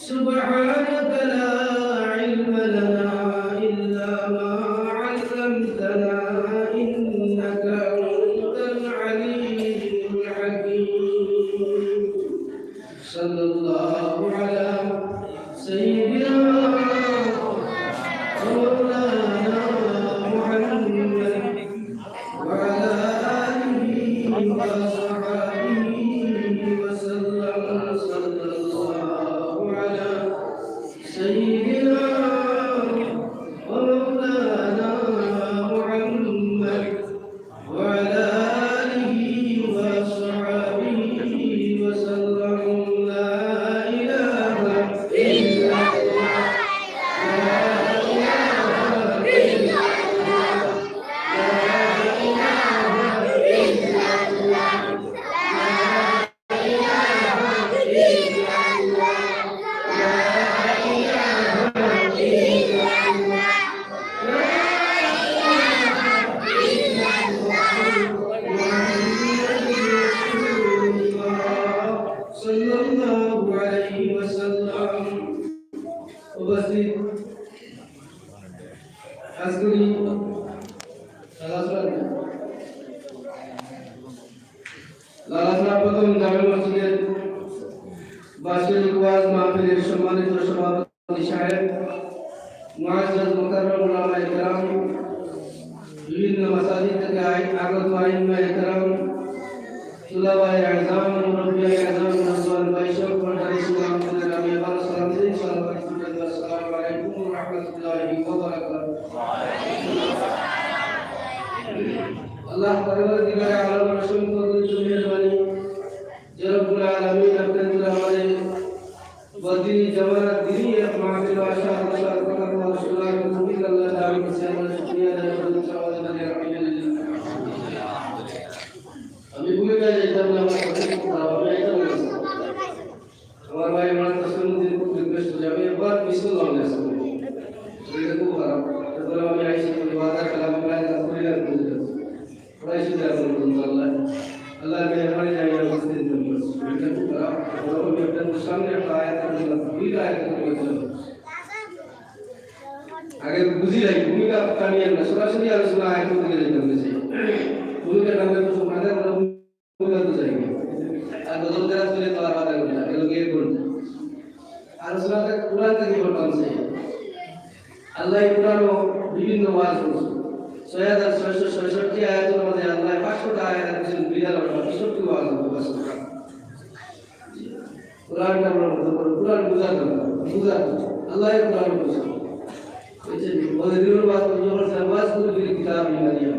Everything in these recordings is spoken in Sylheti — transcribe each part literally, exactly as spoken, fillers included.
سبحانك لا علم لنا إلا ما علمتنا إنك أنت العليم الحكيم. صلى الله على سيدنا ومولانا محمد وعلى آله وصحبه وسلم. صلى الله على سيدنا ومولانا محمد وعلى آله وصحبه وسلم. لا إله إلا الله. لا إله إلا الله. لا إله إلا الله. لا إله إلا الله. لا إله إلا الله. لا إله إلا الله. محمد رسول الله صلى الله عليه وسلم. উপস্থিত আজকের এই লালাছড়া, লালাছড়া প্রথম জামে মসজিদের বার্ষিক ওয়াজ মাহফিলের সম্মানিত সভাপতি সাহেব, মুআজ্জাজ মুকাররম উলামায়ে কেরাম, বিভিন্ন মাসাজিদ থেকে আই-, আগত আইম্মায়ে কেরাম, তুলাবায়ে আযম, মুরব্বিয়ায়ে আযম, নওজোয়ান ভাই সব, পর্দার ইসলাম আপনাদের আমি আবারও সালাম দিই। সালাম আলাইকুম, আসসালামু আলাইকুম ওয়া রাহমাতুল্লাহি ওয়া বারাকাতুহু। আল্লাহ পরওয়ারদিগারে আলম, অসংখ্য কুদরতি মেহেরবানি যে রব্বুল আলামিন আপনাদের আমাদের বদরি জামানাত দিনই এক মাহফিল আশা আশা কথা বলা শোনার তৌফিক আল্লাহ দান করছে। আমরা শুকরিয়া আদায় করি। আলহামদুলিল্লাহ। আমি ভূমিকায় যাইতাম না, আমার কথা খুব খারাপ, আমি যাইতাম না। আমার ভাই আমার কাছে কোনোদিন খুব রিকোয়েস্ট করে, আমি একবার মিস করলাম না আজকে। শরীরটা খুব খারাপ। এরপরে আমি আইসি, আমি বাজার খেলাম, প্রায় রাত করি না, করি না। প্রায় শুধু এখন বলুন, আল্লাহ, আল্লাহ মেহরবানি জানি আমি বুঝতে দিতাম না। শরীরটা খুব খারাপ। এরপরে আমি আপনাদের সামনে একটা আয়াত পড়লাম, দুইটা আয়াত পড়লাম। আগে বুঝি নাই, ভূমিকা টানিয়ে না, সরাসরি আলোচনা আয়াত পড়তে যাইতাম বেশি। ভূমিকা টানলে তো সমাজে আমরা আর গজল যাই না। আর গজল যারা শুনে তারা বাধা করে না, এগুলো গিয়ে বলতে। আর সুরাতে কোরআন থেকে বললাম যে, আল্লাহ কোরআনও বিভিন্ন ওয়াজ করছে। ছয় হাজার ছয়শো ছয়ষট্টি আয়াতের মধ্যে আল্লাহ পাঁচশোটা আয়াত দিয়েছেন, বিড়াল অর্থাৎ তেষট্টি ওয়াজ করছে। কোরআনটা আমরা মনে করি, কোরআন বুঝা দরকার, বুঝা দরকার। আল্লাহ কোরআন বুঝা। এই যে বদরির ওয়াজ, ওয়াজ করে দিলে কিতাব নিয়ে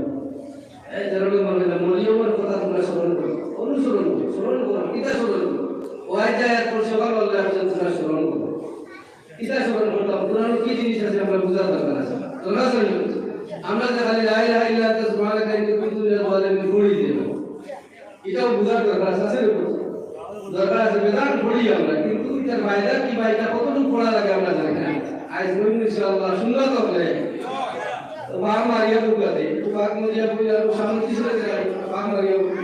এই ধরনের মানে না, মরিয়মের কথা তোমরা স্মরণ করো, অনুসরণ করো, স্মরণ করো, কিতা স্মরণ করো? ওই যে আয়াত পড়ছে, বাবা আল্লাহ একজন তোমরা স্মরণ করো। কিতা স্মরণ করতাম? কোরআন কি জিনিস আছে আমরা বুঝার দরকার আছে। দরকার আছে নি? আমরা যে খালি লা ইলাহা ইল্লা আনতা সুবহানাকা ইন্নী কুনতু মিনাজ জালিমিন পড়ি দিই। এটাও বুঝার দরকার আছে, আছে নি? দরকার আছে, বেদান পড়ি আমরা, কিন্তু এটার ফায়দা কি বা এটা কতটুকু পড়া লাগে আমরা জানি না। আজ বলবো ইনশাআল্লাহ, সুন্নাত হবে। তো বাঘ মারিয়া বুঝাতে, তো বাঘ মারিয়া বুঝাতে, সামনে কিছু লেগে যায়, বাঘ মারিয়া বুঝাতে।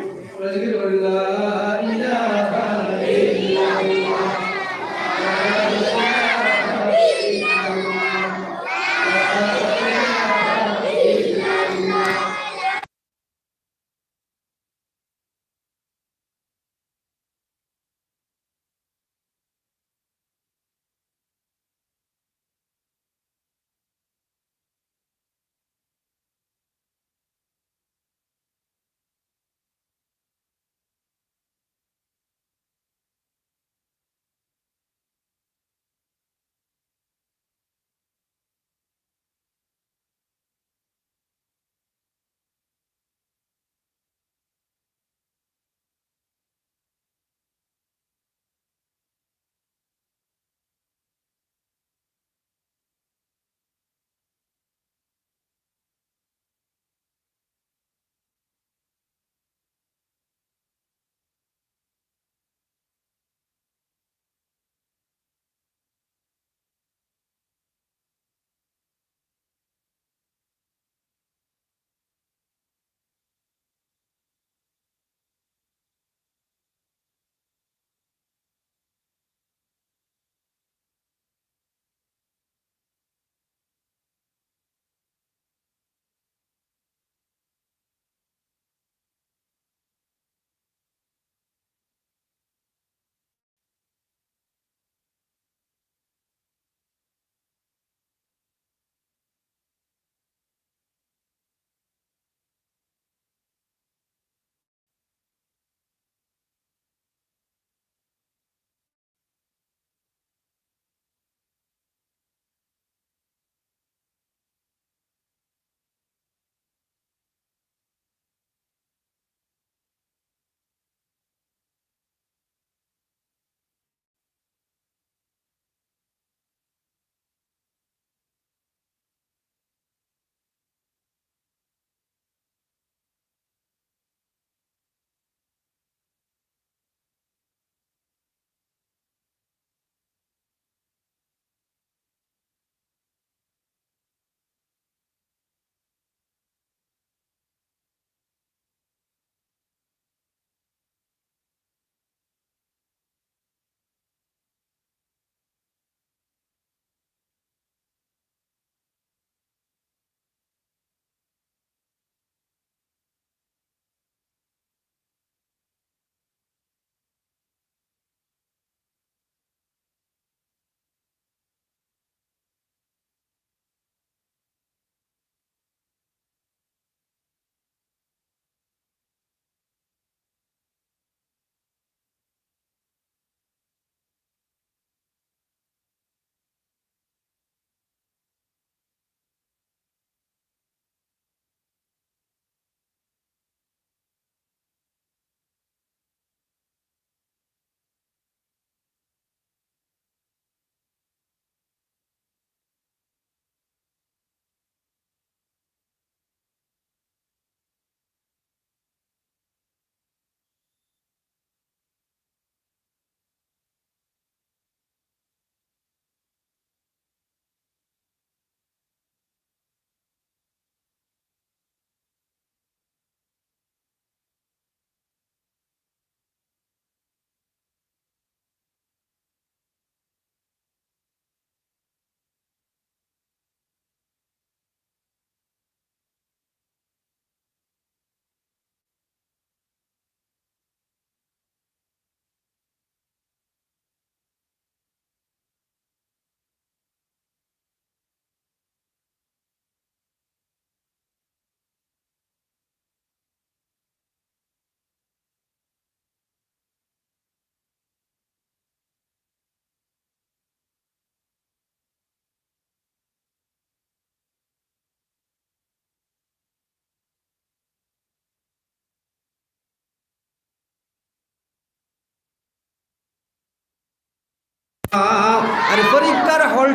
لا إله إلا الله.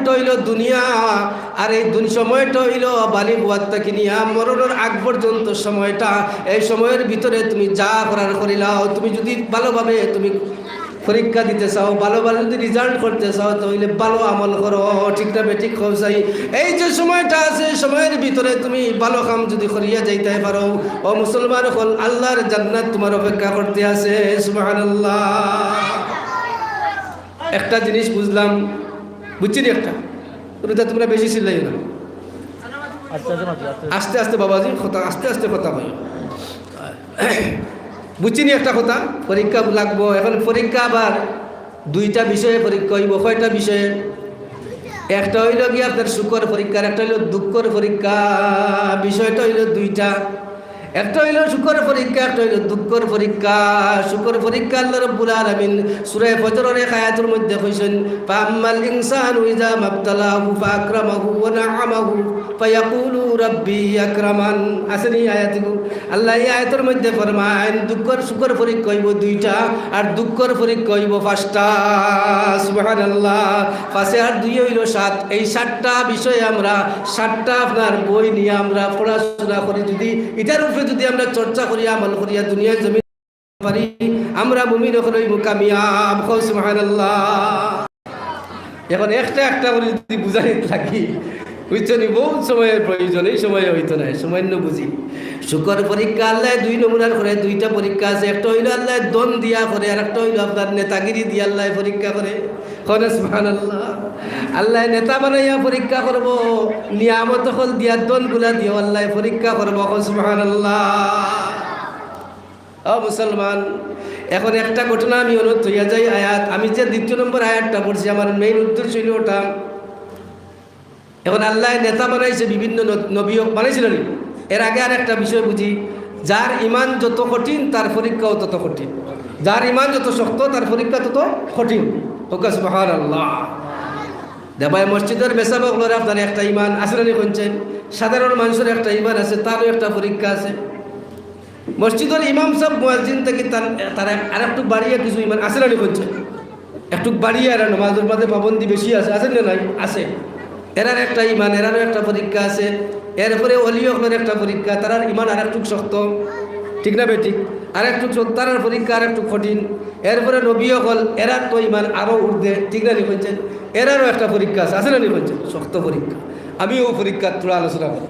সময়টা অইলো দুনিয়া, আর এই দুন-, সময়টা অইলো বালিগ অওয়ার থাকি নিয়া মরণর আগ পর্যন্ত সময়টা। এই সময়র ভিতরে তুমি যা করার করিলাও, তুমি যুদি ভালোভাবে তুমি পরীক্ষা দিতে চাও, ভালোভাবে যুদি result করতে চাও, তাইলে ভালো আমল করো, ঠিক না বেঠিক কও চাই? এই যে সময়টা আছে, এই সময়র ভিতরে তুমি ভালো কাম যুদি করিয়া যাইতায় পারো, ও মুসলমান অকল, আল্লার জান্নাত তুমার অপেক্ষা করতে আছে। সুবহানাল্লাহ। একটা জিনিস বুঝলাম, বুঝছনি একটা? রুদা, তুমরা বেশি চিল্লাইও না। আস্তে আস্তে মাতি, আস্তে আস্তে। আস্তে আস্তে বাবাজি, কথা আস্তে আস্তে কথা কইও। বুঝছনি একটা কথা? পরীক্ষা লাগবো। এখন পরীক্ষা আবার দুইটা বিষয়ে পরীক্ষা অইবো। কয়টা বিষয়ে? একটা অইলো গিয়া আপনার সুখর পরীক্ষা, আর একটা অইলো দুঃখর পরীক্ষা। বিষয়টা অইলো দুইটা। একটা অইলো সুখর পরীক্ষা, একটা অইলো দুঃখর পরীক্ষা। সুখর পরীক্ষা আল্লাহ রাব্বুল আলামিন সূরা ফজরর এক আয়াতর মধ্যে কইছইন, "ফাআম্মাল ইনসানু ইযা মাবতালাহু ফাআকরামাহু ওয়া নাআমাহু ফায়াকুলু রাব্বি আকরামান।" আছে নি আয়াতগু? আল্লায় এই আয়াতর মধ্যে ফরমাইন, দুঃখর সুখর পরীক্ষা অইবো দুইটা, আর দুঃখর পরীক্ষা অইবো পাঁচটা। সুবহানাল্লাহ। পাঁচে আর দুই অইলো সাত। এই সাতটা বিষয়ে আমরা, সাতটা আপনার বই নিয়া আমরা পড়াশোনা করি, যুদি ইটার উপরে যুদি আমরা চর্চা করি, আমল করিয়া দুনিয়ার জমিন পারি, আমরা মুমিন অকল অইমু কামিয়াব। কও সুবহানাল্লাহ। এখন একটা একটা করি যুদি বুঝাইত লাগি, বুঝছনি, বউত সময়র প্রয়োজন, এই সময়ে অইতো নায়, সামাইন্য বুঝি। সুখর পরীক্ষা আল্লায় দুই নমুনার করে, দুইটা পরীক্ষা আছে। একটা অইলো আল্লায় ধন দিয়া করে, আর একটা অইলো আপনার নেতাগিরি দিয়া আল্লায় পরীক্ষা করে। কও না সুবহানাল্লাহ। আল্লায় নেতা বানাইয়া পরীক্ষা করবো, নিয়ামত অকল দিয়া, ধনগুলা দিয়া আল্লায় পরীক্ষা করবো। কও সুবহানাল্লাহ। ও মুসলমান, এখন একটা ঘটনা আমি অনো থইয়া যাই আয়াত। আমি যে দ্বিতীয় নম্বর আয়াতটা পড়ছি, আমার main উদ্দেশ্য অইলো ওটা। এখন আল্লায় নেতা বানাইছে, বিভিন্ন ন-, নবীও বানাইছিল নি? এর আগে আর একটা বিষয় বুঝি, যার ইমান যত কঠিন, তার পরীক্ষাও তত কঠিন। যার ইমান যত শক্ত, তার পরীক্ষা তত কঠিন। কও সুবহানাল্লাহ। দেবায় মসজিদর মেসাব অকলর আপনার একটা ইমান আছে না নি কইনছে? সাধারণ মানুষর একটা ইমান আছে, তারও একটা পরীক্ষা আছে। মসজিদর ইমাম সাব মুয়াজ্জিন থাকি তার, তার আরেকটু বাড়িয়া কিছু ইমান আছে না নি কইনছে? একটু বাড়িয়া এরা নমাজর মাঝে পাবন্দি বেশি আছে, আছে না নাই? আছে। এরার একটা ইমান, এরারও একটা পরীক্ষা আছে। এরপরে অলি অকলর একটা পরীক্ষা, তারার ইমান আরেকটু শক্ত, ঠিক না বেঠিক? আরেকটু শক্ত, তারার পরীক্ষা আরেকটু কঠিন। এরপরে নবী অকল, এরার তো ইমান আরো ঊর্ধ্বে, ঠিক না নি কইনছে? এরারও একটা পরীক্ষা আছে, আছে না নি কইনছে? শক্ত পরীক্ষা। আমি অউ পরীক্ষার থুড়া আলোচনা করি।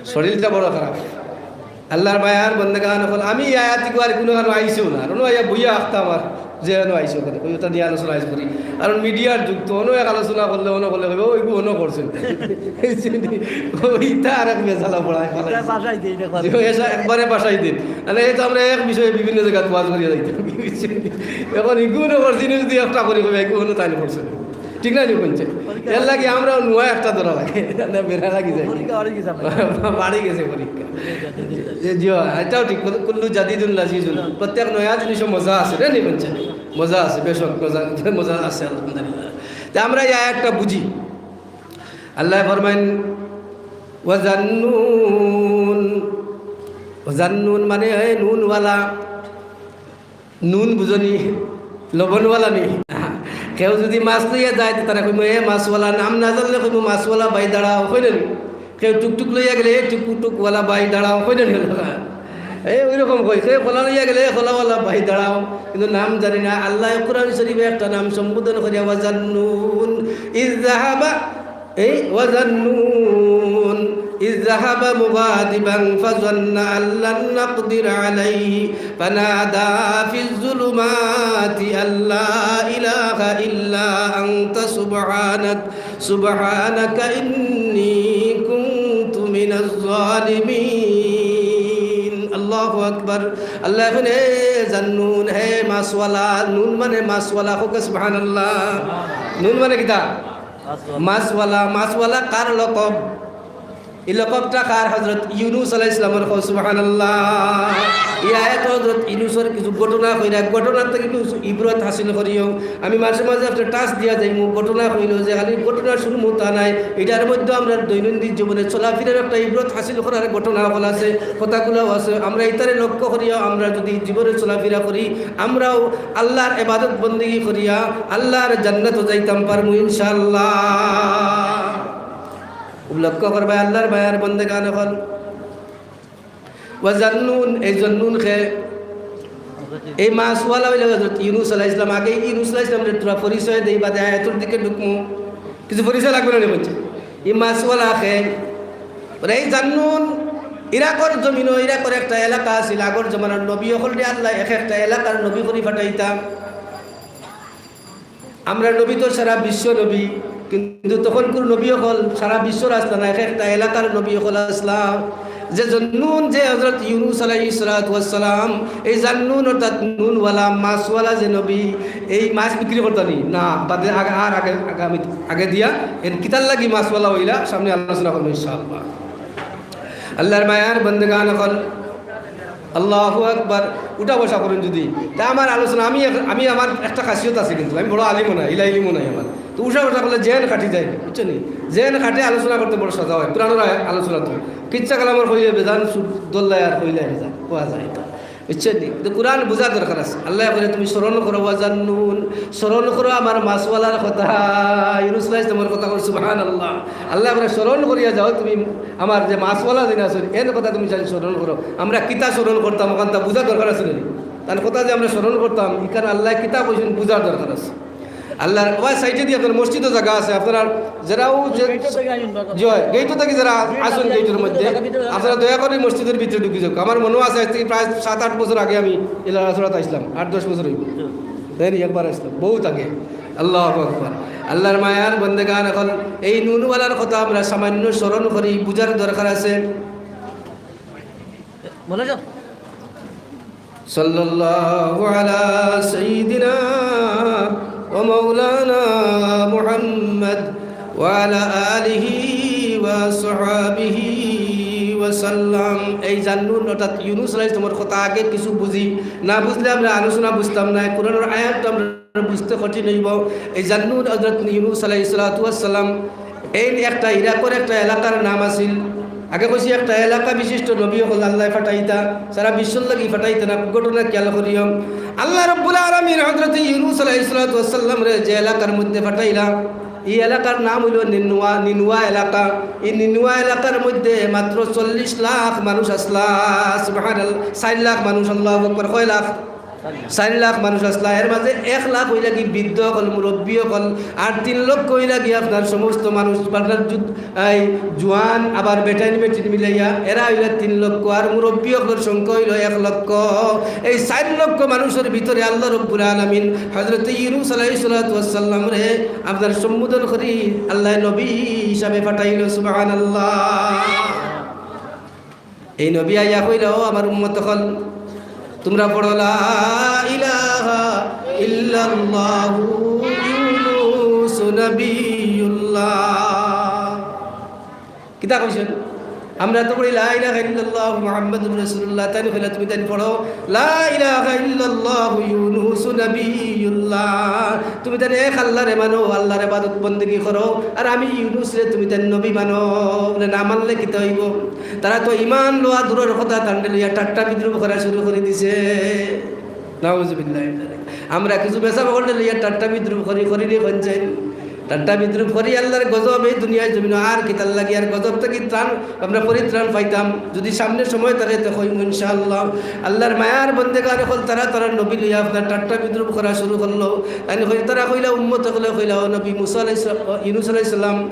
শরীরটা বড় খারাপ। আল্লাহর মায়ার বন্দেগান অকল, আমি এই আয়াত ইগু আর কুনু কানো আইছেও না, আর অনো আইয়া বইয়া আখতা আমার যে অনো আইছে ওখানে, ওই ওটা নিয়া আলোচনা আইছে করি। কারণ মিডিয়ার যুগ তো, অনো এক আলোচনা করলে অনো করলে কইবে, "ও, ইগু অনো করছেন।" ওইটা আর এক বেজালা পড়ায় ফালাই। এটা ভাষাই দেই, এটা যে ভাষাই। এসা একবারে ভাষাই দিন। মানে, এই তো আমরা এক বিষয়ে বিভিন্ন জায়গায় ওয়াজ করিয়া যাইতাম। এখন ইগু অনো করছি, যদি একটা করি কইবে, "ইগু অনো তাইলে করছেন।" ঠিক না নি কইনছে? এর লাগি আমরাও নুয়া একটা ধরা লাগে। না, বেড়া লাগি যায়। পরীক্ষা অনেক হিসাবে। বাড়ি গেছে পরীক্ষা। যে, জি, এটাও ঠিক। কুল্লু, কুল্লু জাদিদুন লাজিজুন। প্রত্যেক নয়া জিনিসও মজা আছে, না নি কইনছে? মজা আছে, বেশক মজা, মজা আছে, আলহামদুলিল্লাহ। তে আমরা এই আয়াতটা বুঝি। আল্লায় ফরমাইন, "ওয়া জান্নুন।" ওয়া জান্নুন মানে, এ নুনওয়ালা। নুন বুঝো নি? লবণওয়ালা নি? কেউ যদি মাছ লইয়া যায়, তো তারে কইমু, "এ মাছওয়ালা", নাম না জানলে কইমু, "মাছওয়ালা ভাই দাঁড়াও", কই না নি? কেউ টুকটুক লইয়া গেলে, "এ টুকটুকওয়ালা ভাই দাঁড়াও", কই না নি? এ ওইরকম কই, কেউ কলা লইয়া গেলে, "এ কলাওয়ালা ভাই দাঁড়াও", কিন্তু নাম জানি না। আল্লায় কোরআন শরীফে একটা নাম সম্বোধন করিয়া, "ওয়া জান্নুন ইয যাহাবা" এই, "ওয়া জান্নুন ইয যাহাবা মুগাদিবান ফাযান্না আল্লান নাকদিরা আলাইহি ফানাদা ফিয যুলুমাতি আল্লা ইলাহা ইল্লা আনতা সুবহানাক, সুবহানাকা ইন্নী কুনতু মিনায যালিমিন।" আল্লাহু আকবার। আল্লায় কইন, "হে জান্নুন, হে মাছওয়ালা", নুন মানে মাছওয়ালা, কও সুবহানাল্লাহ। নুন মানে কিতা? মাছওয়ালা, মাছওয়ালা কার লকব? এই লকবটা কার? হযরত ইউনুস আলাইহিস সালামর। কও সুবহানাল্লাহ। এই আয়াত হযরত ইউনুসর কিছু ঘটনা কইরা, ঘটনা থাকি কিছু ইবরত হাসিল করিও। আমি মাঝে মাঝে আপনারে touch দিয়া যাইমু, ঘটনা কইলো যে খালি ঘটনা শুনমু তা নায়, ইটার মধ্যে আমরার দৈনন্দিন জীবনে চলাফিরার একটা ইবরত হাসিল করার ঘটনা অকল আছে, কথাগুলাও আছে। আমরা ইতারে লক্ষ্য করিয়া আমরা যদি জীবনে চলাফিরা করি, আমরাও আল্লার ইবাদত বন্দেগি করিয়া আল্লার জান্নাতো যাইতাম পারমু ইনশাআল্লাহ। খুব লক্ষ্য করবায় আল্লার মায়ার বন্দেগান অকল। ওয়া জান্নুন, এই জান্নুন কে, এই মাছওয়ালা অইলা হযরত ইউনুস আলাইহিস সালাম। আগে ইউনুস আলাইহিস সালামরে থুড়া পরিচয় দেই, বাদে আয়াতর দিকে ঢুকমু। কিছু পরিচয় লাগবো না নি বলছে? এই মাছওয়ালা কে, ওরা এই জান্নুন, ইরাকর জমিনো, ইরাকর একটা এলাকা আছিল, আগর জমানার নবী অকলরে আল্লায় এক একটা এলাকার নবী করি পাঠাইতা। আমরার নবী তো সারা বিশ্ব নবী, কিন্তু তখনকুর নবী অকল সারা বিশ্বর আছলা না, এক একটা এলাকার নবী অকল আছলা। যে জান্নুন, যে হযরত ইউনুস আলাইহিস সালাতু ওয়াস সালাম, এই জান্নুন অর্থাৎ নুনওয়ালা, মাছওয়ালা যে নবী, এই মাছ বিক্রি করতা নি? না, বাদে আগে, আর আগে, আগে আমি, আগে দিয়া, এর কিতার লাগি মাছওয়ালা অইলা, সামনে আলোচনা করমু ইনশাআল্লাহ। আল্লার মায়ার বন্দেগান অকল, আল্লাহু আকবার। উঠা বসা করইন যদি, তা আমার আলোচনা, আমি এক-, আমি, আমার একটা খাসিয়ত আছে কিন্তু, আমি বড় আলিমও না, ইলা ইলিমও নাই আমার। তো উঠা বসা করলে জেন কাটি যায়, বুঝছো নি? জেন কাটে, আলোচনা করতে বড় সাজা অয়, কোরআনর আয়-, আলোচনা তো। কিচ্ছা কালামর কইলে বেজান, সু-, দল্লায় আর কইলে বেজান, কওয়া যায় তো। বুঝছো নি? তো কোরআন বুঝা দরকার আছে। আল্লায় কইরা তুমি স্মরণ করো, ওয়া জান্নুন, স্মরণ করো আমার মাছওয়ালার কথা, ইউনুস আলাইহিস সালামর কথা। কও সুবহানাল্লাহ। আল্লায় কইরা স্মরণ করিয়া যাও তুমি আমার যে মাছওয়ালা যেইন আছইন, এন কথা তুমি খালি স্মরণ করো। আমরা কিতা স্মরণ করতাম, অখানতা বুঝা দরকার আছে নি? তান কথা যে আমরা স্মরণ করতাম, ইখান আল্লায় কিতা কইছইন বুঝার দরকার আছে। আল্লার ওই সাইডে দিয়া আপনার মসজিদও জাগা আছে, আপনারা যেরাও যে, জি অয়, গেইটো থাকি যেরা আছইন গেইটর মধ্যে, আপনারা দয়া করি মসজিদর ভিতরে ঢুকি যাউক্কা। আমার মনো আছে আইজ থাকি প্রায় সাত আট বছর আগে আমি ইলা রাসুলাত আইছলাম, আট দশ বছর অইবো। তাইন একবার আইছলাম, বউত আগে। আল্লাহু আকবার। আল্লার মায়ার বন্দেগান অকল, এই নুনওয়ালার কথা আমরা সামান্য স্মরণ করি, বুঝার দরকার আছে। বলো যাও। সাল্লাল্লাহু আলা সাইয়্যিদিনা ওয়া মাওলানা মুহাম্মদ ওয়া আলা আলিহি ওয়া সাহবিহি ওয়া সাল্লাম। এই জান্নুন অর্থাৎ ইউনুস আলাইহিস সালামর কথা আগে কিছু বুঝি, না বুঝলে আমরা আলোচনা বুঝতাম না, কোরআনর আয়াত আমরা বুঝতে কঠিন অইবো। এই জান্নুন হযরত ইউনুস আলাইহিস সালাতু ওয়াস সালাম, এইন একটা ইরাকর একটা এলাকার নাম আছিল। আগে কইছি একটা এলাকা বিশিষ্ট নবী অকল আল্লায় পাঠাইতা, সারা বিশ্বর লাগি পাঠাইতা না, ঘটনা খেয়াল করিও। আল্লাহ রাব্বুল আলামিন হযরত ইউনুস আলাইহিস সালাতু ওয়াস সালামরে যে এলাকার মধ্যে পাঠাইলা, ই এলাকার নাম অইলো নিনুয়া, নিনুয়া এলাকা। ই নিনুয়া এলাকার মধ্যে মাত্র চল্লিশ লাখ মানুষ আছলা। সুবহানাল্লাহ, চাইর লাখ মানুষ, আল্লাহু আকবার। কয় লাখ? চাইর লাখ মানুষ আছলা, এর মাঝে এক লাখ অইলা কি বৃদ্ধ অকল, মুরব্বী অকল, আর তিন লক্ষ অইলা কি আপনার সমস্ত মানুষ, আপনার জু-, এই জুয়ান আবার বেটাইন বেটিন মিলাইয়া এরা অইলা তিন লক্ষ, আর মুরব্বী অকলর সংখ্যা অইলো এক লক্ষ। এই চাইর লক্ষ মানুষর ভিতরে আল্লাহ রাব্বুল আলামিন হযরত ইউনুস আলাইহিস সালাতু ওয়াস সালামরে আপনার সম্বোধন করি আল্লায় নবী হিসাবে পাঠাইলো। সুবহানাল্লাহ। এই নবী আইয়া কইলা, "ও আমার উম্মত অকল, তুমরা পড়ো লা ইলাহা ইল্লাল্লাহু ইউনুস নবিয়্যুল্লাহ।" কিতা কইছইন? আমরা তো পড়ি লা ইলাহা ইল্লাল্লাহু মুহাম্মাদুর রাসূলুল্লাহ, তাইন কইলা তুমি তাইন পড়ো লা ইলাহা ইল্লাল্লাহু ইউনুস নবিয়্যুল্লাহ। তুমি তাইন এক আল্লাহরে মানো, আল্লাহর ইবাদত বন্দেগি করো, আর আমি ইউনুসরে তুমি তাইন নবী মানো। বলে, না মানলে কিতা অইবো? তারা তো ইমান লওয়া দূরর কথা, তানরে লইয়া ঠাট্টা বিদ্রুপ করা শুরু করি দিছে। নাউজুবিল্লাহ। আমরা কিছু বেশা অকলরে লইয়া ঠাট্টা বিদ্রুপ করি, করি নি কইন চাই। ঠাট্টা বিদ্রুপ করি, আল্লাহর গজব এই দুনিয়ার জমিনো আর কিতার লাগি, আর গজব থাকি ত্রাণ, আমরা পরিত্রাণ পাইতাম। যদি সামনে সময় থাকে তো কইমু ইনশাআল্লাহ। আল্লাহর মায়ার বন্দেগান অকল তারা, তারা নবী লইয়া আপনার ঠাট্টা বিদ্রুপ করা শুরু করলো। তাইন কই-, তারা কইলা, উম্মত অকলে কইলা, "ও নবী মুসা আলাইহিস সালাম, ও ইউনুস আলাইহিস সালাম,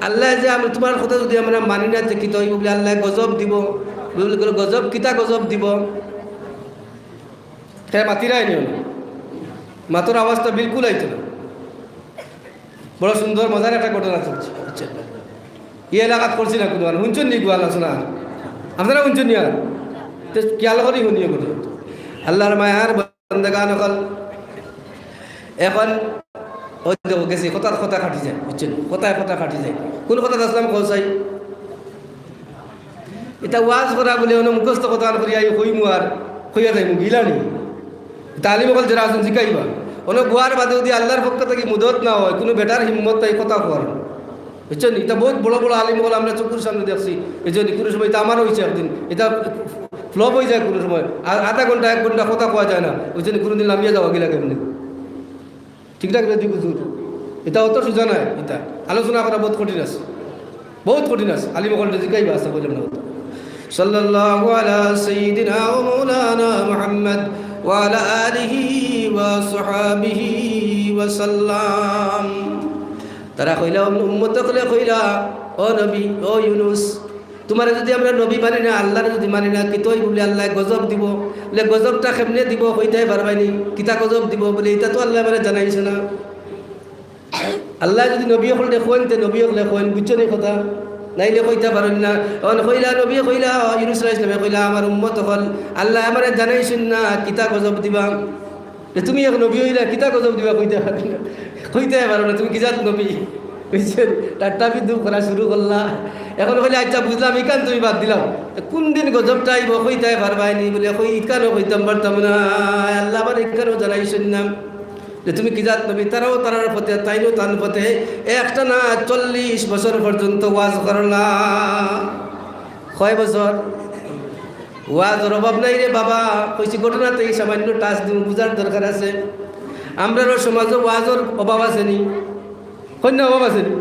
আল্লায় যে আমরা তুমার কথা যদি আমরা মানি না, তে কিতা অইবো?" বলে, "আল্লায় গজব দিবো।" বলে, "গজব, কিতা গজব দিবো?" হে মাতিরাই নিও না, মাতর আওয়াজটা বিলকুল আইতো না। বড় সুন্দর মজার একটা ঘটনা চলছে, বুঝছেন? ই এলাকাত করছি না কুনু, আর হুনছইন নি গো আলোচনা? আপনারা হুনছইন নি আর? তো খেয়াল করি হুনিও ঘটনা। আল্লাহর মায়ার বন্দেগান অকল। এখন ওই দেখো গেছি, কথার কথা কাটি যায়, বুঝছেন? কথায় কথা কাটি যায়। কোন কথাত আছলাম কও চাই? ইতা ওয়াজ করা বুলে অনো মুখস্থ কথা করিয়া আই কইমু আর কইয়া যাইমু, ইলা নি? ইতা আলিম অকল যেরা আছইন জিকাইবা। অনো বওয়ার বাদে যুদি আল্লার পক্ষ থাকি মদত না অয়, কুনু বেটার হিম্মত নাই কথা কওয়ার। বুঝছইন নি? ইতা বউত বড় বড় আলিম অকল আমরা চকুর সামনে দেখছি। এই জন্য কুনু সময় ইতা আমারও অইছে একদিন। ইতা flop অইযায় কুনু সময়। আর আধা ঘন্টা, এক ঘন্টা কথা কওয়া যায় না। ওই জন্য কুনুদিন লামিয়া যাওয়া গিলা কেমনে? ঠিক না নি হুজুর? ইতা অত সোজা নায়, ইতা আলোচনা করা বউত কঠিন আছে, বউত কঠিন আছে। আলিম অকলরে জিকাইবা, আছে কইলাম না অত। সাল্লাল্লাহু আলা সাইয়্যিদিনা ওয়া মাওলানা মুহাম্মদ ওয়া আলা আলিহি ওয়া সাহবিহি ওয়া সাল্লাম। তারা কইলা, উম্মত অকলে কইলা, "ও নবী, ও ইউনুস, তুমারে যুদি আমরা নবী মানি না, আল্লারে যুদি মানি না, কিতা অইবো বুলে আল্লায় গজব দিবো? বুলে গজবটা কেমনে দিবো কইতায় পারবায় নি? কিতা গজব দিবো?" বুলে, "ইতা তো আল্লায় আমারে জানাইছে না।" আল্লায় যুদি নবী অকলরে কইন, তে নবী অকলে কইন, বুঝছো নি কথা? নাইলে কইতা পারইন না। অখন কইলা, নবীয়ে কইলা, ইউনুস আলাইহিস সালামে কইলা, "আমার উম্মত অকল, আল্লায় আমারে জানাইছইন না, কিতা গজব দিবা।" যে তুমি এক নবী অইলা, কিতা গজব দিবা কইতায় পারো না, কইতায় পারো না, তুমি কি জাত নবী? বুঝছইন? ঠাট্টা বিদ্রুপ করা শুরু করলা। অখন কইলা, "আইচ্ছা, বুঝলাম, ইখান তুমি বাদ দিলাও। কুনদিন গজবটা আইবো কইতায় পারবায় নি?" বুলে, "কই, ইখানও কইতাম পারতাম না, আল্লায় আমারে ইখানও জানাইছইন না।" যে তুমি কি জাত নবী? তারাও তারার পথে, তাইনও তান পথে। একটানা চল্লিশ বছর পর্যন্ত ওয়াজ করলা। কয় বছর? ওয়াজর অভাব নাই রে বাবা। কইছি ঘটনাত এই সামান্য touch দিমু, বুঝার দরকার আছে। আমরারও সমাজো ওয়াজর অভাব আছে নি? কইন না, অভাব আছে নি?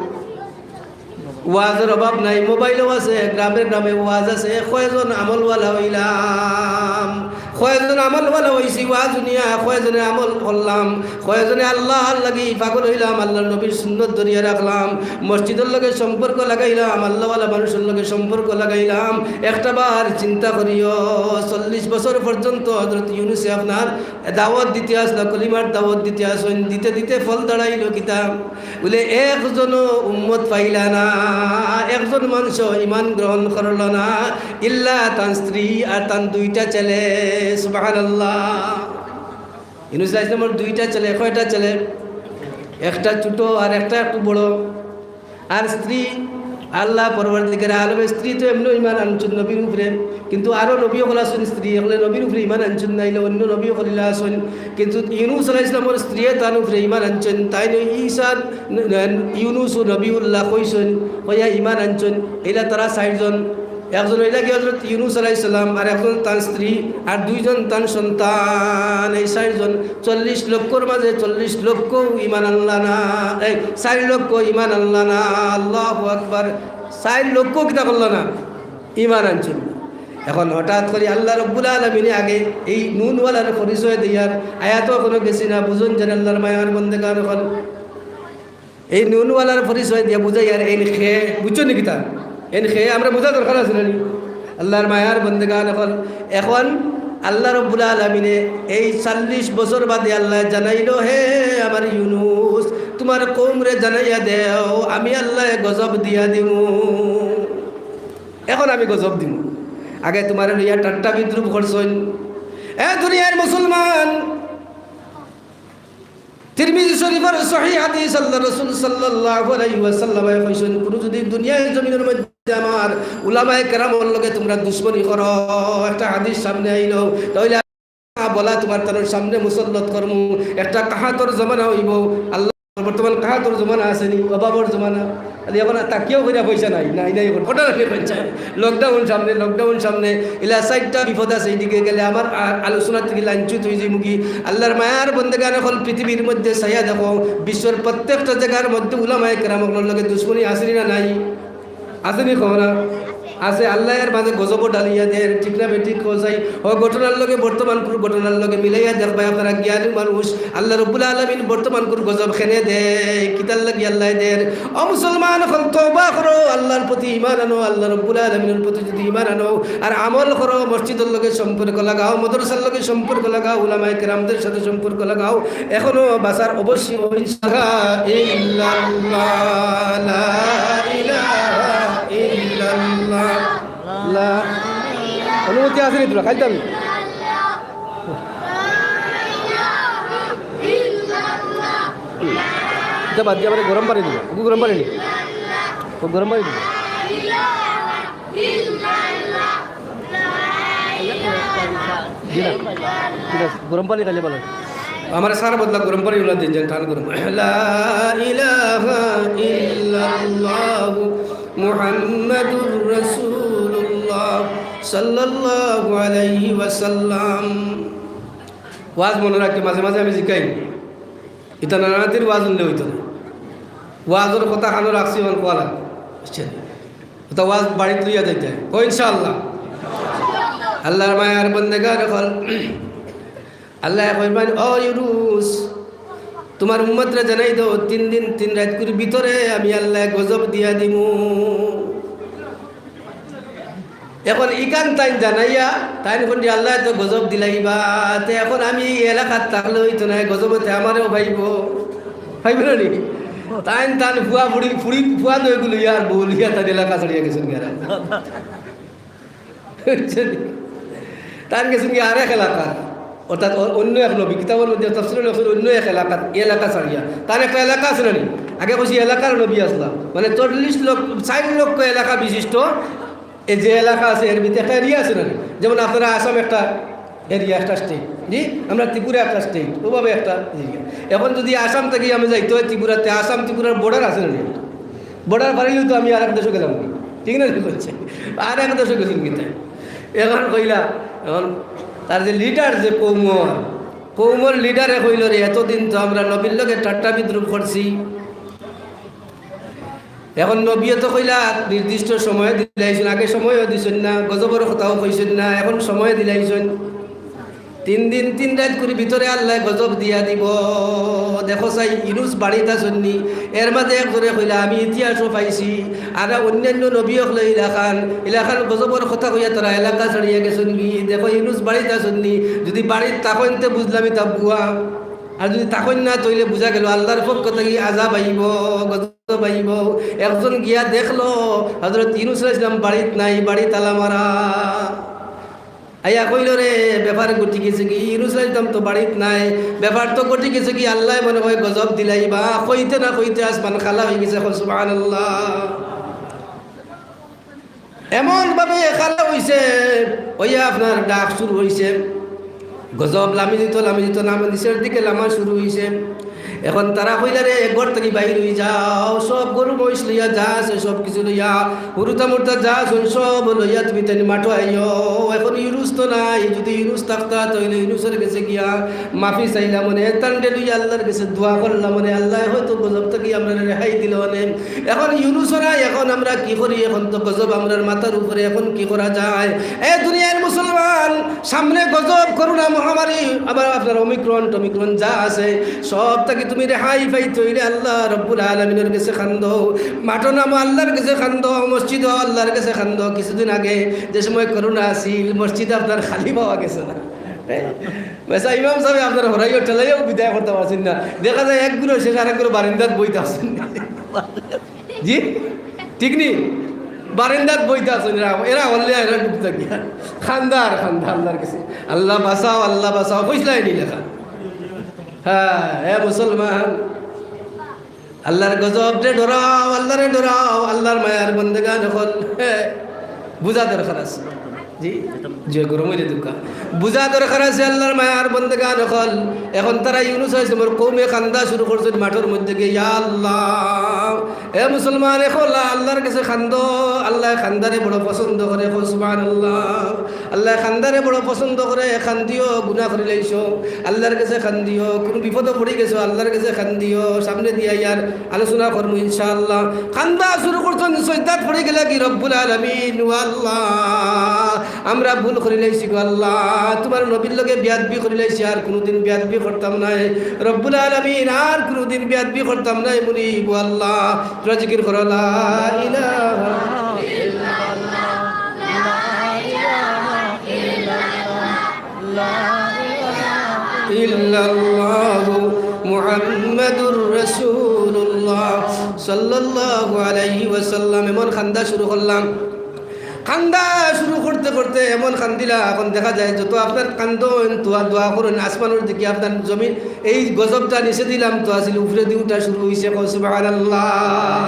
ওয়াজর অভাব নাই, মোবাইলও আছে, গ্রামে গ্রামে ওয়াজ আছে। কয়জন আমলওয়ালা অইলাম, কয়জন আমলওয়ালা অইছি, ওয়াজ হুনিয়া কয়জনে আমল করলাম, কয়জনে আল্লার লাগি পাগল অইলাম, আল্লার নবীর সুন্নত ধরিয়া রাখলাম, মসজিদর লগে সম্পর্ক লাগাইলাম, আল্লাওয়ালা মানুষর লগে সম্পর্ক লাগাইলাম। একটা বার চিন্তা করিও, চল্লিশ বছর পর্যন্ত হযরত ইউনুসে আপনার দাওয়াত দিতে আসলা, কলিমার দাওয়াত দিতে আসইন, দিতে দিতে ফল দাঁড়াইলো কিতা? বুলে, একজনও উম্মত পাইলা না, একজন মানুষও ঈমান গ্রহণ করলো না, ইল্লা তান স্ত্রী আর তান দুইটা ছেলে। সুবহানাল্লাহ। ইউনুস আলাইহিস সালামর দুইটা ছেলে, কয়টা ছেলে? একটা ছোট আর একটা একটু বড়। আর স্ত্রী, আল্লাহ পরওয়ারদিগারে আলমের স্ত্রী তো এমনেও ঈমান আনছইন নবীর উপরে, কিন্তু আরো নবী অকল আছইন, স্ত্রী অকলে নবীর উপরে ঈমান আনছইন, নাইলে অন্য নবী অকল ইলা আছইন। কিন্তু ইউনুস আলাইহিস সালামর স্ত্রীয়ে তান উপরে ঈমান আনছইন। তাইন ঈসা, ইউনুস নবিয়্যুল্লাহ কইছইন, কইয়া ঈমান আনছইন। ইলা তারা চাইরজন, একজন অইলা গিয়া হযরত ইউনুস আলাইহিস সালাম, আর একজন তান স্ত্রী, আর দুইজন তান সন্তান। এই চাইরজন, চল্লিশ লক্ষর মাঝে চল্লিশ লক্ষ ঈমান আনলা না, এই চাইর লক্ষ ঈমান আনলা না। আল্লাহু আকবার। চাইর লক্ষ কিতা করলা না? ঈমান আনছইন না। এখন হঠাৎ করি আল্লাহ রব্বুল আলামিনে আগে এই নুনওয়ালার পরিচয় দিয়ার, আয়াতো এখনো গেছি না, বুঝইন যেন আল্লাহর মায়ার বন্দেগান অকল। এই নুনওয়ালার পরিচয় দিয়া বুঝাইয়ার এইন কে, বুঝছো নি কিতা? এইন কে আমরা বুঝা দরকার আছে না নি? আল্লাহর মায়ার বন্দেগান অকল। এখন আল্লাহ রব্বুল আলামিনে এই চল্লিশ বছর বাদে আল্লাহ জানাইলো, "হে আমার ইউনুস, তুমার কওমরে জানাইয়া দেও, আমি আল্লাহ গজব দিয়া দিমু। এখন আমি গজব দিমু।" আগে তুমারে লইয়া ঠাট্টা বিদ্রুপ করছইন। এ দুনিয়ার মুসলমান, তিরমিজি শরীফর সহিহ হাদিস, আল্লাহ রাসূল সাল্লাল্লাহু আলাইহি ওয়াসাল্লামে কইছইন, কুনু যুদি দুনিয়ার জমিনর মধ্যে আমার উলামায়ে কেরামর লগে তুমরা দুশমনি করো, একটা হাদিস সামনে আইলো, তাইলে বলা তুমার তানর সামনে মুসল্লত করমু, একটা কাহাতর জমানা অইবো। আল্লাহ, বর্তমান কাহাতর জমানা আছে নি, অভাবর জমানা। খালি এখন তাকিয়াও করিয়া পয়সা নাই, নাই, নাই, এখন কটার আছে পয়সা? Lockdown সামনে, lockdown সামনে, ইলা চাইরটা বিপদ আছে, এইদিকে গেলে আমার আ-, আলোচনা থাকি লাইনচ্যুত অইযাইমুগি। আল্লাহর মায়ার বন্দেগান অকল, পৃথিবীর মধ্যে চাইয়া দেখো, বিশ্বর প্রত্যেকটা জাগার মধ্যে উলামায়ে কেরাম অকলর লগে দুশমনি আছে নি না নাই? আছে নি কও না? আছে। আল্লায় এর মাঝে গজবও ঢালিয়া দের, ঠিক না বেঠিক কও চাই? অউ ঘটনার লগে, বর্তমানকুর ঘটনার লগে মিলাইয়া দেখবায় আপনারা জ্ঞানী মানুষ। আল্লাহ রব্বুল আলামিন বর্তমানকুর গজব কেনে দেয়, কিতার লাগি আল্লায় দের? ও মুসলমান অকল, তওবা করো, আল্লাহর প্রতি ঈমান আনো। আল্লাহ রব্বুল আলামিনর প্রতি যুদি ঈমান আনো আর আমল করো, মসজিদর লগে সম্পর্ক লাগাও, মাদ্রাসার লগে সম্পর্ক লাগাও, উলামায়ে কেরামদের সাথে সম্পর্ক লাগাও, এখনো বাঁচার অবশ্যই। লা ইলাহা ইল্লাল্লাহ, লা ইলাহা ইল্লাল্লাহ। লা, অনুমতি আছে নি তোরা? খাইতাম। এটা বাদ দিয়ে আবার গরম পানি দিব। ওকে গরম পানি দিব। ও গরম পানি দিব। জি না, ঠিক আছে, গরম পানি খাইলে ভালো। আমার সারা বদলা গরম পানি ওলা দিন যেন টান গরম। লা ইলাহা ইল্লাল্লাহু মুহাম্মাদুর রাসূলুল্লাহ সাল্লাল্লাহু আলাইহি ওয়াসাল্লাম। ওয়াজ মনো রাখি, মাঝে মাঝে আমি জিকাই, ইতা নানাতির ওয়াজ হুনলে অইতো না। ওয়াজর কথা কানো রাখছি, অখন কওয়া লাগে, বুঝছইন? অতা ওয়াজ বাড়িত লইয়া যাইতায়, ও ইনশাআল্লাহ। আল্লাহর মায়ার বন্দেগান অকল, আল্লায় কইবা, "ও ইউনুস, তুমার উম্মতরে জানাই দেও, তিন দিন তিন রাইত করি ভিতরে আমি আল্লায় গজব দিয়া দিমু।" অখন ইখান তাইন জানাইয়া, তাইন কইন যে, "আল্লায় তো গজব দিলাইবা, তে অখন আমি ই এলাকাত থাকলে অইতো নায়, গজবে তে আমারেও পাইবো, পাইবো না নি?" তাইন তান ফুয়া ফুড়ি, ফুড়ি, ফুয়া দুইগু লইয়া আর বউ লইয়া তান এলাকা ছাড়িয়া গেছইন গিয়া। তাইন গেছইন গিয়া আরেক এলাকাত, অর্থাৎ অ-, অইন্য এক নবী, কিতাবর মধ্যে তাফসীরে লেখছইন অইন্য এক এলাকাত, ই এলাকা ছাড়িয়া। তান একটা এলাকা আছে না নি? আগে কইছি এলাকার নবী আছলা, মানে চল্লিশ লক্ষ, চাইর লক্ষ এলাকা বিশিষ্ট এই যে এলাকা আছে, এর ভিতরে একটা এরিয়া আছে না নি? যেমন আপনারা আসাম একটা এরিয়া, একটা স্টেট, জি, আমরা ত্রিপুরা একটা স্টেট, ওভাবে একটা এরিয়া। অখন যুদি আসাম থাকি আমি যাইতে অয় ত্রিপুরাত, আসাম ত্রিপুরার বর্ডার আছে না নি? বর্ডার পার অইলে তো আমি আরেক দেশো গেলাম, ঠিক না? ঠিক আছে, আরেক দেশো গেছইন কিতা? অখন কইলা, অখন তার যে লিডার, যে কওমর, কওমর লিডারে কইলো, "রে, এতদিন তো আমরা নবীর লগে ঠাট্টা বিদ্রূপ করছি, অখন নবীয়ে তো কইলা নির্দিষ্ট সময় দিলাইছইন, আগে সময়ও দিছইন না, গজবর কথাও কইছইন না, অখন সময় দিলাইছইন।" তিন দিন তিন রাইত করি ভিতরে আল্লায় গজব দিয়া দিবো। দেখো চাই, ইউনুস বাড়িত আছইন নি? এর মাঝে একজনে কইলা, "আমি ইতিহাসও পাইছি, আর অইন্যান্য নবী অকলে ইলাখান, ইলাখান গজবর কথা কইয়া তারা এলাকা ছাড়িয়া গেছইন গি। দেখো ইউনুস বাড়িত আছইন নি? যুদি বাড়িত থাকইন তে বুঝলাম ইতা ভুয়া, আর যুদি থাকইন না তইলে বুঝা গেলো আল্লাহর পক্ষ থাকি আযাব আইবো, গজব আইবো।" একজন গিয়া দেখলো হযরত ইউনুস আলাইহিস সালাম বাড়িত নাই, বাড়ি তালা মারা। আইয়া কইলো, "রে, ব্যাপার ঘটি গেছে কি? ইউনুস আলাইহিস সালাম তো বাড়িত নাই, ব্যাপার তো ঘটি গেছে কি? আল্লায় মনে অয় গজব দিলাইবা।" কইতে না কইতে আসমান কালা অই গেছে। কও সুবহানাল্লাহ। এমন ভাবে কালা অইছে, অইয়া আপনার ডাক শুরু অইছে। গজব লামি দিতো, লামি দিতো, লামি নিচের দিকে লামা শুরু অইছে। অখন তারা কইলা, "রে, ঘর থাকি বাইর অই যাও, সব গরু মহিষ লইয়া যা আছে, সব কিছু লইয়া, হুরুতা মুরুতা যা আছে, সব লইয়া তুমি তাইন মাঠো আইও।" অখন ইউনুস তো নাই, যুদি ইউনুস থাকতা, তাইলে ইউনুসর গেছে গিয়া মাফি চাইলাম অনে, তানরে লইয়া আল্লাহর গেছে দোয়া করলাম অনে, আল্লায় হয়তো গজব থাকি আমরারে রেহাই দিলো অনে। অখন ইউনুসও নাই, অখন আমরা কি করি? অখন তো গজব আমরার মাথার উপরে, অখন কি করা যায়? এ দুনিয়ার মুসলমান, সামনে গজব, করোনা মহামারী, আবার আপনার ওমিক্রন টমিক্রন যা আছে, সব থাকি তুমি রেহাই পাইতে অইলে আল্লাহ রব্বুল আলামিনর গেছে কান্দো। মাঠো নামো, আল্লাহর গেছে কান্দো, মসজিদো আল্লাহর গেছে কান্দো। কিছুদিন আগে যে সময় করোনা আছিল, মসজিদ আপনার খালি পাওয়া গেছে না। বেটা ইমাম সাবে আপনার হরাইও ঠেলাইও বিদায় করতা পারছইন না। দেখা যায় এক গুরু শেষ, আরেক গুরু বারিন্দাত বইতা আছইন। জি? ঠিক নি? বারিন্দাত বইতা আছইন, এরা, এরা হলে এরা ডুবতা গিয়া। কান্দা আর কান্দা আল্লাহর গেছে। "আল্লাহ বাঁচাও, আল্লাহ বাঁচাও", কইছলায় নি লেখা। হ্যাঁ, এ মুসলমান, আল্লাহর গজবরে ডরাও, আল্লাহরে ডরাও, আল্লাহর মায়ার বন্দেগান অকল। হে, বুঝা দরকার আছে। জি? যে গরম অইলে দুঃখা। বুঝা দরকার আছে আল্লাহর মায়ার বন্দেগান অকল। অখন তারা ইউনুস আলাইহিস সালামর কওমে কান্দা শুরু করছইন মাঠর মধ্যে গিয়া, "ইয়া আল্লাহ।" এ মুসলমান, অখন আল্লাহর গেছে কান্দো, আল্লায় কান্দারে বড় পছন্দ করে, কও সুবহানাল্লাহ। আল্লায় কান্দারে বড় পছন্দ করে, কান্দিও, গুনা করিলাইছো, আল্লাহর গেছে কান্দিও, কুনু বিপদো পড়ি গেছো, আল্লাহর গেছে কান্দিও, সামনে দিয়া ইয়ার আলোচনা করমু ইনশাআল্লাহ। কান্দা শুরু করছইন, সইজদাত পড়ি গেলা গি, "রব্বুল আলামিন, ও আল্লাহ, আমরা ভুল করিলাইছি গো আল্লাহ, তুমার নবীর লগে বেয়াদবি করিলাইছি, আর কুনুদিন বেয়াদবি করতাম নায়। রব্বুল আলামিন, আর কুনুদিন বেয়াদবি করতাম নায়, মুনিব ও আল্লাহ।" তুমরা জিকির করো, লা ইলাহা ইল্লাল্লাহু মুহাম্মাদুর রাসূলুল্লাহ সাল্লাল্লাহু আলাইহি ওয়াসাল্লাম। এমন কান্দা শুরু করলাম, কান্দা শুরু করতে করতে এমন কান্দিলা, অখন দেখা যায় যত আপনার কান্দইন, দোয়া, দোয়া করইন, আসমানর দিকে আপনার জমিন, এই গজবটা নিচে দিলাম তো আছিল, উপরেদি উঠা শুরু অইছে, কও সুবহানাল্লাহ।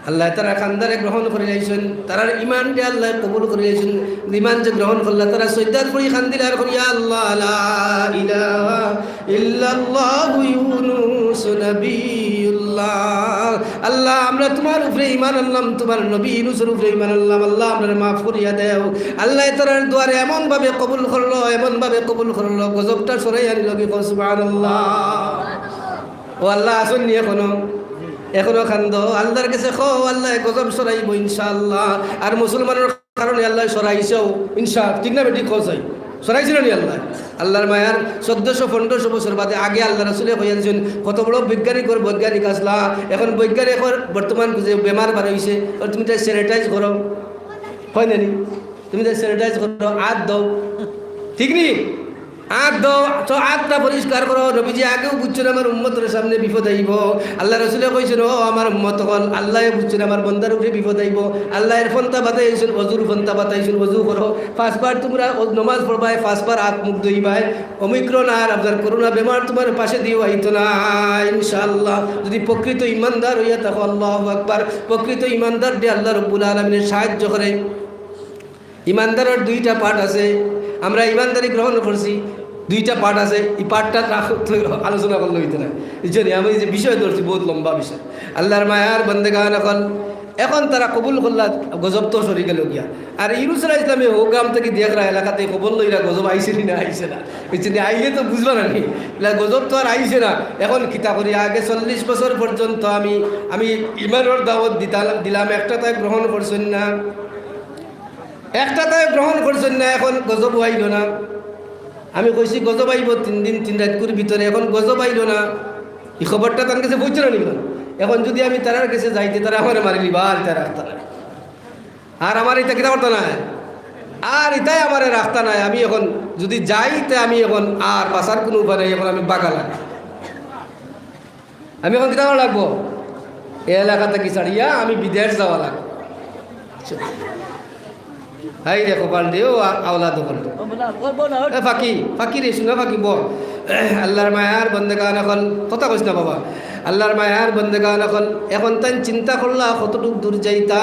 আল্লায় তারার কান্দারে গ্রহণ করিলাইছইন, তারার ইমানরে আল্লায় কবুল করিলাইছইন। ইমান যে গ্রহণ করলা, তারা সইজদাত পড়ি কান্দিলা আর কইলা, "আল্লাহ, লা ইলাহা ইল্লাল্লাহু ইউনুস নবিয়ুল্লাহ।" আল্লাহ, আমরা তুমার উপরে ইমান আনলাম, তুমার নবী ইউনুসর উপরে ইমান আনলাম। আল্লাহ, আমরারে মাফ করিয়া দেও। আল্লায় তারার দোয়ারে এমন ভাবে কবুল করলো, এমন ভাবে কবুল করলো, গজবটা সরাই আনিলো। কি কও সুবহানাল্লাহ? ও আল্লাহ, আছইন নি এখনো? এখনো কান্দো? আল্লার গেছে কও, আল্লায় গজব সরাইবো ইনশাআল্লাহ। আর মুসলমানর কারণে আল্লায় সরাইছেও ইনশা-, ঠিক না বেঠিক কও চাই? সরাইছিল নি আল্লায়? আল্লার মায়ার চৌদ্দশো পনেরোশো বছর বাদে আগে আল্লার রাসুলে কইয়া দিছইন, কত বড় বৈজ্ঞানিকর বৈজ্ঞানিক আছলা, এখন বৈজ্ঞানিকর বর্তমান যে বেমার বার অইছে, ওর তুমি তাই sanitize করো, কয় না নি? তুমি তাই sanitize করো, আত দেও, ঠিক নি? আত দেও, তো আতটা পরিষ্কার করো। নবীজি আগেও বুঝছইন আমার উম্মতর সামনে বিপদ আইবো। আল্লার রাসুলে কইছইন, "ও আমার উম্মত অকল, আল্লায় বুঝছইন আমার বন্দার উপরে বিপদ আইবো।" আল্লায় এর ফন্তা বাতাইছইন, অজুর ফন্তা বাতাইছইন, অজু করো। পাঁচবার তুমরা ও নমাজ পড়বায়, পাঁচবার আত মুখ ধইবায়। Omicron আর আপনার করোনা বেমার তুমার পাশে দিও আইতো না, ইনশাআল্লাহ। যুদি প্রকৃত ইমানদার অইয়া থাকো, আল্লাহু আকবার, প্রকৃত ইমানদাররে আল্লাহ রব্বুল আলামিনে সাহায্য করে। ইমানদারর দুইটা part আছে, আমরা ইমানদারি গ্রহণ করছি, দুইটা part আছে, ই partটা রাখ-, আলোচনা করলে অইতো না। বুঝছো নি? আমি যে বিষয় ধরছি, বহুত লম্বা বিষয়। আল্লার মায়ার বন্দেগান অকল, এখন তারা কবুল করলা, গজব তো সরি গেলো গিয়া। আর ইউনুস আলাইহিস সালামে হউ গ্রাম থাকি দেখরা এলাকাত খবর লইরা গজব আইছে নি না আইছে না। বুঝছো নি? আইলে তো বুঝবা না নি? ইলা গজব তো আর আইছে না। এখন কিতা করি? আগে চল্লিশ বছর পর্যন্ত আমি, আমি ইমানর দাওয়াত দিতাম, দিলাম, একটা তাই গ্রহণ করছইন না। একটা তাই গ্রহণ করছইন না, এখন গজব আইলো না। আমি কইছি গজব আইবো তিন দিন তিন রাইতকুর ভিতরে, এখন গজব আইলো না। ই খবরটা তান গেছে পৌঁছলো নি? এখন যুদি আমি তারার গেছে যাইতে, তারা আমারে মারিলিবা, আর ইতায় রাখতা নায়। আর আমারে ইতায় কিতা করতা নায়? আর ইতায় আমারে রাখতা নায়। আমি এখন যুদি যাই, তে আমি এখন আর বাঁচার কুনু উপায় নাই, এখন আমি ভাগা লাগে। আমি এখন কিতা করা লাগবো? এই এলাকা থাকি ছাড়িয়া আমি বিদেশ যাওয়া লাগবো। হায় রে কপাল রে, ও আ-, আওলাদ অকল। এ ফাকি, ফাকি রে, শুনা ফাকি, বল। আল্লার মায়ার বন্দেগান অকল, কথা কইস না বাবা। আল্লার মায়ার বন্দেগান অকল, এখন তাইন চিন্তা করলা কতটুক দূর যাইতা।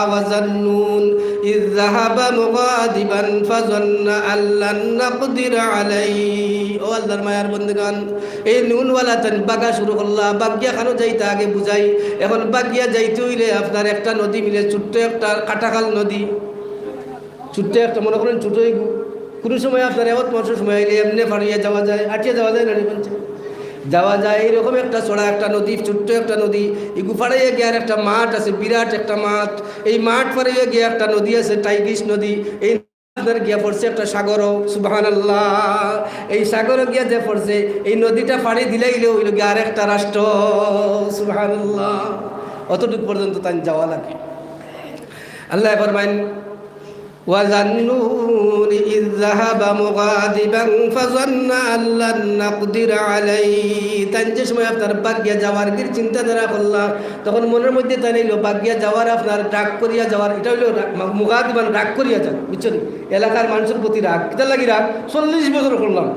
ওয়া জান্নুন ইয যাহাবা মুগাদিবান ফাযান্না আল্লান নাকদিরা আলাইহি। ও আল্লার মায়ার বন্দেগান, এই নুনওয়ালা তাইন বাগা শুরু করলা, বাগিয়া খানো যাইতা আগে বুঝাই। এখন বাগিয়া যাইতে অইলে আপনার একটা নদী মিলে, ছোট্ট একটা কাটাখাল নদী, ছোট্ট একটা, মনে করেন ছোট ইগু, কুনু সময় আপনার এমত মানুষর সময় আইলে এমনে ফাড়িয়া যাওয়া যায়, আটিয়া যাওয়া যায় না নি? যাওয়া যায়। এইরকম একটা ছড়া, একটা নদী, ছোট্ট একটা নদী, ইগু ফাড়াইয়া গিয়া আর একটা মাঠ আছে, বিরাট একটা মাঠ। এই মাঠ ফাড়াইয়া গিয়া একটা নদী আছে, টাইগ্রিস নদী। এই আপনার গিয়া পড়ছে একটা সাগরো, সুবহানাল্লাহ। এই সাগরো গিয়া যে পড়ছে, এই নদীটা ফাড়ি দিলাইলে অইলো গিয়া আরেকটা রাষ্ট্র, সুবহানাল্লাহ। অতটুক পর্যন্ত তাইন যাওয়া লাগে। আল্লায় ফরমাইন, "ওয়া জান্নুনি ইয যাহাবা মুগাদিবান ফাযান্না আল্লান নাকদিরা আলাইহি।" তাইন যে সময় আপনার বাগিয়া যাওয়ার গির চিন্তাধারা করলা, তখন মনর মধ্যে তাইন অইলো বাগিয়া যাওয়ার, আপনার রাগ করিয়া যাওয়ার, ইটা অইলো রা-, মা-, মুগাদিবান, রাগ করিয়া যাওয়া, বুঝছো নি? এলাকার মানষর প্রতি রাগ, কিতার লাগি রাগ? চল্লিশ বছর করলাম,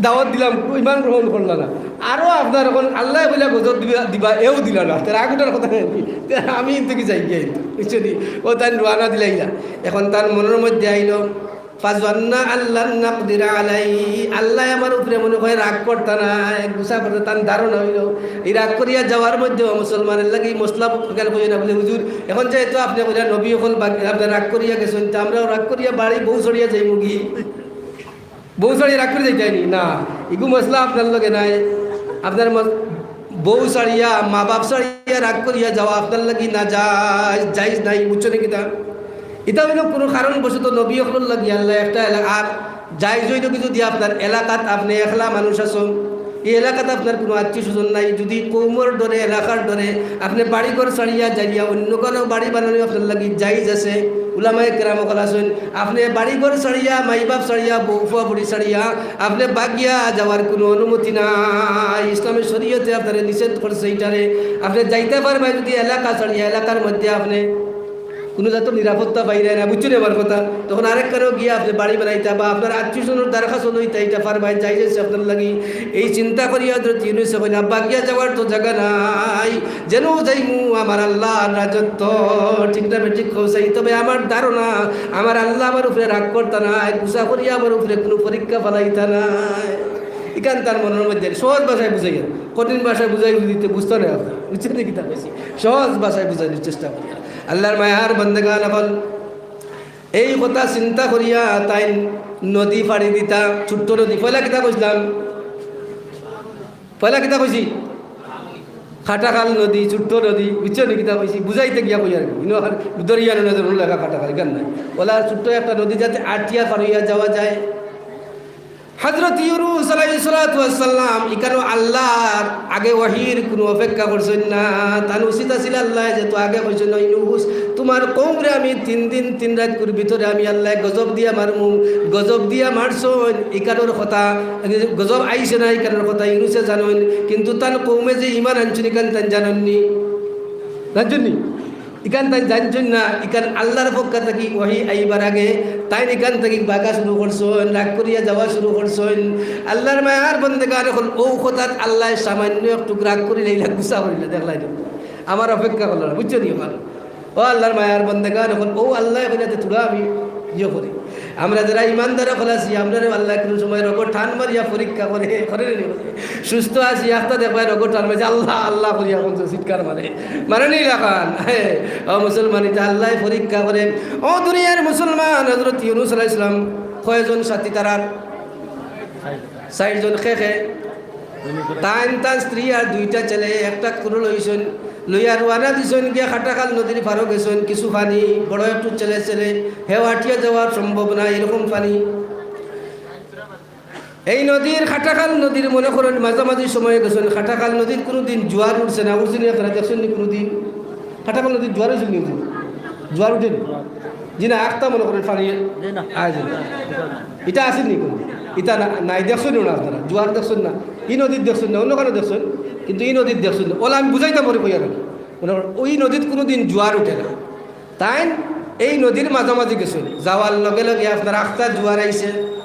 দাওয়াত দিলাম, ইমান গ্রহণ করলা না, আরো আপনার এখন আল্লায় কইলা গজব দিবা, দিবা, এও দিলা না, তে রাগ উঠার কথা নাই। তে আমি কিন্তু কি যাই গিয়া কিন্তু, বুঝছো নি? ও তাইন রওয়ানা দিলাইলা, এখন তান মনর মধ্যে আইলো, "ফাযান্না আল্লান নাকদিরা আলাইহি", আল্লায় আমার উপরে মনে হয় রাগ করতা নায়, গুসা করতা, তান ধারণা অইলো। এই রাগ করিয়া যাওয়ার মধ্যে মুসলমানর লাগি মসলা কেন কইও না বলে, "হুজুর, এখন যেহেতু আপনে কইলা নবী অকল বাগ-, আপনার রাগ করিয়া গেছইন, তে আমরাও রাগ করিয়া বাড়ি বউ ছাড়িয়া যাইমুগি।" বউ ছাড়িয়া রাগ করি যাইতায় নি? না, ইগু মসলা আপনার লগে নাই। আপনার মস-, বউ ছাড়িয়া, মা বাপ ছাড়িয়া রাগ করিয়া যাওয়া আপনার লাগি নাজায়েজ, জায়েজ নাই, বুঝছো নি কিতা? ইটা অইলো কুনু কারণবশত নবী অকলর লাগি আল্লায় একটা এলা-, আর জায়েজ অইলো কি যুদি আপনার এলাকাত আপনে একলা মানুষ আছইন, এই এলাকাত আপনার কুনু আত্মীয় স্বজন নাই, যুদি কওমর ডরে, এলাকার ডরে আপনে বাড়িঘর ছাড়িয়া যাইয়া অন্য কুনু বাড়ি বানানি আপনার লাগি জায়েজ আছে। উলামায়ে কেরাম অকল আছইন, আপনে বাড়িঘর ছাড়িয়া, মাই বাপ ছাড়িয়া, বউ ফুয়া ফুড়ি ছাড়িয়া আপনে বাগিয়া যাওয়ার কুনু অনুমতি নাই। ইসলামে শরীয়তে আপনারে নিষেধ করছে ইটারে। আপনে যাইতা পারবা যুদি এলাকা ছাড়িয়া, এলাকার মধ্যে আপনে কুনু জাতর নিরাপত্তা পাইরা না, বুঝছো নি আমার কথা? তখন আরেকখানো গিয়া আপনে বাড়ি বানাইতা বা আপনার আত্মীয় স্বজনর দরখাস্ত লইতা, ইটা পারবা, জায়েজ আছে আপনার লাগি। এই চিন্তা করিয়া হযরত ইউনুসে কইলা, "বাগিয়া যাওয়ার তো জাগা নাই, যেন যাইমু আমার আল্লাহর রাজত্ব।" ঠিক না বেঠিক কইছি? তবে আমার ধারণা, আমার আল্লাহ আমার উপরে রাগ করতা নায়, গুসা করিয়া আমার উপরে কুনু পরীক্ষা ফালাইতা নায়। ইখান তার মনর মধ্যে সহজ ভাষায় বুঝাইয়া, কঠিন ভাষায় বুঝাই দিতে বুঝতা নায় আপনার, বুঝছো নি কিতা কইছি? সহজ ভাষায় বুঝাইবার চেষ্টা করিয়া। আল্লাহর মায়ার বন্দেগান, অখন এই কথা চিন্তা করিয়া তাইন নদী পাড়ি দিতা, ছোট্ট নদী। পয়লা কিতা কইছিলাম? পয়লা কিতা কইছি? খাটাখাল নদী, ছোট্ট নদী, বুঝছো নি কিতা কইছি? বুঝাইতে গিয়া কই আর কি। ইনো আর দরিয়া নদী যেমন লেখা খাটাখাল, ইখান নায়। অলা ছোট্ট একটা নদী যাতে আটিয়া পার অইয়া যাওয়া যায়। হযরত ইউনুস আলাইহিস সালাতু ওয়াস সালাম ইখানো আল্লাহর আগে ওহীর কুনু অপেক্ষা করছইন না। তান উচিত আছিল আল্লায় যেহেতু আগে কইছইন, "ও ইউনুস, তুমার কওমরে আমি তিন দিন তিন রাইতকুর ভিতরে আমি আল্লায় গজব দিয়া মারমু।" গজব দিয়া মারছইন, ইখানোর কথা, গজব আইছে না, ইখানোর কথা ইউনুসে জানইন, কিন্তু তান কওমে যে ঈমান আনছইন, ইখান তাইন জানইন নি? জানছইন নি? ইখান তাইন জানছইন না, ইখান আল্লাহর পক্ষ থাকি ওহী আইবার আগে তাইন ইখান থাকি বাগা শুরু করছইন, রাগ করিয়া যাওয়া শুরু করছইন। আল্লাহর মায়ার বন্দেগান, অখন অউ কথাত আল্লায় সামান্য একটুক রাগ করিলাইলা, গুসা করিলা, দেখলায় নি? আমার অপেক্ষা করলা না, বুঝছো নি? অখন ও আল্লাহর মায়ার বন্দেগান, অখন অউ আল্লায় কইলা যে থুড়া আমি ইয়ে করি। আমরা যারা ইমানদার অকল আছি, আমরারে আল্লায় কুনু সময় রোগো টান মারিয়া পরীক্ষা করে, করে নি? সুস্থ আছি, একটা দেখবায় রোগো টান মারছে, "আল্লাহ, আল্লাহ" করিয়া অখন তো চিৎকার মারে। মারে নি লাখান? হে, ও মুসলমান, ইটা আল্লায় পরীক্ষা করে। ও দুনিয়ার মুসলমান, হযরত ইউনুস আলাইহিস সালাম কয়জন সাথী তারার? চাইরজন। কে কে? তাইন, তান স্ত্রী আর দুইটা ছেলে, একটা কুরু লইছইন, লইয়া রওয়ানা দিছইন, গিয়া খাটাখাল নদীর পারো গেছইন, কিছু পানি, বড় একটু ছেলে ছেলে, হেও আটিয়া যাওয়া সম্ভব না, এরকম পানি। এই নদীর, খাটাখাল নদীর মনে করইন মাঝামাঝি সময়ে গেছইন। খাটাখাল নদীত কুনুদিন জোয়ার উঠছে না, উঠছে নি? আপনারা দেখছইন নি কুনুদিন? খাটাখাল নদীত জোয়ার অইছিল নি? জোয়ার উঠে নি? জি না, আখতা মনে করইন পানি জি না। আয় জি না। ইটা আছিল নি কুনু? ইটা না, নাই, দেখছইন না আপনারা? জোয়ার দেখছইন না? ই নদীত দেখছইন না, অন্য কানো দেখছইন, কিন্তু ই নদীত দেখছইন না। অলা আমি বুঝাইতাম পরে কইয়া রাখি। মনে করইন, ওই নদীত কুনুদিন জোয়ার উঠে না। তাইন এই নদীর মাঝামাঝি গেছইন, যাওয়ার লগে লগে আপনার আখতা জোয়ার আইছে।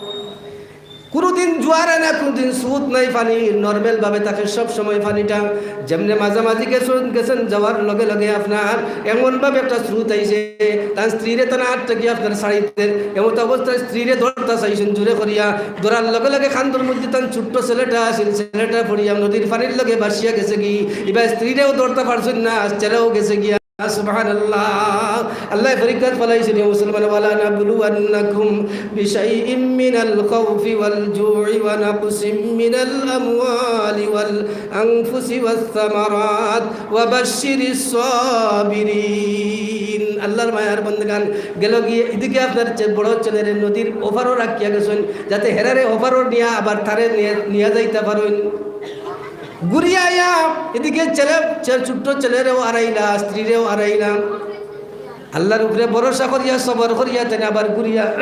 কুনুদিন জোয়ার আয় না, কুনুদিন স্রোত নাই পানির, normal ভাবে থাকে সব সময় পানিটা। যেমনে মাঝামাঝি গেছইন, গেছইন, যাওয়ার লগে লগে আপনার এমন ভাবে একটা স্রোত আইছে, তান স্ত্রীরে তান আত থাকি আপনার ছাড়িতে, এমত অবস্থায় স্ত্রীরে ধরতা চাইছইন জোরে করিয়া, ধরার লগে লগে কান্দর মধ্যে তান ছোট্ট ছেলেটা আছিল, ছেলেটা পড়িয়া নদীর পানির লগে ভাসিয়া গেছেগি। ইবার স্ত্রীরেও ধরতা পারছইন না, ছেলেও গেছেগিয়া। সুবহানাল্লাহ। আল্লায় পরীক্ষাত ফালাইছইন, হে মুসলমান, "ওয়ালা নাবলুওয়ান্নাকুম বিশাইইম মিনাল খাউফি ওয়াল জুই ওয়া নাকসিম মিনাল আমওয়ালি ওয়াল আনফুসি ওয়াস সামারাত ওয়া বাশশিরিস সাবিরিন।" আল্লাহর মায়ার বন্দেগান, গেল গিয়া ইদিকে আপনার চে-, বড় ছেলেরে নদীর ওপারো রাখিয়া গেছইন, যাতে হেরারে ওপারো নিয়া আবার তারে নিয়া, নিয়া যাইতা পারইন। ঘুরিয়া আইয়া ইদিকে ছেলে, ছে-, ছোট্ট ছেলেরেও হারাইলা, স্ত্রীরেও হারাইলা। আল্লাহর উপরে ভরসা করিয়া, সবর করিয়া, তাইন আবার ঘুরিয়া,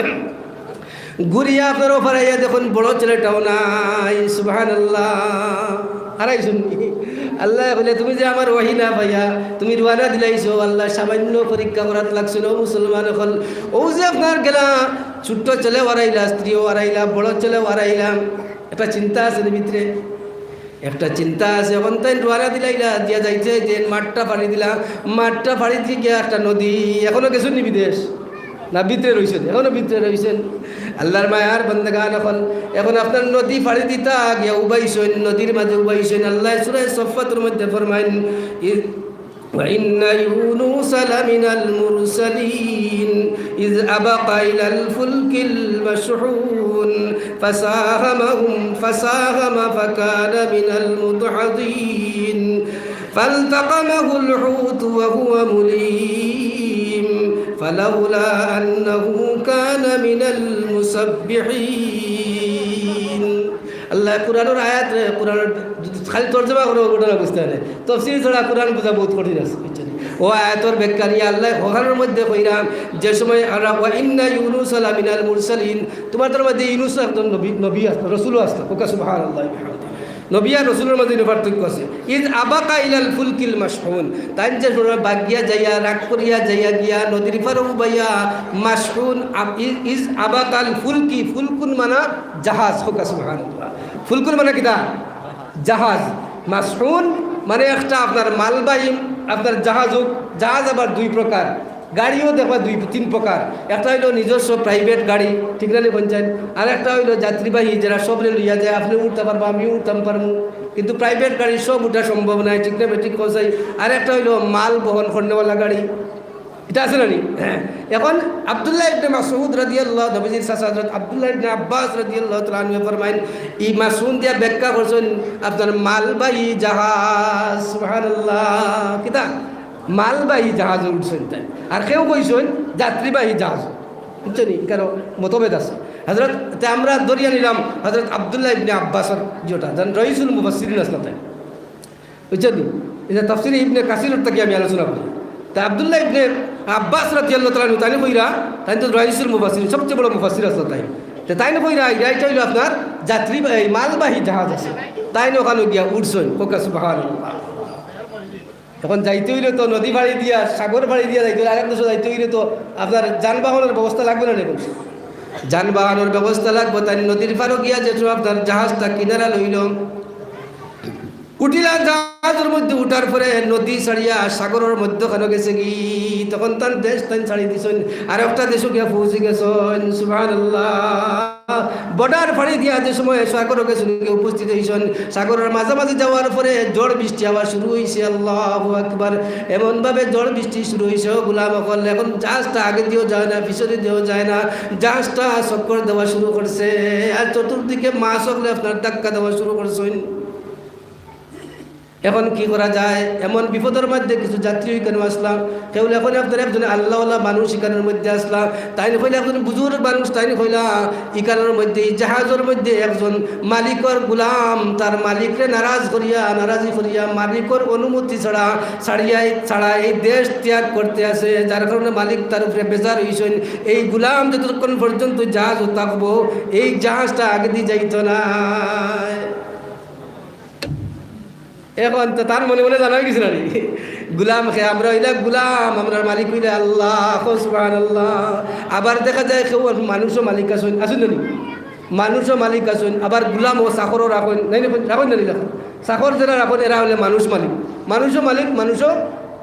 ঘুরিয়া আপনার ওপারে আইয়া দেখইন বড় ছেলেটাও নাই। সুবহানাল্লাহ। হারাইছইন নি? আল্লায় কইলা, "তুমি যে আমার ওহী না পাইয়া তুমি রওয়ানা দিলাইছো, আল্লায় সামান্য পরীক্ষা করাত লাগছইন।" ও মুসলমান অকল, অউ যে আপনার গেলা, ছোট্ট ছেলেও হারাইলা, স্ত্রীও হারাইলা, বড় ছেলেও হারাইলা, একটা চিন্তা আছে নি ভিতরে? একটা চিন্তা আছে। অখন তাইন রওয়ানা দিলাইলা, দিয়া যাইতে যাইতে মাঠটা পাড়ি দিলা, মাঠটা পাড়ি দিয়া গিয়া একটা নদী, এখনো গেছইন নি বিদেশ? না, ভিতরে রইছইন, এখনো ভিতরে রইছইন। আল্লাহর মায়ার বন্দেগান, অখন, অখন আপনার নদী পাড়ি দিতা গিয়া উবাইছইন, নদীর মাঝে উবাইছইন। আল্লায় সূরা সফফাতর মধ্যে ফরমাইন, ইজ وإن يونس لمن المرسلين إذ أبق إلى الفلك المشحون فساهم فساهم فكان من المدحضين فالتقمه الحوت وهو مليم فلولا أنه كان من المسبحين. আল্লায় কোরআনর আয়াতরে, কোরআনর খালি তর্জমা করি ঘটনা বুঝতা নায়। তফসির ছাড়া কোরআন বুঝা বউত কঠিন আছে, বুঝছইন নি? অউ আয়াতর ব্যাখ্যা নিয়া আল্লায় কোরআনর মধ্যে কইরা, যে সময় আল্লাহ, "ওয়া ইন্না ইউনুস লামিনাল মুরসালিন", তুমার তার মধ্যে ইউনুস একজন নবী, নবী আছলা, রসুলও আছলা। কউক্কা সুবহানাল্লাহি ওয়া বিহামদিহি। নবী আর রসুলর মাঝে ইনো পার্থক্য আছে। ইজ আবাকা ইলাল ফুলকিল মাশহুন, তাইন যে সময় বাগিয়া যাইয়া, রাগ করিয়া যাইয়া গিয়া নদীর পারো উবাইয়া, মাশহুন, আব-, ইজ, ইজ আবাকাল ফুলকি, ফুলকুন মানা জাহাজ, কউক্কা সুবহানাল্লাহ। ফুলকুন মানে কিতা? জাহাজ। মাশহুন মানে একটা আপনার মালবাহী, আপনার জাহাজ অউক, জাহাজ আবার দুই প্রকার, গাড়িও দেখবা দুই তিন প্রকার। একটা অইলো নিজস্ব প্রাইভেট গাড়ি, ঠিক না নি কইন চাইন? আর একটা অইলো যাত্রীবাহী, যেরা সবরে লইয়া যায়, আপনে উঠতা পারবা, আমিও উঠতাম পারমু, কিন্তু প্রাইভেট গাড়ি সব উঠা সম্ভব নায়, ঠিক না বে-, ঠিক কইন চাইন? আর একটা অইলো মাল বহন করনেওয়ালা গাড়ি, ইটা আছে না নি? এখন আব্দুল্লাহ ইবনে মাসউদ রাদিয়াল্লাহু, নবীজির চাচা হযরত আব্দুল্লাহ ইবনে আব্বাস রাদিয়াল্লাহু তাআলা আনহু ফরমাইন, ই মাশহুন দিয়া ব্যাখ্যা করছইন আপনার মালবাহী জাহাজ। সুবহানাল্লাহ। কিতা? মালবাহী জাহাজো উঠছইন তাইন। আর কেউ কইছইন যাত্রীবাহী জাহাজ। বুঝছো নি? কারণ মতভেদ আছে। হযরত, তে আমরা ধরিয়া নিলাম হযরত আব্দুল্লাহ ইবনে আব্বাসর যেটা, যেন রইসুল মুফাসসিরিন আছলা তাইন। বুঝছো নি? ইটা তাফসিরে ইবনে কাসিরর থাকি আমি আলোচনা করি। তে আব্দুল্লাহ ইবনে আব্বাস রাদিয়াল্লাহু তাআলা আনহু তাইন কইরা, তাইন তো রইসুল মুফাসসিরিন, সবচেয়ে বড় মুফাসসির আছলা তাইন। তে তাইন কইরা, ইটা, ইটা অইলো আপনার যাত্রী, এই মালবাহী জাহাজ আছে। তাইন অখানো গিয়া উঠছইন, কউক্কা সুবহানাল্লাহ। এখন যাইতে অইলে তো নদী পাড়ি দিয়া, সাগর পাড়ি দিয়া যাইতে অইলে, আরেক দেশো যাইতে অইলে তো আপনার যানবাহনর ব্যবস্থা লাগবো না নি? যানবাহনর ব্যবস্থা লাগবো। তাইন নদীর পারো গিয়া যে সময় আপনার জাহাজটা কিনারা লইলো, উঠিলা জাহাজর মধ্যে, উঠার পরে নদী ছাড়িয়া সাগরর মধ্যখানো গেছেগি, তখন তান দেশ তাইন ছাড়ি দিছইন, আর একটা দেশো গিয়া পৌঁছি গেছইন। সুবহানাল্লাহ। বর্ডার পাড়ি দিয়া যে সময় সাগরো গেছইন, গিয়া উপস্থিত অইছইন, সাগরর মাঝামাঝি যাওয়ার পরে ঝড় বৃষ্টি আবার শুরু অইছে। আল্লাহু আকবার। এমনভাবে ঝড় বৃষ্টি শুরু অইছে, ও গোলাম অকল, এখন জাহাজটা আগেদিও যায় না, পিছনেদিও যায় না, জাহাজটা চক্কর দেওয়া শুরু করছে, আর চতুর্দিকে মাছ অকলে আপনার ধাক্কা দেওয়া শুরু করছইন। এখন কি করা যায়? এমন বিপদর মধ্যে কিছু যাত্রী ইখানো আছলা। কেউ অইলে এখন আপনার একজন আল্লাহওয়ালা মানুষ ইখানর মধ্যে আছলা। তাইন অইলে একজন বুজুর্গ মানুষ, তাইন অইলা ইখানর মধ্যে, ই জাহাজর মধ্যে একজন মালিকর গোলাম, তার মালিকরে নারাজ করিয়া, নারাজি করিয়া, মালিকর অনুমতি ছাড়া, ছাড়িয়া, ছাড়া এই দেশ ত্যাগ করতে আছে, যার কারণে মালিক তার উপরে বেজার অইছইন। এই গোলাম যতক্ষণ পর্যন্ত জাহাজো থাকবো, এই জাহাজটা আগেদি যাইতো নায়। এখন তো তার মনে মনে জানা অইগেছে না নি? গোলাম খে, আমরা অইলা গোলাম, আমরার মালিক অইলা আল্লাহ। কও সুবহানাল্লাহ। আবার দেখা যায় কেউ মানুষও মালিক আছইন, আছইন না নি? মানুষও মালিক আছইন, আবার গোলামও চাকরও রাখইন, নায় নি? রাখইন না নি? রাখইন। চাকর যেরা রাখইন, এরা অইলে মানুষ মালিক, মানুষও মালিক, মানুষও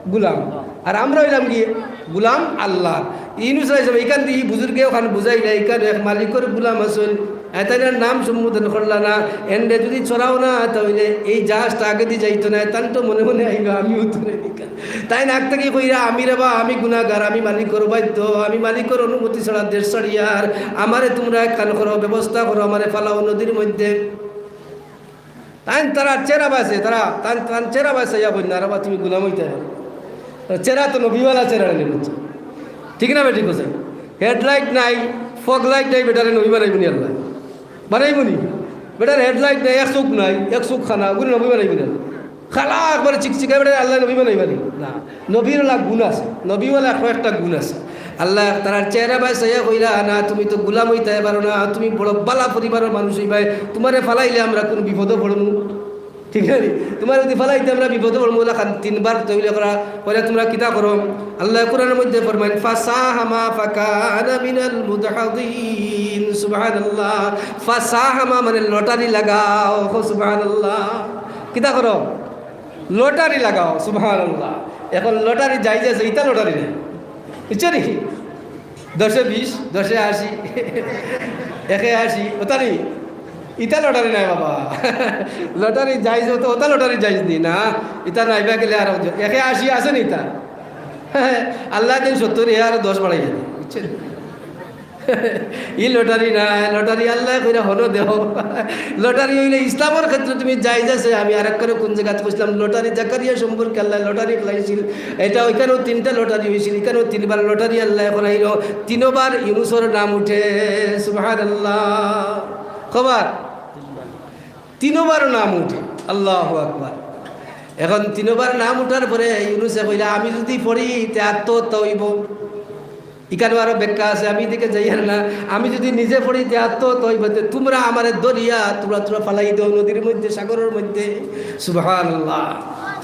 গোলাম। আর আমরা অইলাম কি? গোলাম আল্লাহ। ইউনুস আলাইহিস সালাম ইখান দিয়া ই বুজুর্গে অখান বুঝাইলা, ইখান এক মালিকর গোলাম আছইন, এতাইনর নাম সম্বোধন করলা না, এনরে যদি ছড়াও না, তা অইলে এই জাহাজটা আগেদি যাইতো না, এতান তো মনে মনে আইবা, আমিও তো রে নিকা। তাইন আগ থাকি কইরা, আমি রে বা, আমি গুনাহগার, আমি মালিকর বাধ্য, আমি মালিকর অনুমতি ছাড়া দেশ ছাড়িয়ার, আমারে তুমরা একখান করো, ব্যবস্থা করো, আমারে ফালাও নদীর মধ্যে। তাইন তারা চেরা বাসে, তারা তান, তান চেরা বাসে ইয়া কইন না, রে বা তুমি গুলাম অইতায় পারো। চেরা তো নবীওয়ালা চেরা নি বুঝছো। ঠিক না বেঠিক কইছি? হেডলাইট নাই, ফগ লাইট নাই, বেটারে নবী বানাইবো নি আল্লায়? বানাইবো নি? বেটার হেডলাইট নাই, এক চউখ নাই, এক চউখ কানা, অগুরে নবী বানাইবো নি আল্লায়? কালা একবারে চিকচিকা, বেটারে আল্লায় নবী বানাইবা নি? না। নবীর অলা গুণ আছে, নবীওয়ালা কয়েকটা গুণ আছে। আল্লায় তারার চেহারা বায় চাইয়া কইলা, "না, তুমি তো গুলাম অইতায় পারো না, তুমি বড় বালা পরিবারর মানুষ অইবায়, তুমারে ফালাইলে আমরা কুন বিপদো পড়মু?" ঠিক আছে? তুমারে যদি ফালাইতে আমরা বিপদো পড়মু, অলা খান তিনবার তইলে করা, কইলা, "তুমরা কিতা করো?" আল্লায় কোরআনর মধ্যে ফরমাইন, "ফাসাহামা ফাকানা মিনাল মুদহাদিন।" সুবহানাল্লাহ। ফাসাহামা মানে লটারি লাগাও। কও সুবহানাল্লাহ। কিতা করো? লটারি লাগাও। সুবহানাল্লাহ। এখন লটারি জায়েজ আছে, ইতা লটারি নায়। বুঝছো নি? দশে বিশ, দশে আশি, একে আশি, অতা নি? ইতা লটারি নায় বাবা। লটারি জায়েজ অতো, অতা লটারি জায়েজ নি না। ইতা নাইবা গেলে আর অতো। একে আশি আছে নি ইতা? আল্লায় দেইন সত্তর, এ আরো দশ বাড়াইয়া দেইন। বুঝছো নি? ই লটারি নায়, লটারি আল্লায় কইরা হনো দেও। লটারি অইলে ইসলামর ক্ষেত্রে তুমি জায়েজ আছে। আমি আরেক করে কুন জাগাত কইছিলাম, লটারি জাকারিয়া সম্পর্কে আল্লায় লটারি খেলাইছিল। ইটা অইখানেও তিনটা লটারি অইছিল, ইখানেও তিনবার লটারি আল্লায় করাইলো। তিনবার ইউনুসর নাম উঠে। সুবহানাল্লাহ। কয়বার? তিনবার নাম উঠে। আল্লাহু আকবার। এখন তিনবার নাম উঠার পরে ইউনুসে কইলা, "আমি যদি পড়ি, তে আত্মহত্যা অইবো।" ইখানো আরো ব্যাখ্যা আছে, আমি ইদিকে যাইয়ার না। আমি যুদি নিজে পড়ি, তে আত্মহত্যা অইবো, তে তুমরা আমারে ধরিয়া তুমরা, তুমরা ফালাই দেও নদীর মধ্যে, সাগরর মধ্যে। সুবহানাল্লাহ,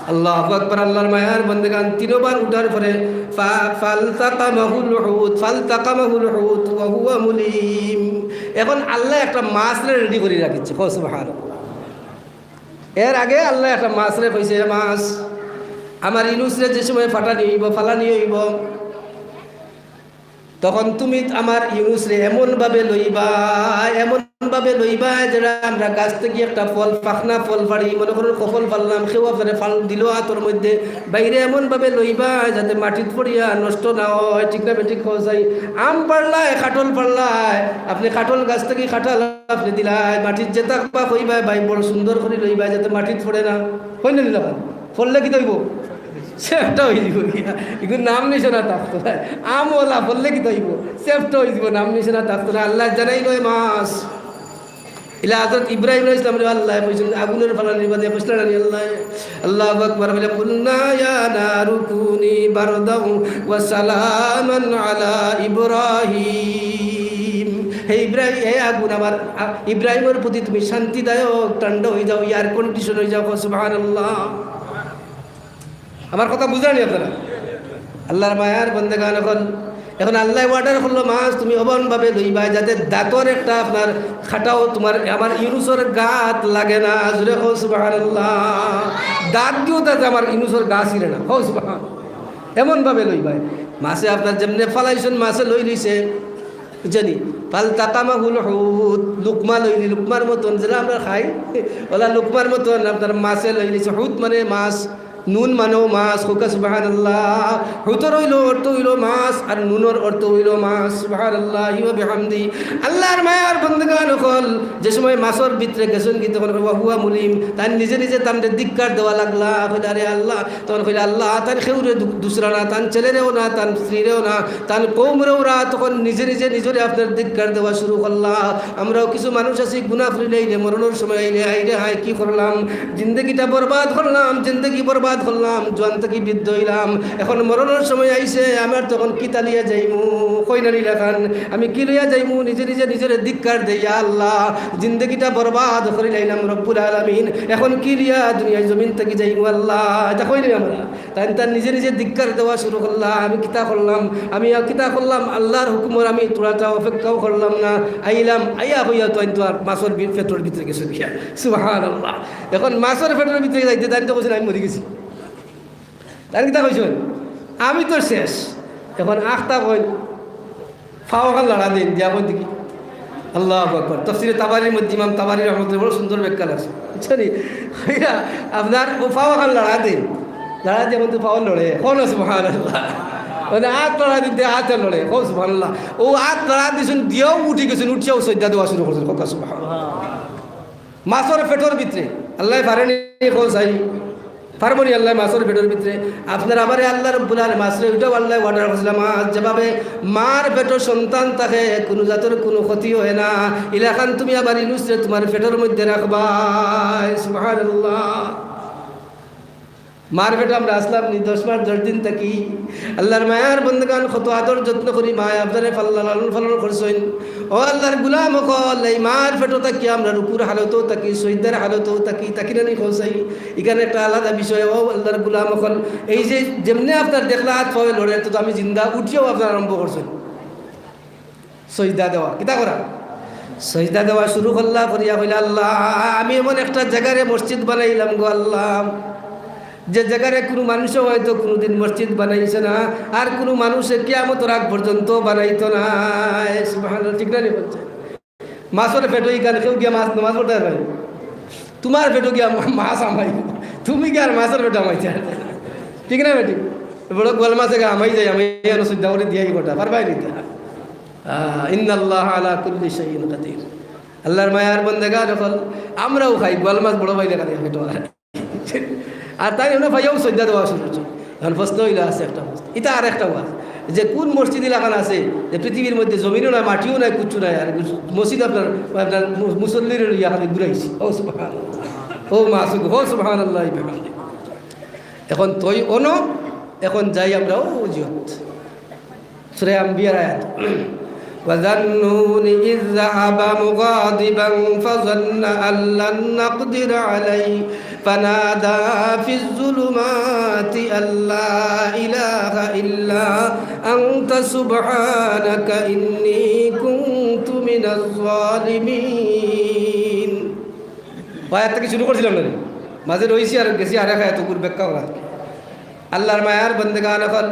আল্লাহু আকবার। আল্লাহর মায়ার বন্দেগান, তিনবার উঠার পরে ফা-, ফালতাকামাহুল হুত, ফালতাকামাহুল হুত ওয়া হুয়া মুলিম। এখন আল্লায় একটা মাছরে ready করি রাখিছে। কও সুবহানাল্লাহ। এর আগে আল্লায় একটা মাছরে কইছে, "এ মাছ, আমার ইউনুসরে যে সময় ফাটানি অইবো, ফালানি অইবো, তখন তুমি আমার ইউনুসরে এমনভাবে লইবায়, এমনভাবে লইবায়, যেরা আমরা গাছ থাকি একটা ফল, পাকনা ফল ফাড়ি, মনে করো কফল ফাড়লাম, কেউ আপনারে ফাল দিলো আতর মধ্যে, বাইরে এমনভাবে লইবায় যাতে মাটিত পড়িয়া নষ্ট না অয়।" ঠিক না বেঠিক কও চাই? আম ফাড়লায়, কাঠল ফাড়লায়, আপনে কাঠল গাছ থাকি কাঠল আপনে দিলায়, মাটিত যেতা বা কইবায়, ভাই, বড় সুন্দর করি লইবায় যাতে মাটিত পড়ে না। কই না দিলাম? পড়লে কিতা অইবো? সেফটা অইযিবো গিয়া। ইগুর নাম নিশানা থাকতো নায়। আমওয়ালা পড়লে কিতা অইবো? সেফটা অইযিবো, নাম নিশানা থাকতো নায়। আল্লায় জানাইলো এ মাছ। ইলা হযরত ইব্রাহিম আলাইহিস সালামরে আল্লায় কইছইন, আগুনর ফালানির বাদে কইছলা না নি আল্লায়? আল্লাহু আকবার। বলে, "কুলনা ইয়া নারু কুনি বারদাও ওয়া সালামান আলা ইব্রাহিম।" হে ইব্রাহিম, হে আগুন আমার, আ-, ইব্রাহিমর প্রতি তুমি শান্তিদায়ক, ঠান্ডা অইযাও, air condition অইযাও। কও সুবহানাল্লাহ। আমার কথা বুঝরা নি আপনারা? আল্লাহর মায়ার বন্দেগান, এখন, এখন আল্লায় order করলো, "মাছ তুমি অমনভাবে লইবায় যাতে দাঁতর একটা আপনার কাটাও তুমার, আমার ইউনুসর গাত লাগে না।" জোরে কও সুবহানাল্লাহ। দাঁত দিও যাতে আমার ইউনুসর গা ছিড়ে না। কও সুবহান। এমনভাবে লইবায়। মাছে আপনার যেমনে ফালাইছইন, মাছে লই লইছে। বুঝছইন নি? ফালতাকামাহুল হুত, লুকমা লইলি, লুকমার মতন, যেরা আমরা খাই, অলা লুকমার মতন আপনার মাছে লই লইছে। হুত মানে মাছ, নুন মানেও মাছ, কউক্কা সুবহানাল্লাহ। হুতর অইলো, অর্থ অইলো মাছ, আর নুনর অর্থ অইলো মাছ। সুবহানাল্লাহি ওয়া বিহামদি। আল্লাহর মায়ার বন্দেগান অকল, যে সময় মাছর ভিতরে গেছইন গি, তখন ওয়া হুয়া মুলিম, তান নিজে নিজে তানরে ধিক্কার দেওয়া লাগলা, কইলা, "আরে আল্লাহ।" তখন কইলা, "আল্লাহ, তান কেউরে দু-, দুসরা না, তান ছেলেরেও না, তান স্ত্রীরেও না, তান কওমরেও না।" তখন নিজে নিজে নিজরে আপনার ধিক্কার দেওয়া শুরু করলা। আমরাও কিছু মানুষ আছি, গুনা করিলে আইলে, মরণর সময় আইলে, "হায়রে হায়, কি করলাম? জিন্দেগিটা বরবাদ করলাম, জিন্দেগি বরবাদ করলাম, জোয়ান থাকি বৃদ্ধ অইলাম, এখন মরণর সময় আইছে, আমার তখন কিতা লইয়া যাইমু?" কই না নি লাখান, "আমি কি লইয়া যাইমু?" নিজে নিজে নিজরে ধিক্কার দেই, "ইয়া আল্লাহ, জিন্দেগিটা বরবাদ করিলাইলাম রব্বুল আলামিন, এখন কি লইয়া দুনিয়ার জমিন থাকি যাইমু আল্লাহ?" ইতা কই না নি আমরা? তাইন তান নিজে নিজে ধিক্কার দেওয়া শুরু করলা, "আমি কিতা করলাম, আমি আর কিতা করলাম, আল্লাহর হুকুমর আমি থুড়াটা অপেক্ষাও করলাম না, আইলাম, আইয়া কইয়া তো আইন তো আর মাছর বি-, পেটর ভিতরে গেছে গিয়া।" সুবহানাল্লাহ। এখন মাছর পেটর ভিতরে যাইতে তাইন তো কইছইন, "আমি মরি গেছি।" তাইন কিতা কইছইন? "আমি তো শেষ।" এখন আখতা কইন, পাও খান লড়া দেইন, দিয়া কইন দেখি। আল্লাহু আকবার। তাফসীরে তাবারীর মধ্যে ইমাম তাবারী রহমতুল্লাহ বড় সুন্দর ব্যাখ্যা লাগছে। বুঝছইন নি? কইরা আপনার অউ পাও খান লড়া দেইন। লড়া দিয়া কইন তো পাও লড়ে। কও না সুবহানাল্লাহ। মানে আত লড়া দিতে আত লড়ে। কও সুবহানাল্লাহ। অউ আত লড়া দিছইন, দিয়াও উঠি গেছইন, উঠিয়াও সইজদা দেওয়া শুরু করছইন। কও সুবহানাল্লাহ। মাছর পেটর ভিতরে। আল্লায় পারে নি? কও চাই। পারবো নি আল্লায় মাছর পেটর ভিতরে? আপনার আমারে আল্লাহ রব্বুল আলামিন মাছরে, ওইটাও আল্লায় order করছিলা, মাছ যেভাবে মার পেটর সন্তান থাকে, কুনু জাতর কুনু ক্ষতি অয় না, ইলাখান তুমি আবার ইউনুসরে তুমার পেটর মধ্যে রাখবায়। সুবহানাল্লাহ। মার পেটো আমরা আছলাম নি দশ মাস দশ দিন থাকি। আল্লাহর মায়ার বন্দেগান, কত আদর যত্ন করি মায় আপনারে পাললা, লালন পালন করছইন। ও আল্লাহর গুলাম অকল, এই মার পেটো থাকি আমরা রুকুর হালতো থাকি, সইজদার হালতো থাকি, থাকি না নি কও চাই? ইখান একটা আলাদা বিষয়। ও আল্লাহর গুলাম অকল, এই যে যেমনে আপনার দেখলা আত পাওয়ে লড়ে, তো আমি জিন্দা উঠিয়াও আপনার আরম্ভ করছইন সইজদা দেওয়া। কিতা করা? সইজদা দেওয়া শুরু করলা, করিয়া কইলা, "আল্লাহ, আমি এমন একটা জাগারে মসজিদ বানাইলাম গো আল্লাহ, যে জাগারে কুনু মানুষে হয়তো কুনুদিন মসজিদ বানাইছে না, আর কুনু মানুষে কিয়ামতর আগ পর্যন্ত বানাইতো নায়।" সুবহানাল্লাহ, ঠিক না নি বলছে? মাছর পেটো ইখান কেউ গিয়া মাছ, মাছ পড়তে পারবে? তুমার পেটো গিয়া মা-, মাছ হামাই, তুমি গিয়া আর মাছর পেটো হামাইতে পারবে? ঠিক না বেটি? বড় গোয়াল মাছে গিয়া হামাই যায়, আমি এনে সইজদা করি দিয়াই গোটা, পারবায় নি তা? আহ, ইন্নাল্লাহ আলা কুল্লি শাইইন কাদির। আল্লাহর মায়ার বন্দেগান অকল, আমরাও খাই, গোয়াল মাছ বড় পাইলে খালি পেটো আর। আর তাইন অনো পাইয়াও সইজদা দেওয়া শুরু করছে। এখন প্রশ্ন অইলো, আছে একটা প্রশ্ন, ইটা আর একটা ওয়াজ, যে কুন মসজিদ ইলাখান আছে যে পৃথিবীর মধ্যে জমিনও নাই, মাটিও নাই, কুচ্ছু নাই, আর মসজিদ আপনার, আপনার মু-, মুসল্লিরে লইয়া খালি ঘুরাইছে। ও সুবহানাল্লাহ, ও মাসুক, ও সুবহানাল্লাহ, বিহামদি। এখন তই অনো, এখন যাই আমরা ও জিয়ত। সুরা আম্বিয়ার আয়াত। وذا النون إذ ذهب مغاضبا فظن أن لن نقدر عليه فنادى في الظلمات أن لا إله إلا أنت سبحانك إني كنت من الظالمين। আয়াত থাকি শুরু করছিলাম না? মাঝে রইছি আর গেছি আরেক আয়াত, ওগুর ব্যাখ্যা করা। আল্লাহর মায়ার বন্দেগান অকল,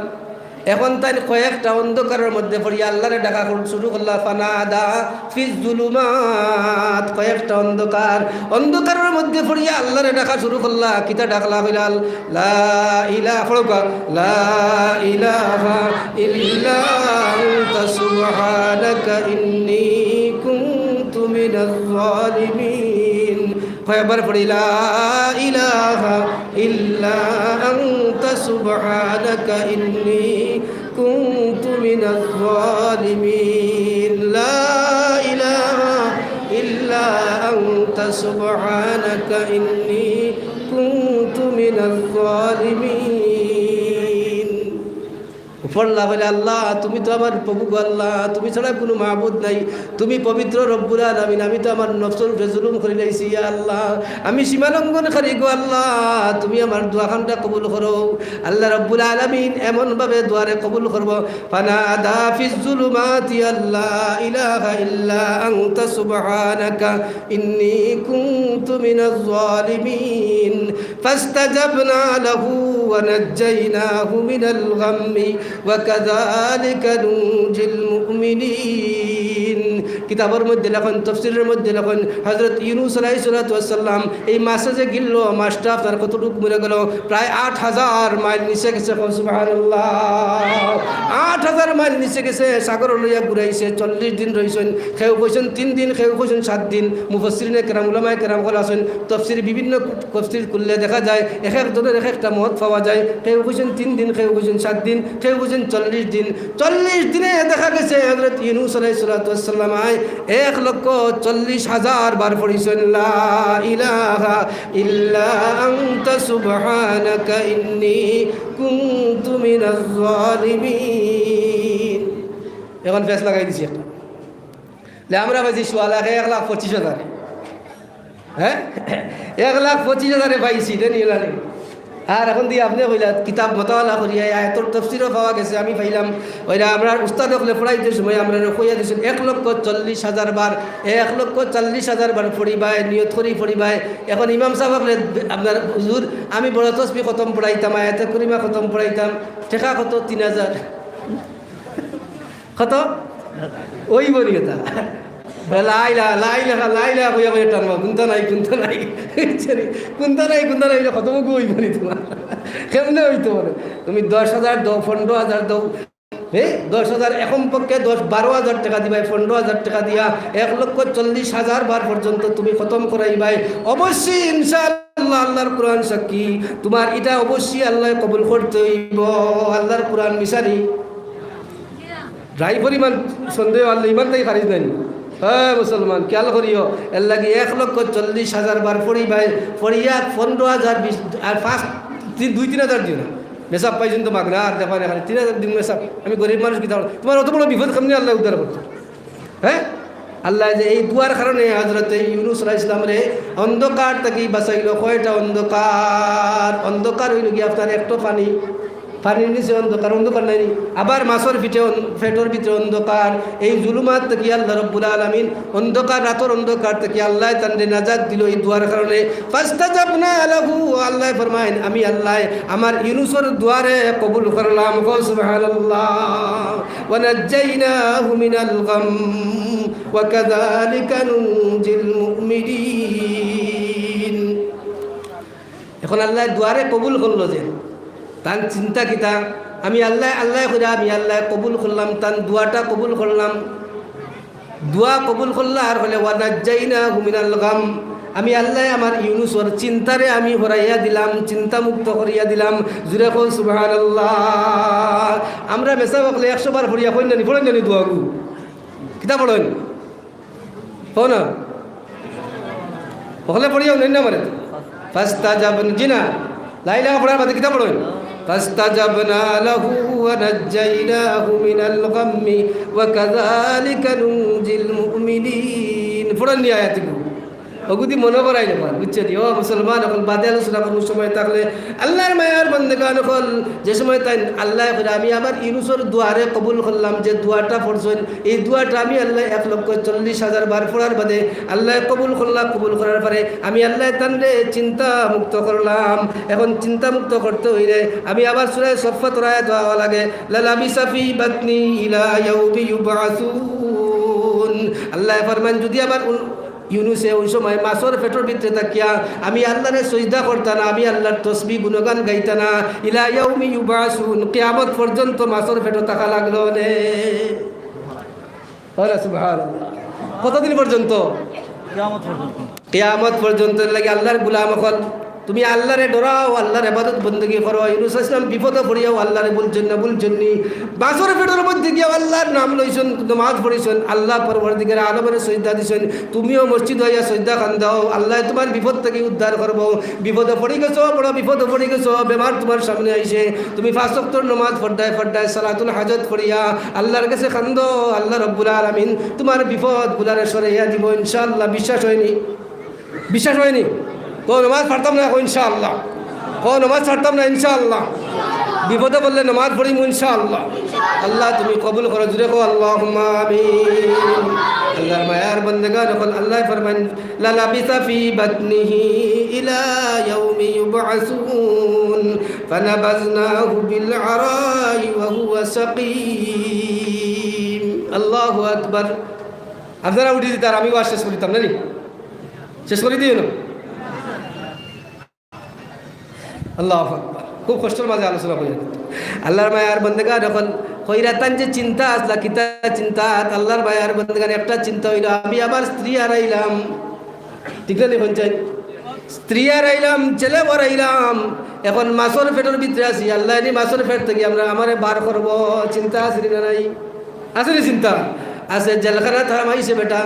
এখন তাইন কয়েকটা অন্ধকারর মধ্যে পড়িয়া আল্লাহরে ডাকা কর-, শুরু করলা, ফানাদা ফিজ জুলুমাত, কয়েকটা অন্ধকার, অন্ধকারর মধ্যে পড়িয়া আল্লাহরে ডাকা শুরু করলা, কিতা ডাকলা কইলাল, লা ইলাহা, পড়ুক্কা, লা ইলাহা ইল্লা আনতা সুবহানাকা ইন্নী কুনতু মিনাজ জালিমিন। কয়েকবার পড়ি, লা ইলাহা ইল্লা আনতা সুবহানাকা ইন্নী কুনতু মিনাজ জালিমিন। লা ইলাহা ইল্লা আনতা সুবহানাকা ইন্নী কুনতু মিনাজ জালিমিন। পড়লা বলে, আল্লাহ, তুমি তো আমার প্রভু গো আল্লাহ, তুমি ছাড়া কোনো মাবুদ নাই, তুমি পবিত্র রব্বুল আলামিন, আমি তো আমার নফসর উপরে জুলুম করি লাইছি, ইয়া আল্লাহ, আমি সীমালঙ্ঘনকারী গো আল্লাহ, তুমি আমার দোয়াখানটা কবুল করো। আল্লাহ রব্বুল আলামিন এমনভাবে দোয়ারে কবুল করবো, ফানাদা ফিজ জুলুমাতি আল্লা ইলাহা ইল্লা আনতা সুবহানাকা ইন্নী কুনতু মিনাজ জালিমিন। فاستجبنا له ونجيناه من الغم وكذلك ننجي المؤمنين। কিতাবর মধ্যে লেখইন, তফসিরর মধ্যে লেখইন, হযরত ইউনুস আলাইহিস সালাতু ওয়াস সালাম এই মাছে যে গিললো, মাছটা আপনার কতটুক মরে গেল? প্রায় আট হাজার মাইল নিচে গেছে। কও সুবহানাল্লাহ। আট হাজার মাইল নিচে গেছে, সাগর লইয়া ঘুরাইছে, চল্লিশ দিন রইছইন। কেউ কইছইন তিন দিন, কেউ কইছইন সাত দিন। মুফাসসিরিনে কেরাম, উলামায়ে কেরাম অকল আছইন, তফসির বিভিন্ন তফসির খুললে দেখা যায়, এক একজনর এক একটা মত পাওয়া যায়। কেউ কইছইন তিন দিন, কেউ কইছইন সাত দিন, কেউ কইছইন চল্লিশ দিন। চল্লিশ দিনে দেখা গেছে হযরত ইউনুস আলাইহিস সালাতু ওয়াস সালাম আয় এক লক্ষ চল্লিশ হাজার বার পড়ছইন, লা ইলাহা ইল্লা আনতা সুবহানাকা ইন্নী কুনতু মিনাজ জালিমিন। এখন ফেস লাগাই দিছি একটা। লে আমরা পাইছি সোয়া লাখে এক লাখ পঁচিশ হাজার। হ্যাঁ? এক লাখ পঁচিশ হাজারে পাইছি, দেন ইলানি। আর এখন দিয়া আপনে কইলা, কিতাব মোতালা করিয়া এই আয়াতর তফসিরও পাওয়া গেছে, আমি পাইলাম। ওইটা আমরা উস্তাদ অকলে পড়াইতে সময় আমরারে কইয়া দিছইন এক লক্ষ চল্লিশ হাজার বার, এক লক্ষ চল্লিশ হাজার বার পড়িবায়, নিয়ত করি পড়িবায়। এখন ইমাম সাব অকলে, আপনার হুজুর, আমি বড় তসবি খতম পড়াইতাম, আয়াতে করিমা খতম পড়াইতাম, টেকা কত? তিন হাজার। কত? ওই বলি কথা। লা ইলাহা, লা ইলাহা, লা ইলাহা কইয়া কইয়া টানবা, কুন্তা নাই, কুন্তা নাই। বুঝছো নি? কুন্তা নাই, কুন্তা নাই, কত বকু ওই বলি তোমার। কেমনে অইতো পারে? তুমি দশ হাজার দেও, পনেরো হাজার দেও, হ্যাঁ, দশ হাজার, এখন পক্ষে দশ, বারো হাজার টেকা দিবায়, পনেরো হাজার টেকা দিয়া এক লক্ষ চল্লিশ হাজার বার পর্যন্ত তুমি খতম করাইবায়। অবশ্যই ইনশাআল্লাহ, আল্লাহর কোরআন সাক্ষী, তোমার ইটা অবশ্যই আল্লায় কবুল করতে অইবো। আল্লাহর কোরআন মিছা নি? যাই পরিমাণ সন্দেহ আনলে ইমান তাই খারিজ নাই। হ্যাঁ মুসলমান, খেয়াল করিও, এর লাগি এক লক্ষ চল্লিশ হাজার বার পড়িবায়, পড়িয়া পনেরো হাজার, বিশ আর পাঁচ, তিন, দুই তিন হাজার দিও না। মেসাব পাইছইন তো মাগনা, আর দেখো না, খালি তিন হাজার দিন মেসাব। আমি গরিব মানুষ, কিতা করতাম? তোমার অত বড় বিপদ কেমনে আল্লায় উদ্ধার করতো? হ্যাঁ, আল্লায় যে এই দোয়ার কারণে হযরতে ইউনুস আলাইহিস সালামরে অন্ধকার থাকি বাঁচাইলো। কয়টা অন্ধকার? অন্ধকার অইলো গিয়া আপনার একটা পানি, পানির নিচে অন্ধকার, অন্ধকার নাই নি? আবার মাছর পিঠে অন-, পেটর ভিতরে অন্ধকার। এই জুলুমাত থাকি আল্লাহ রব্বুল আলামিন, অন্ধকার, রাতর অন্ধকার থাকি আল্লায় তানরে নাজাত দিলো এই দোয়ার কারণে। ফাস্তাজাবনা লাহু, আল্লায় ফরমাইন, আমি আল্লায় আমার ইউনুসর দোয়ারে কবুল করলাম। কও সুবহানাল্লাহ। ওয়া নাজ্জাইনাহু মিনাল গাম ওয়া কাযালিকা নুনজিল মুমিনিন। এখন আল্লায় দোয়ারে কবুল করলো যে, তান চিন্তা কিতা? আমি আল্লায়, আল্লায় কইরা আমি আল্লায় কবুল করলাম, তান দোয়াটা কবুল করলাম। দোয়া কবুল করলা আর কইলে, "ওয়া নাজ্জাইনাহু মিনাল গাম।" আমি আল্লায় আমার ইউনুসর চিন্তারে আমি হরাইয়া দিলাম, চিন্তা মুক্ত করিয়া দিলাম। জুরে কও সুবহানাল্লাহ। আমরা মেসাব অকলে একশো বার পড়িয়া কইন জানি, পড়ইন জানি দোয়াগু। কিতা পড়ইন? কও না। অকলে পড়িয়া হুনইন না মানে। ফাস্তাজাব-, জি না। লা ইলাহা পড়ার বাদে কিতা পড়ইন? فاستجبنا له ونجيناه من الغم وكذلك ننجي المؤمنين. পড়েন নি আয়াতগু। অগুদি মনো করাই নেবা, বুঝছো নি? ও মুসলমান, অখন বাদে আলোচনা করমু সময় থাকলে। আল্লার মায়ার বন্দেগান অকল, যে সময় তাইন আল্লায় কইরা, "আমি আমার ইউনুসর দোয়ারে কবুল করলাম", যে দোয়াটা পড়ছইন, এই দোয়াটা আমি আল্লায় এক লক্ষ চল্লিশ হাজার বার পড়ার বাদে আল্লায় কবুল করলা, কবুল করার পরে আমি আল্লায় তানরে চিন্তা মুক্ত করলাম। এখন চিন্তা মুক্ত করতে অইলে আমি আবার সূরা সফফাতর আয়াত অওয়া লাগে, "লালাবিসা ফি বাতনি ইলা ইয়াউমি ইউবআসুন।" আল্লায় ফরমান, যদি আবার উন-, ইউনুসে ওই সময় মাছর পেটর ভিতরে থাকিয়া আমি আল্লারে সইজদা করতা না, আমি আল্লার তসবিহ গুণগান গাইতা না, ইলা ইয়াউমি ইউবআসুন, কিয়ামত পর্যন্ত মাছর পেটো থাকা লাগলো নে। বলো সুবহানাল্লাহ। কতদিন পর্যন্ত? কিয়ামত পর্যন্ত। কিয়ামত পর্যন্ত। এর লাগি আল্লার গুলাম অকল, তুমি আল্লারে ডরাও, আল্লার ইবাদত বন্দেগি করো। ইউনুস আলাইহিস সালাম বিপদো পড়িয়াও আল্লারে ভুলছইন না, ভুলছইন নি। মাছর পেটর মধ্যে গিয়াও আল্লার নাম লইছইন, নমাজ পড়ছইন, আল্লা পরওয়ারদিগারে আলমরে সইজদা দিছইন। তুমিও মসজিদো আইয়া সইজদা খান দেও, আল্লায় তুমার বিপদ থাকি উদ্ধার করবো। বিপদো পড়ি গেছো, বড় বিপদো পড়ি গেছো, বেমার তুমার সামনে আইছে, তুমি পাঁচ ওয়াক্তর নমাজ পড়রায় পড়রায় সালাতুল হাজত পড়িয়া আল্লার গেছে কান্দো, আল্লা রব্বুল আলামিন তুমার বিপদ গুলারে সরাইয়া দিবো ইনশাআল্লাহ। বিশ্বাস অয়নি? বিশ্বাস অয়নি? কও নমাজ ছাড়তাম না, কও ইনশাআল্লাহ। কও নমাজ ছাড়তাম না, ইনশাআল্লাহ। বিপদো পড়লে নমাজ পড়িমু ইনশাআল্লাহ। আল্লাহ তুমি কবুল করো, জুরে কও আল্লাহুম্মা আমিন। আল্লার মায়ার বন্দেগান অকল, আল্লায় ফরমাইন, "লালাবিসা ফি বাতনিহি ইলা ইয়াউমি ইউবআসুন, ফানাবাযনাহু বিল আরাই ওয়া হুয়া সাকিম।" আল্লাহু আকবার। আপনারা উঠি দিতা, আমি ওয়াজ শেষ করিতাম না নি? শেষ করি দিও না। আল্লাহু আকবার। খুব কষ্টর মাঝে আলোচনা করি। আল্লার মায়ার বন্দেগান অকল, কইরা তান যে চিন্তা আছলা, কিতা চিন্তা, আল্লার মায়ার বন্দেগান একটা চিন্তা অইলো, আমি আমার স্ত্রী হারাইলাম। ঠিক না নি, কইন চাই? স্ত্রী হারাইলাম, ছেলে হারাইলাম, এখন মাছর পেটর ভিতরে আছি, আল্লায় নি মাছর পেট থাকি আমরা, আমারে বার করবো, চিন্তা আছে নি না নাই? আছে নি চিন্তা? আছে, জেলখানাত হামাইছে বেটা।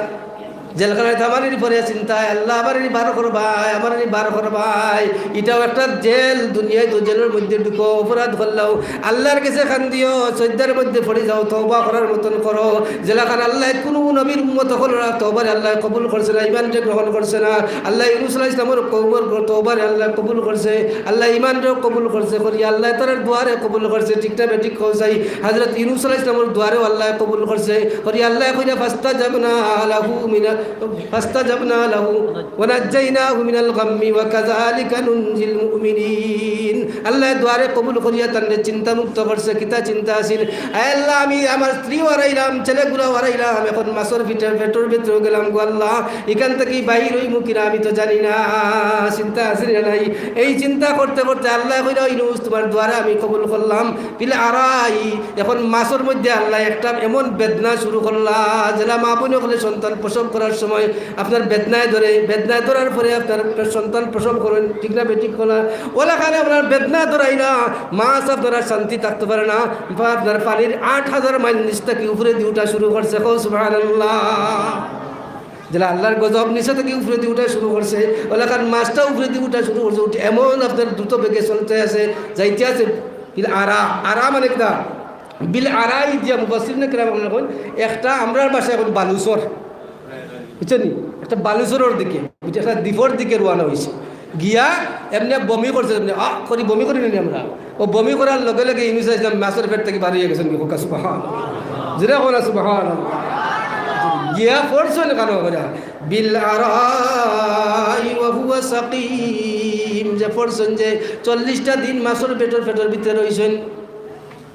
জেলখানাত হামানির পরে চিন্তায়, "আল্লাহ, আমারে নি বার করবায়, আমারে নি বার করবায়।" ইটাও একটা জেল, দুনিয়াত তো জেলর মধ্যে ঢুকো, অপরাধ করলাও, আল্লার গেছে কান্দিও, সইজদার মধ্যে পড়ি যাও, তওবা করার মতন করো। যেলাখান আল্লায় কুনু নবীর উম্মত অকলর তওবারে আল্লায় কবুল করছে না, ইমানরে গ্রহণ করছে না। আল্লায় ইউনুস আলাইহিস সালামর কওমর তওবারে আল্লায় কবুল করছে, আল্লায় ইমানরেও কবুল করছে, করি আল্লায় তারার দোয়ারে কবুল করছে, ঠিক না বেঠিক কও চাই? হযরত ইউনুস আলাইহিস সালামর দোয়ারেও আল্লায় কবুল করছে, করি আল্লায় কইরা, "ফাস্তাজাবনা লাহু মিনা, ফাস্তাজাবনা লাহু ওয়া নাজ্জাইনাহু মিনাল গাম্মি ওয়া কাযালিকা নুনজিল মুমিনিন।" আল্লায় দোয়ারে কবুল করিয়া তানরে চিন্তা মুক্ত করছে। কিতা চিন্তা আছিল? "আয় আল্লাহ, আমি আমার স্ত্রী হারাইলাম, ছেলেগুলা হারাইলাম, এখন মাছর পিঠে, পেটর ভিতরেও গেলাম গো আল্লাহ, ইখান থাকি বাইর অইমু কিনা আমি তো জানি না।" চিন্তা আছিল না নাই? এই চিন্তা করতে করতে আল্লায় কইরা, "ইউনুস, তুমার দোয়ারে আমি কবুল করলাম।" বিল আরাই, এখন মাছর মধ্যে আল্লায় একটা এমন বেদনা শুরু করলা, যেলা মা বইন অকলে সন্তান প্রসব করার সময় আপনার বেদনায় ধরে, বেদনায় ধরার পরে আপনার সন্তান প্রসব করেন, ঠিক না বেঠিক কও না? অলাখান আপনার বেদনা ধরাইলা, মাছ আপনার আর শান্তি থাকতে পারে না, বা আপনার পানির আট হাজার মাইল নিচ থাকি উপরেদি উঠা শুরু করছে। কও সুবহানাল্লাহ। যেলা আল্লার গজব নিচে থাকি উপরেদি উঠা শুরু করছে, অলাখান মাছটা উপরেদি উঠা শুরু করছে, উঠে এমন আপনার দ্রুত বেগে চলতে আছে, যাইতে আছে। বিল আরা, আরা মানে কিতা? বিল আরাই দিয়া মুফাসসিরিনে কেরাম আপনারা কইন, একটা আমরার ভাষায় কইন বালুচর, বুঝছইন নি? একটা বালুচরর দিকে, বুঝছইন, একটা দ্বীপর দিকে রওয়ানা অইছে। গিয়া এমনে বমি করছে, এমনে আহ করি বমি করি নি আমরা। অউ বমি করার লগে লগে ইউনুস আলাইহিস সালাম মাছর পেট থাকি বার অইয়া গেছইন, কউক্কা সুবহান। জুরে কও না সুবহান। গিয়া পড়ছইন কানো করিয়া, বিল আরাই ওয়া হুয়া সাকিম, যে পড়ছইন যে চল্লিশটা দিন মাছর পেটর, পেটর ভিতরে রইছইন,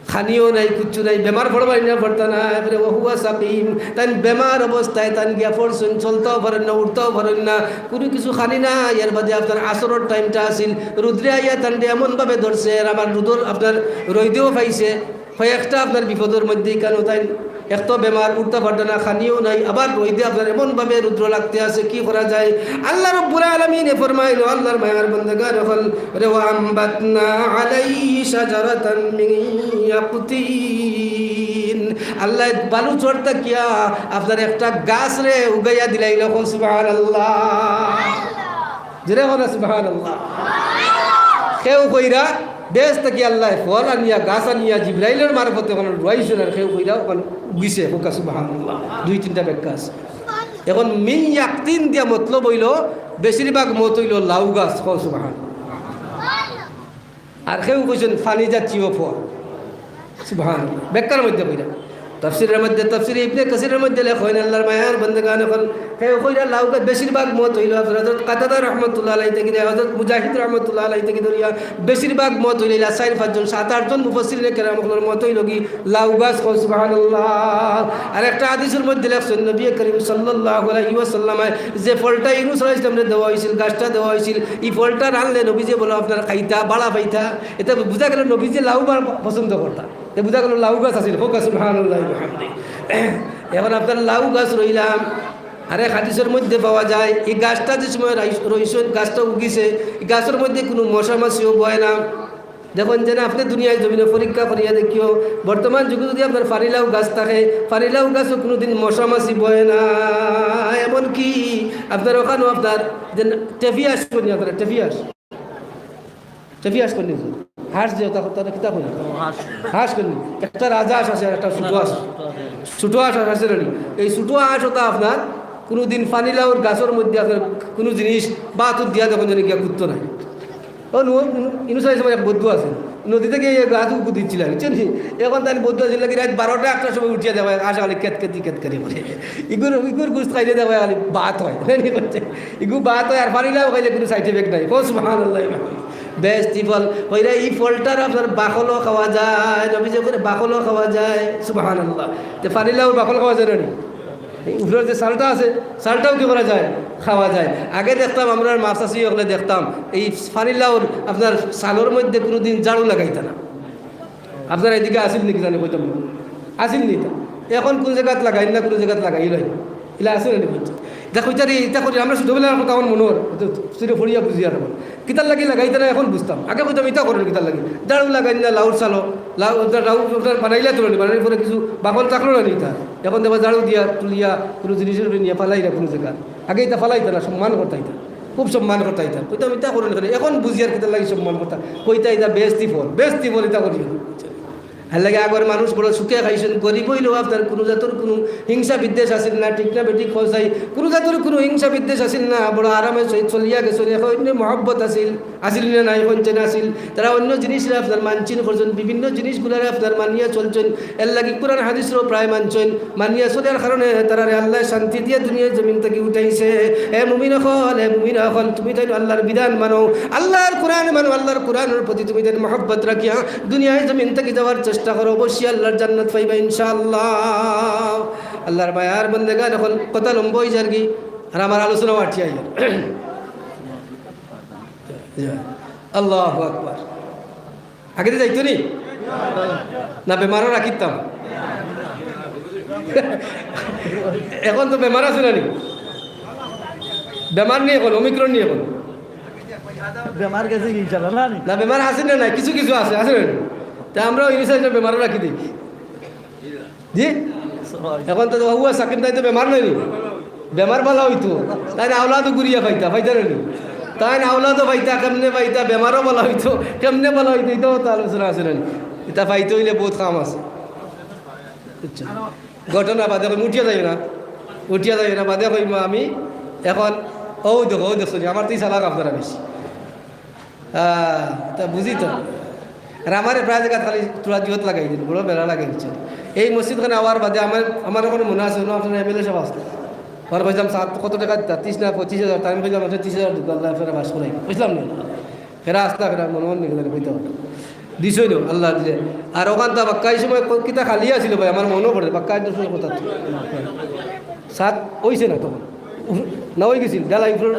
খানিও নাই, কুচ্ছু নাই, বেমার পড়বায় না, পড়তা না। এরপরে ওয়া হুয়া সাকিম, তাইন বেমার অবস্থায় তাইন গিয়া পড়ছইন, চলতাও পারইন না, উঠতাও পারইন না, কুনু কিছু খানি নাই। এর বাদে আপনার আসরর টাইমটা আছিল, রুদ্রে আইয়া তানরে এমন ভাবে ধরছে, আর আবার রুদর আপনার রইদেও পাইছে, কয়েকটা আপনার বিপদর মধ্যে ইখানো তাইন এক তো বেমার, উঠতা পারতা না, খানিও নাই, আবার রইদে আপনার এমন ভাবে রুদ্র লাগতে আছে, কি করা যায়? আল্লাহ রাব্বুল আলামিনে ফরমাইলো, আল্লাহর মায়ার বন্দেগান অকল, রে, "ওয়া আমবাতনা আলাইহি শাজারাতান মিন ইয়াকতিন।" আল্লাহ বালু চড়তা কিয়া আপনার একটা গাছরে উগাইয়া দিলাইলো, কও সুবহানাল্লাহ। জুরে কও না সুবহানাল্লাহ। কেউ কইরা বেহেশত থাকি আল্লায় ফল আনিয়া, গাছ আনিয়া, জিব্রাইলর মারফতে অখানো রুয়াইছইন, আর কেউ কইরা অখানো উগিছে, কউক্কা সুবহানাল্লাহ। দুই তিনটা ব্যাখ্যা আছে। এখন মিন ইয়াকতিন দিয়া মতলব অইলো, বেশিরভাগ মত অইলো লাউ গাছ, কও সুবহানাল্লাহ। আর কেউ কইছইন পানি জাতীয় ফল। সুবহানাল্লাহ। ব্যাখ্যার মধ্যে কইরা। তাফসীরের মধ্যে, তাফসীরে ইবনে কাসীরের মধ্যে লেখইন, আল্লাহর মায়ার বান্দাগান অকল, কেউ কইরা লাউ গাছ, বেশিরভাগ মত অইলো আপনার হযরত কাতাদা রহমতুল্লাহ আলাইহি থাকি, হযরত মুজাহিদ রহমতুল্লাহ আলাইহি থাকি ধরিয়া বেশিরভাগ মত অইলো, ইলা চাইর পাঁচজন, সাত আটজন মুফাসসিরিনে কেরাম অকলর মত অইলো কি লাউ গাছ, কও সুবহানাল্লাহ। আর একটা হাদিসর মধ্যে লেখছইন, নবী করিম সাল্লাল্লাহু আলাইহি ওয়াসাল্লামে যে ফলটা ইউনুস আলাইহিস সালামরে দেওয়া অইছিল, গাছটা দেওয়া অইছিল, ই ফলটা রানলে নবীজিয়ে বলো আপনার খাইতা, বাড়া পাইতা। ইতা বুঝা গেলো নবীজিয়ে লাউ বাড়া পছন্দ করতা। তে বুঝা গেলো লাউ গাছ আছিল, কউক্কা সুবহানাল্লাহি ওয়া বিহামদিহি। এখন আপনার লাউ গাছ রইলাম, আরেক হাদিসর মধ্যে পাওয়া যায়, ই গাছটা যে সময় রাইস-, রইছইন, গাছটা উগিছে, ই গাছর মধ্যে কুনু মশা মাছিও বয় না। দেখইন যেন আপনে দুনিয়ার জমিনো পরীক্ষা করিয়া দেখিও, বর্তমান যুগে যুদি আপনার পানিলাউ গাছ থাকে, পানিলাউ গাছো কুনুদিন মশা মাছি বয় না। এমনকি আপনার অখানো আপনার যে টেফি হাঁস কইন নি, আপনারা টেফি হাঁস, টেফি হাঁস কইন নি, হাঁস যে ওটা, ওটা কিতা কইন? হাঁস। হাঁস কইন নি। একটা রাজা হাঁস আছে আর একটা ছোট হাঁস। ছোট হাঁস আছে নি? এই ছোট হাঁস ওটা আপনার কুনুদিন পানিলাউর গাছর মধ্যে আপনার কুনু জিনিস বাতুর দিয়া দেখইন যেন গিয়া কুত্তো নাই। ও নু-, নু-, ইউনুস আলাইহিস সালামর এক বন্ধু আছে, নদী থাকি এই গাছ উগু দিচ্ছিল, বুঝছইন নি? এখন তাইন বন্ধু আছিল লাগি রাইত বারোটা একটার সময় উঠিয়া দেখবা, হাঁস খালি কেত কেতি কেত কেতি করে। ইগুর, ইগুর গোস্ত খাইলে দেখবা খালি ভাত হয়, বুঝছইন নি? ইগু ভাত হয়, আর পানিলাউ খাইলে কুনু side effect নাই। কও সুবহানাল্লাহ। বেহেশতি ফল, কইরা ই ফলটার আপনার বাকলও খাওয়া যায়, নবীজিয়ে কইরা বাকলও খাওয়া যায়। সুবহানাল্লাহ। তে পানিলাউর বাকল খাওয়া যায় না নি? এই উপরের যে ছালটা আছে, ছালটাও কি করা যায়? খাওয়া যায়। আগে দেখতাম আমরা মাছ চাষি অকলে দেখতাম, এই পানিলাউর আপনার ছালর মধ্যে কুনুদিন ঝাড়ু লাগাইতা না। আপনার এদিকে আছিল নি কি জানি, কইতাম না। আছিল নি ইতা? এখন কুনু জাগাত লাগাইন না, কুনু জাগাত লাগাইলাইন। ইলা আছিল নি কইতাম? ইতা কইতারি, ইতা করি, আমরা ছোটবেলার কথা আমার মনো অর, অতো ছোট পড়িয়া বুঝিয়ার। কিতার লাগি লাগাইতা না এখন বুঝতাম। আগে কইতাম, ইতা করইন কিতার লাগি? ঝাড়ু লাগাইন না, লাউর ছালো, লাউ, ওটা লাউ, ওটা বানাইলা তো নি, বানানির পরে কিছু বাকল থাকলো না নি ইতা? এখন দেখবা ঝাড়ু দিয়া, তুলিয়া, কুনু জিনিসর উপরে নিয়া ফালাইরা কুনু জাগাত। আগে ইতা ফালাইতা না, সম্মান করতা ইতা। খুব সম্মান করতা ইতা। কইতাম, ইতা করইন কেনে? এখন বুঝিয়ার কিতার লাগি সম্মান করতা। কইতা ইতা বেহেশতি ফল, বেহেশতি ফল ইতা করিও না। এর লাগি আগর মানুষ বড় সুখে খাইছইন, গরিব অইলেও আপনার কুনু জাতর কুনু হিংসা বিদ্বেষ আছিল না, ঠিক না বেঠিক কও চাই? কুনু জাতর কুনু হিংসা বিদ্বেষ আছিল না, বড় আরামে চই-, চলিয়া গেছইন, এক অইন্যর মহব্বত আছিল, আছিল না নাই, কইনছইন আছিল। তারা অইন্য জিনিসরে আপনার মানছইন করছইন, বিভিন্ন জিনিসগুলারে আপনার মানিয়া চলছইন। এর লাগি কুরআন হাদিসরেও প্রায় মানছইন, মানিয়া চলার কারণে তারারে আল্লায় শান্তি দিয়া দুনিয়ার জমিন থাকি উঠাইছে। এ মুমিন অকল, এ মুমিন অকল, তুমি তাইন আল্লাহর বিধান মানো, আল্লাহর কুরআন মানো, আল্লাহর কুরআনর প্রতি তুমি তাইন মহব্বত রাখিয়া দুনিয়ার জমিন থাকি যাওয়ার চেষ্টা করো, অবশ্যই আল্লাহর জান্নাত পাইবা ইনশাআল্লাহ। আল্লাহর মায়ার বান্দাগান, অখন কথা লম্বা অই যারগি, আর আমার আলোচনা আটিয়া আইয়া। আল্লাহু আকবার। আগে তো যাইতো নি? না, বেমারও রাখিতাম। এখন তো বেমার আছে না নি? বেমার নি এখন, ওমিক্রন নি এখন? বেমার গেছে কি ইনশাআল্লাহ, না নি? না, বেমার আছে না নাই? কিছু কিছু আছে, আছে না নি? তা আমরাও ইনশাআল্লাহ বেমারও রাখি দিই। জি? এখন তো হুয়া সাকিব তাইন তো বেমার নায় নি? বেমার বালা অইতো। তাইন আওলাদও ঘুরিয়া পাইতা, পাইতা না নি? তাইন আওলাদও পাইতা, কেমনে পাইতা, বেমারও বালা অইতো, কেমনে বালা অইতো, ইতাও তো আলোচনা আছে না নি? ইতা পাইতে অইলে বউত কাম আছে। বুঝছো? ঘটনা বাদে কইমু, উঠিয়া যাইও না, উঠিয়া যাইও না, বাদে কইমু আমি এখন, অউ দেখো, অউ দেখছো নি, আমার তো ই চালাক আপনারা বেশি। আহ, তা বুঝি তো। আর আমারে প্রায় জাগাত খালি থুড়া জুয়াত লাগাই দিল, বড় বেড়া লাগাই দিছে। এই মসজিদ খান আওয়ার বাদে আমার, আমার অখন মনো আছে, অনো আপনার এমএলএ সাব আছলা। আমার কইছিলাম, "স্যার, কত টেকা দিতা?" "ত্রিশ না পঁচিশ হাজার।" তাইন কইলা, "আচ্ছা, ত্রিশ হাজার দিতা, আল্লায় আপনারে পাশ করাইবা।" কইছিলাম না? ফেরা আছলা, ফেরা মনো মনো নিয়ে গেলেন, কইতে পারবো। দিছই না, আল্লাহ দিলে। আর অখান তা বাক্কা ই সময় ক-, কিতা খালি আছিল ভাই, আমার মনো পড়ে, বাক্কা ই সময় কথা। সাত অইছে না তখন? উফ-, না অই গেছিল, ঢালাই উপরে।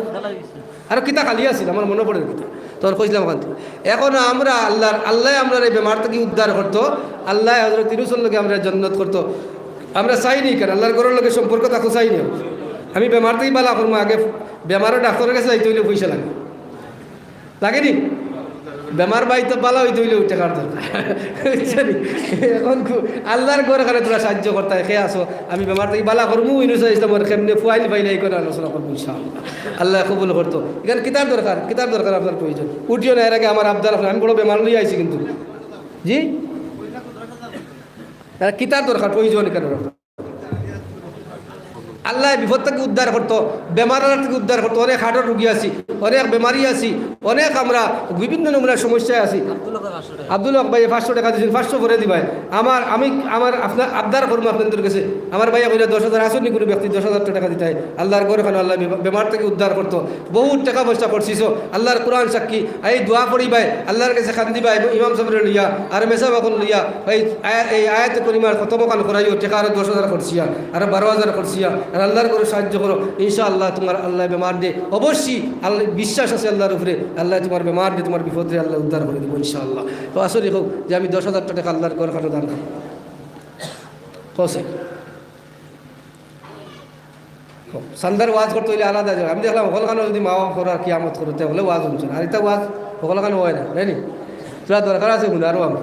আরো কিতা খালি আছিল, আমার মনো পড়ে না কিতা। তখন কইছিলাম অখান থাকি। এখন আমরা আল্লাহর, আল্লায় আমরারে এই বেমার থাকি উদ্ধার করতো, আল্লায় হযরত ইউনুসর লগে আমরারে জান্নাত করতো। আমরা চাই নি কেনে? আল্লাহর ঘরর লগে সম্পর্ক থাকতো চাই নি? আমি বেমার থাকি বালা করমু, আগে বেমারর ডাক্তরর গেছে যাইতে অইলে পয়সা লাগে। লাগে নি? বেমার বাড়িত বালা অইতে অইলে টেকার দরকার। বুঝছো নি? অখন কু-, আল্লার ঘরখানো তুমরা সাহায্য করতায়, কে আছো? আমি বেমার থাকি বালা করমু, ইউনূস আলাইহিস সালামর কেমনে ফুয়াইন পাইলা, ইখান আলোচনা করমু ইনশাআল্লাহ। আল্লায় কবুল করতো। ইখান কিতার দরকার? কিতার দরকার আপনার প্রয়োজন? উঠিও না, এর আগে আমার আবদার আপনার, আমি বড় বেমার লইয়া আইছি কিন্তু। জি? আর কিতার দরকার? প্রয়োজন কেন দরকার? আল্লায় বিপদ থাকি উদ্ধার করতো, বেমার আজার থাকি উদ্ধার করতো। অনেক হার্টর রুগী আছি, অনেক বেমারি আছি, অনেক আমরা বিভিন্ন নমুনার সমস্যায় আছি। আব্দুল হক ভাইয়ে পাঁচশো টেকা দিছইন, পাঁচশো পরে দিবায়। আমার, আমি, আমার আপনার আবদার করমু আপনাইনতর গেছে। আমার ভাইয়ে কইলা দশ হাজার, আছইন নি কুনু ব্যক্তি দশ হাজার টেকা দিতায়? আল্লার ঘরখানো আল্লায় বেমা-, বেমার থাকি উদ্ধার করতো। বহুত টেকা পয়সা খরচিছো, আল্লার কোরআন সাক্ষী। এই দোয়া পড়িবায়, আল্লার গেছে কান্দিবায়, ইমাম সাবরে লইয়া, আর মেসাব অকল লইয়া, এই আয়া-, এই আয়াতে করিমার খতম অখান করাইও, টেকা আরো দশ হাজার খরচিয়া, আরো বারো হাজার খরচিয়া, আর আল্লার ঘরো সাহায্য করো। ইনশাআল্লাহ তুমার আল্লায় বেমার দে, অবশ্যই আল্লাহ, বিশ্বাস আছে আল্লার উপরে, আল্লায় তুমার বেমার দে, তুমার বিপদ রে আল্লায় উদ্ধার করি দিবো ইনশাআল্লাহ। তো আসলে হোক যে আমি দশ হাজার টেকা আল্লার ঘরখানো দান করি। কছে। চান্দার ওয়াজ করতে অইলে আলাদা জাগা। আমি দেখলাম হকলখানো যদি মা বাপ করো আর কিয়ামত করো, তে অইলে ওয়াজ হুনছো না। আর ইতা ওয়াজ হকলখানো অয় না, তাই নি? তুমরা দরকার আছে হুনারও আমার।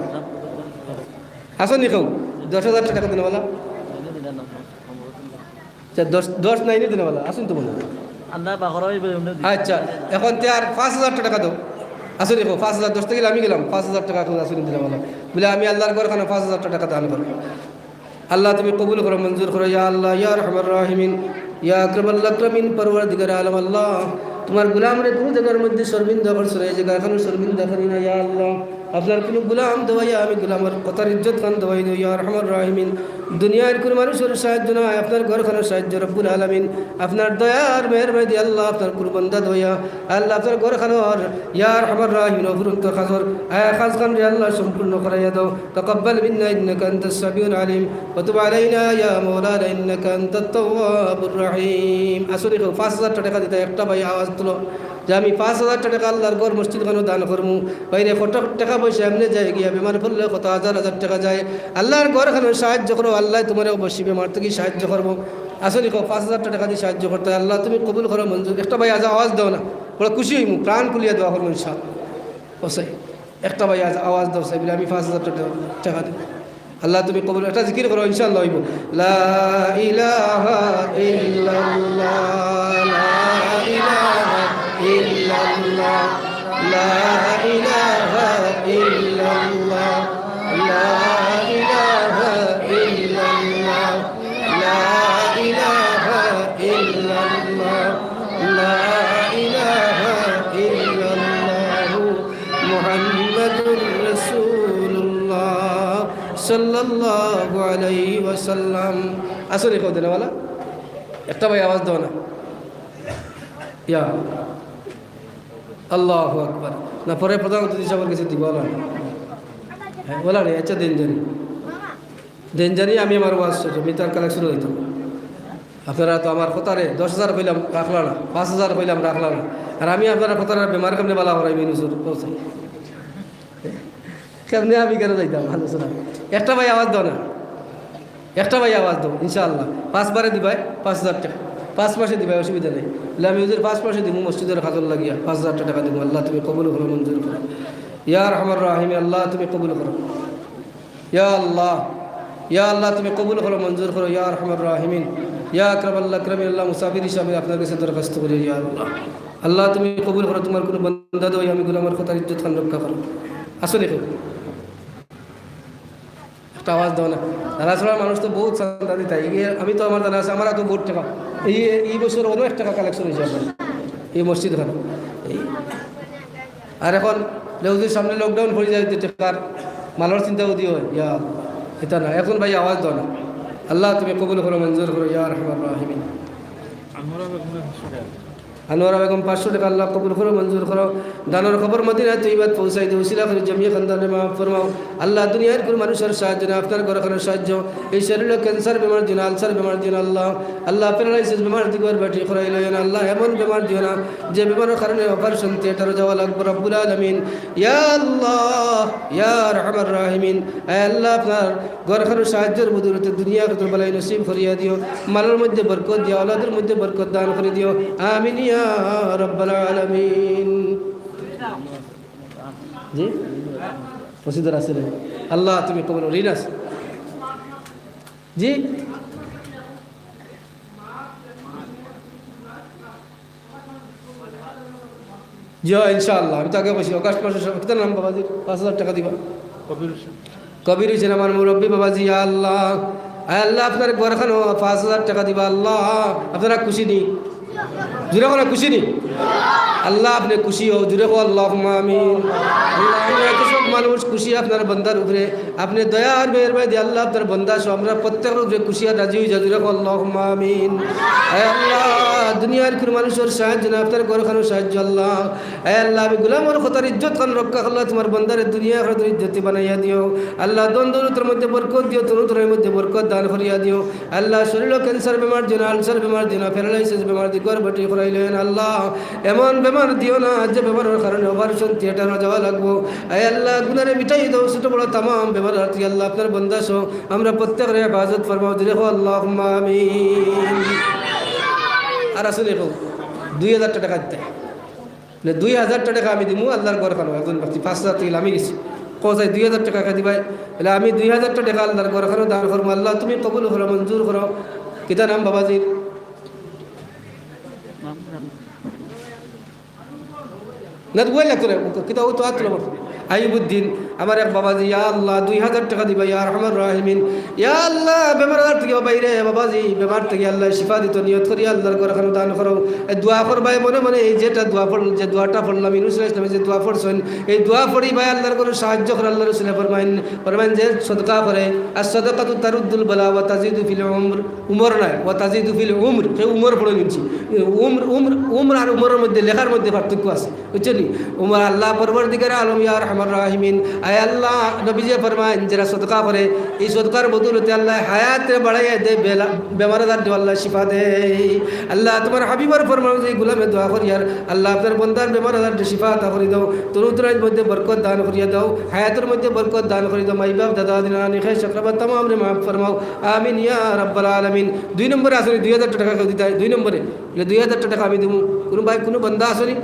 আছইন নি কেউ? দশ হাজার টেকা দিনেওয়ালা? আচ্ছা, দশ, দশ নাই নি দিনেওয়ালা? আছইন তো মনে হয়। আন্দা বাখরা অইবে, এমনি দিন। আচ্ছা, অখন তে আর পাঁচ হাজার টেকা দেও। আছইন নি কেউ? পাঁচ হাজার, দশ থাকি আমি গেলাম, পাঁচ হাজার টেকা কেউ আছইন নি দিনেওয়ালা? বলে, "আমি আল্লার ঘরখানো পাঁচ হাজার টেকা দান করমু।" আল্লাহ, তুমি কবুল করো, মঞ্জুর করো, ইয়া আল্লাহ, ইয়া আরহামার রাহিমিন, ইয়া আকরামাল আকরামিন, পরওয়ারদিগার আলম আল্লাহ, তুমার গুলামরে কুনু জাগার মধ্যে শর্মিন্দা করছো না, এই জাগাখানো শর্মিন্দা করি না, ইয়া আল্লাহ। আপনার কুনু গুলাম দেওয়াইয়া আমি গুলামর কথার ইজ্জতখান দেওয়াই দেও, ইয়া আরহামার রাহিমিন। দুনিয়ার কুনু মানুষর সাহায্য নায়, আপনার ঘরখানোর সাহায্য, রব্বুল আলামিন। আপনার দয়ার মেহেরবানি দিয়া আল্লাহ, আপনার কুনু বান্দা দেওয়াইয়া, আল্লাহ, আপনার ঘরখানোর, ইয়া আরহামার রাহিমিন, অফুরন্ত খাজর, আয়া খাজখানরে আল্লাহ সম্পূর্ণ করাইয়া দেও। تقبل منا إنك أنت السميع العليم وتب علينا يا مولانا إنك أنت التواب الرحيم। আছইন নি কেউ? পাঁচ হাজার টেকা দিতায়, একটা ভাই আওয়াজ তুলো যে আমি পাঁচ হাজার টেকা আল্লার ঘর মসজিদখানো দান করমু। বাইরে কত টেকা পয়সা এমনে যায় গিয়া, বেমার পড়লে কত হাজার হাজার টেকা যায়। আল্লার ঘরখানো সাহায্য করো, আল্লায় তুমারে অবশ্যই বেমার থাকি সাহায্য করবো। আছইন নি কেউ? পাঁচ হাজার টেকা দি সাহায্য করতায়, আল্লাহ তুমি কবুল করো, মঞ্জুর। একটা ভাই আজ আওয়াজ দেও না, বড় খুশি অইমু, প্রাণ খুলিয়া দোয়া করমু ইনশাআল্লাহ। ও সাই, একটা ভাই আজ আওয়াজ দেও সাই, বলে, "আমি পাঁচ হাজার টেকা, টেকা দিমু।" আল্লাহ, তুমি কবুল, একটা জিকির করো, ইনশাআল্লাহ অইবো। লা ইলাহা ইল্লাল্লাহ, লা ইলাহা ইল্লাল্লাহ, লা ইলাহা ইল্লাল্লাহ, লা ইলাহা ইল্লাল্লাহ, লা ইলাহা ইল্লাল্লাহ, লা ইলাহা ইল্লাল্লাহু মুহাম্মাদুর রাসূলুল্লাহ সাল্লাল্লাহু আলাইহি ওয়াসাল্লাম। আছইন নি কেউ দিনেওয়ালা? একটা ভাই আওয়াজ দেও না। ইয়া আল্লাহু আকবার। না, পরে প্রধান অতিথি সাবর গেছে দিবা না। হ্যাঁ, বলা নেই, আচ্ছা, দিন জানি। দিন জানি আমি আমার ওয়াজ শেষ, আমি তার কালেকশন অইতো। আপনারা তো আমার কথারে দশ হাজার কইলাম, রাখলা না, পাঁচ হাজার কইলাম, রাখলা না। আর আমি আপনারা কথারে বেমার কেমনে বালা করাইমু, ইউনূসর কছে। কেমনে আমি কেন যাইতাম আলোচনা? একটা ভাই আওয়াজ দেও না, একটা ভাই আওয়াজ দেও, ইনশাআল্লাহ। পাঁচবারে দিবায় পাঁচ হাজার টেকা, পাঁচ মাসে দিবায়, অসুবিধা নাই। বলে, "আমি হুজুর পাঁচ মাসে দিমু, মসজিদর কাজর লাগিয়া পাঁচ হাজার টেকা দিমু।" আল্লাহ, তুমি কবুল করো, মঞ্জুর করো। ইয়া আরহামার রাহিমিন, আল্লাহ, তুমি কবুল করো। ইয়া আল্লাহ, ইয়া আল্লাহ, তুমি কবুল করো, মঞ্জুর করো, ইয়া আরহামার রাহিমিন, ইয়া আকরামাল আকরামিন। আল্লাহ, মুসাফির হিসাবে আপনার কাছে দরখাস্ত করি, ইয়া আল্লাহ। আল্লাহ, তুমি কবুল করো, তুমার কুনু বান্দা দেওয়াইয়া আমি গুলামর কথার ইজ্জতখান রক্ষা করো। আছইন নি কেউ? একটা আওয়াজ দেও না। ধারাছড়ার মানুষ তো বহুত চান্দা দিতায়। এই আমি তো আমার জানা আছে, আমার এত বহুত টেকা। এই, এই বছর অনেক টেকা কালেকশন অইছে আপনার এই মসজিদখানো। এই আর অখন লেউজির সামনে লকডাউন পড়ি যায়, যে টেকার মালর চিন্তা অদি অয়, ইয়া, ইতা না। অখন ভাই আওয়াজ দেও না। আল্লাহ, তুমি কবুল করো, মঞ্জুর করো, ইয়া আরহামার রাহিমিন। আনোয়ারা বেগম পাঁচশো টেকা, আল্লাহ কবুল করো, মঞ্জুর করো। দানর খবর মদিনা তৈয়বাত পৌঁছাই দেও, উসিলা করি জমিয়ে খান্দানরে মাফ ফরমাও। আল্লাহ, দুনিয়ার কুনু মানুষর সাহায্য না, আপনার ঘরখানোর সাহায্য। এই শরীরো ক্যান্সার বেমার দিও না, আলসার বেমার দিও না, আল্লাহ। আল্লাহ, প্যারালাইসিস বেমার দিগর বাটি করাই লইও না, আল্লাহ, এমন বেমার দিও না, যে বেমারর কারণে অপারেশন থিয়েটারো যাওয়া লাগবো, রব্বুল আলামিন। ইয়া আল্লাহ, ইয়া আরহামার রাহিমিন, আয় আল্লাহ, আপনার ঘরখানোর সাহায্যর বদৌলতে দুনিয়া আখিরাতর ভালাই নসিব করিয়া দিও, মালর মধ্যে বরকত দিও, আওলাদর মধ্যে বরকত দান করি দিও। আমিন ইয়া রাব্বাল আলামিন। জি, মসজিদর আছে রে। আল্লাহ, তুমি কবুল, ঋণ আছে। জি, জি, ইনশাআল্লাহ। আমি তো আগে কইছি, অগাস্ট মাসর সময়, কিতা নাম বাবাজি? পাঁচ হাজার টেকা দিবা। কবির হোসেন। কবির হোসেন আমার মুরব্বি বাবাজি, ইয়া আল্লাহ। আয় আল্লাহ, আপনার ঘরখানো পাঁচ হাজার টেকা দিবা, আল্লাহ। আপনারা খুশি নি? জুরে কও না, খুশি নি? আল্লাহ, আপনে খুশি অও, জুরে কও, আল্লাহুম্মা আমিন। আল্লাহ, আমরা এত সব মানুষ খুশি আপনার বন্দার উপরে, আপনে দয়া আর মেহেরবানি দিয়া আল্লাহ আপনার বন্দা সহ আমরা প্রত্যেকর উপরে খুশি আর রাজি অই যাও, জুরে কও, আল্লাহুম্মা আমিন। আয় আল্লাহ, দুনিয়ার কুনু মানুষর সাহায্য না, আপনার ঘরখানো সাহায্য আল্লাহ। আয় আল্লাহ, আমি গোলামর কথার ইজ্জতখান রক্ষা করলা, তোমার বন্দারে দুনিয়া আখিরাতর ইজ্জতি বানাইয়া দিও। আল্লাহ, ধন দৌলতর মধ্যে বরকত দিও, তরুতরুণীর মধ্যে বরকত দান করিয়া দিও। আল্লাহ, শরীরো ক্যান্সার বেমার দিও না, আলসার বেমার দিও না, প্যারালাইসিস বেমার দিও, ঘর বাটি করাইলেন। আল্লাহ, এমন বেমার দিও না যে বেমারর কারণে অপারেশন থিয়েটারো যাওয়া লাগবো। আয় আল্লাহ, গুনারে মিটাই দাও, ছোট বড় তামাম বেমার আরতি আল্লাহ, আপনার বন্দা সহ আমরা প্রত্যেকরে হেফাজত ফরমাও, জুরে কও, আল্লাহুম্মা আমিন। আর আছে নি কও, দুই হাজার টেকা দিতা। বলে, "দুই হাজার টেকা আমি দিমু আল্লাহর ঘরখানো।" একজন ব্যক্তি পাঁচ হাজার টেকা আমি গেছি। কও চাই, "দুই হাজার টেকা কে দিবায়?" বলে, "আমি দুই হাজার টেকা আল্লাহর ঘরখানো দান করমু। আল্লাহ, তুমি কবুল করো, মঞ্জুর করো।" কিতা নাম বাবাজির? না, তো বই লাগতো না। কিতা ও তো আত্মা বলতো। আইবুদ্দিন, আমার এক বাবাজি, ইয়া আল্লাহ, দুই হাজার টেকা দিবা, ইয়া আরহামার রাহিমিন। ইয়া আল্লাহ, বেমার আজার থাকি বাইরে, বাবাজি, বেমার থাকি আল্লাহ শিফা দিতো, নিয়ত করি আল্লাহর ঘরখানো দান করো। এই দোয়া করবায় মনে মনে, এই যেটা দোয়া পড়ল, যে দোয়াটা পড়লাম, ইউনুস আলাইহিস সালামে যে দোয়া পড়ছইন, এই দোয়া পড়িবায় আল্লাহর ঘরো সাহায্য করো। আল্লাহর রাসূলে ফরমাইন, ফরমাইন যে সদকা করে, আর সদকাতু তারুদ্দুল বালা ওয়া তাজিদু ফিল উমর, উমর নায়, ওয়া তাজিদু ফিল উমর, সে উমর পড়ে নিচ্ছি। উমর, উমর, উমর আর উমরর মধ্যে লেখার মধ্যে পার্থক্য আছে। বুঝছো নি? উমর আল্লাহ পরওয়ারদিগারে আলম, ইয়া আরহামার রাহিমিন। আয় আল্লাহ, নবীজি ফরমাইন, যেরা সদকা করে, এই সদকার বদৌলতে আল্লাহ হায়াতরে বাড়াইয়া দেয়, বেলা-, বেমার আজার দেয়, আল্লাহ শিফা দেয়। আল্লাহ, তোমার হাবিবর ফরমান অনুযায়ী গোলামে দোয়া করি, আর আল্লাহ, আপনার বন্দার বেমার আজার দেয়, শিফা আতা করি দাও, তরুতরাইর মধ্যে বরকত দান করিয়া দাও, হায়াতর মধ্যে বরকত দান করি দাও, মাই বাপ, দাদা, দাদি, নানা, নানি, খাই, সকরাবা, তামাম রে মাফ ফরমাও। আমিন ইয়া রাব্বাল আলামিন। দুই নম্বরে আসলে দুই হাজার টেকা কেউ দিতায়, দুই নম্বরে। বলে, "দুই হাজার টেকা আমি দিমু।" কোনো ভাই, কোনো বান্দা আসলে,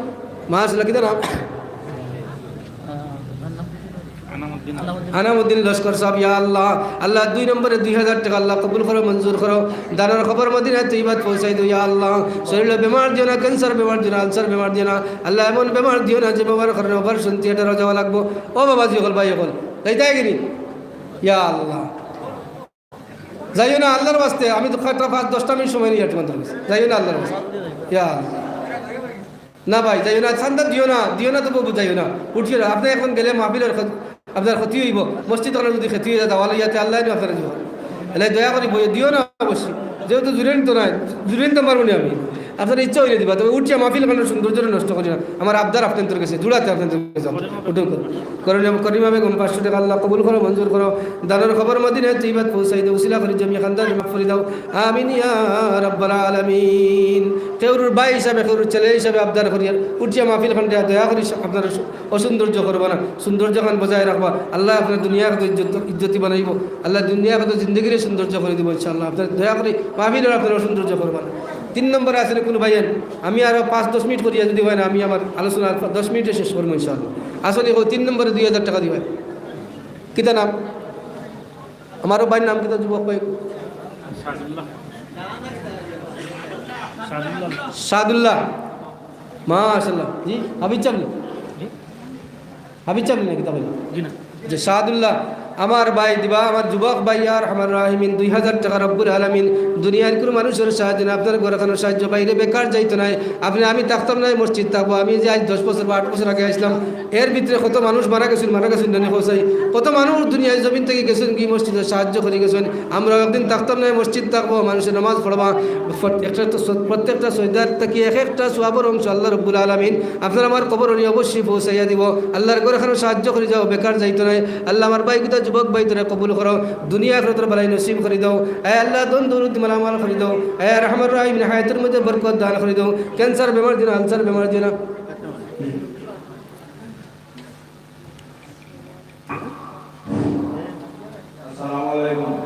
মাশাআল্লাহ, কিতা নাম? আনামুদ্দিন। আনামুদ্দিন লস্কর সাহেব, ইয়া আল্লাহ, আল্লাহ, দুই নম্বরে দুই হাজার টেকা, আল্লাহ, কবুল করো, মঞ্জুর করো। দানর খবর মদিনায় তৈবাত পৌঁছাই দেও, ইয়া আল্লাহ। শরীরো বেমার দিও না, ক্যান্সার বেমার দিও না, আলসার বেমার দিও না। আল্লাহ, এমন বেমার দিও না যে বেমার কারণে অপারেশন থিয়েটারো যাওয়া লাগবো। ও বাবাজি অকল, ভাই অকল, যাইতায় কিনি? ইয়া আল্লাহ। যাইও না আল্লাহর ওয়াস্তে, আমি তো কয়টা পাঁচ দশটা মিনিট সময় নিয়ে তোমাদের কাছে। যাইও না আল্লাহর ওয়াস্তে। ইয়া আল্লাহ। না ভাই, যাইও না, চান্দা দিও না, দিও না তো বাবু, যাইও না। উঠিও না, আপনি এখন গেলে মাহফিলর ক্ষত-, আপনার ক্ষতি অইবো। মসজিদ ওখানে যদি ক্ষতি অই যায়, তাহলে ইয়াতে আল্লাহ নিয়ে আপনারা দিও। এলাই দয়া করি বইয়ে দিও না অবশ্যই। যেহেতু জুরে নিতো না, জুরে নিতাম পারবো না আমি। আপনার ইচ্ছা অইলে দিবা, তবে উঠিয়া মাহফিল ওখানে সৌন্দর্য নষ্ট করি না। আমার আবদার আপনাদের কাছে, জুড়াতে আপনাদের কাছে। উঠুন করুন। করুণা করিমা বেগম পাঁচশো টেকা আল্লাহ কবুল করো, মঞ্জুর করো। দানর খবর মদিনায় তৈবাত পৌঁছাই দেও, উসিলা করি জমি খান্দার মাফ করি দাও। আমিন ইয়া রাব্বাল আলামিন। কেউরুর ভাই হিসাবে, কেউরুর ছেলে হিসাবে আবদার করি, আর উঠিয়া মাহফিল খান্ডে দয়া করি আপনারা অসৌন্দর্য করবা না, সৌন্দর্য খান বজায় রাখবা। আল্লাহ আপনার দুনিয়া কত ইজ্জত, ইজ্জতি বানাইবো। আল্লাহ দুনিয়া কত জিন্দগিরে সৌন্দর্য করি দিবো ইনশাআল্লাহ। আপনার দয়া করি মাহফিল আর আপনারা অসৌন্দর্য করবা না। তিন নম্বরে আসলে কোনো ভাই, আমি আরো পাঁচ দশ মিনিট করিয়া যদি হয় না, আমি আমার আলোচনা আর দশ মিনিটে শেষ করবো ইনশাআল্লাহ। আসলে ও তিন নম্বরে দুই হাজার টেকা দিবা। কিতা নাম? আমারও ভাইর নাম কিতা যুবক ভাই? সাদুল্লাহ। সাদুল্লাহ। সাদুল্লাহ। মাশাআল্লাহ। জি, হাবিব চামনি। জি? হাবিব চামনি নাকি তা ভাই? জি না। যে সাদুল্লাহ, আমার ভাই দিবা, আমার যুবক ভাই, ইয়া আরহামার রাহিমিন, দুই হাজার টেকা রব্বুল আলামিন, দুনিয়ার কোনো মানুষর সাহায্য না, আপনার ঘরখানোর সাহায্য, বাইরে বেকার যাইতো নায়। আপনি, আমি থাকতাম নায়, মসজিদ থাকবো। আমি যে আজ দশ বছর বা আট বছর আগে আসলাম, এর ভিতরে কত মানুষ মারা গেছেন, মারা গেছেন, জানি হোসাই। কত মানুষ দুনিয়ার জমিন থেকে গেছেন, কি মসজিদে সাহায্য করে গেছেন। আমরা একদিন থাকতাম নায়, মসজিদ থাকবো, মানুষের নামাজ পড়বা। প্রত্যেকটা তো স-, প্রত্যেকটা সজদার থাকি এক একটা সওয়াবর অংশ আল্লাহ রব্বুল আলামিন আপনার আমার কবর উনি অবশ্যই পৌঁছাইয়া দিব। আল্লাহর ঘরখানো সাহায্য করি যাও, বেকার যাইতো নায়। আল্লাহ আমার ভাই গুতা যুবক ভাই তোরা কবুল করো, দুনিয়া আখিরাতর ভালাই নসিব করি দাও। এ আল্লাহ ধন দৌলত মালামাল করি দাও। এ আরহামার রাহিমিন হায়াতর মধ্যে বরকত দান করি দাও। ক্যান্সার বেমার দিও না, আলসার বেমার দিও না। আসসালামু আলাইকুম।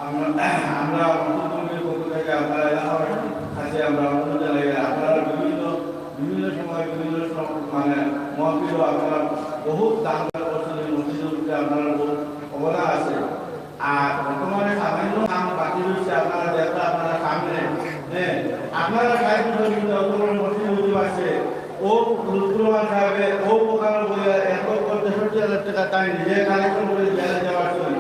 আমরা, আমরা মুসলিমদের পক্ষ থেকে আপনারা এলাকাবাসী আছি, আমরা অনুরোধ জানাই, আপনারা বিভিন্ন, বিভিন্ন সময় বিভিন্ন সম-, মানে মহফিল আপনারা বহুত দান করছেন, এই মসজিদর ভিতরে আপনারার বহুত অবদান আছে। আর বর্তমানে সামান্য কাম বাকি রয়েছে, আপনারা দেখরা আপনারার সামনে, হ্যাঁ, আপনারার সাহায্য সহযোগিতা অত বড় মসজিদ হইতে পারছে। ও লুৎফুর রহমান সাহেবে ও প্রকার বইয়া এক লক্ষ তেষট্টি হাজার টাকা তাই নিজে কালেকশন করে দেওয়া যাওয়ার জন্য।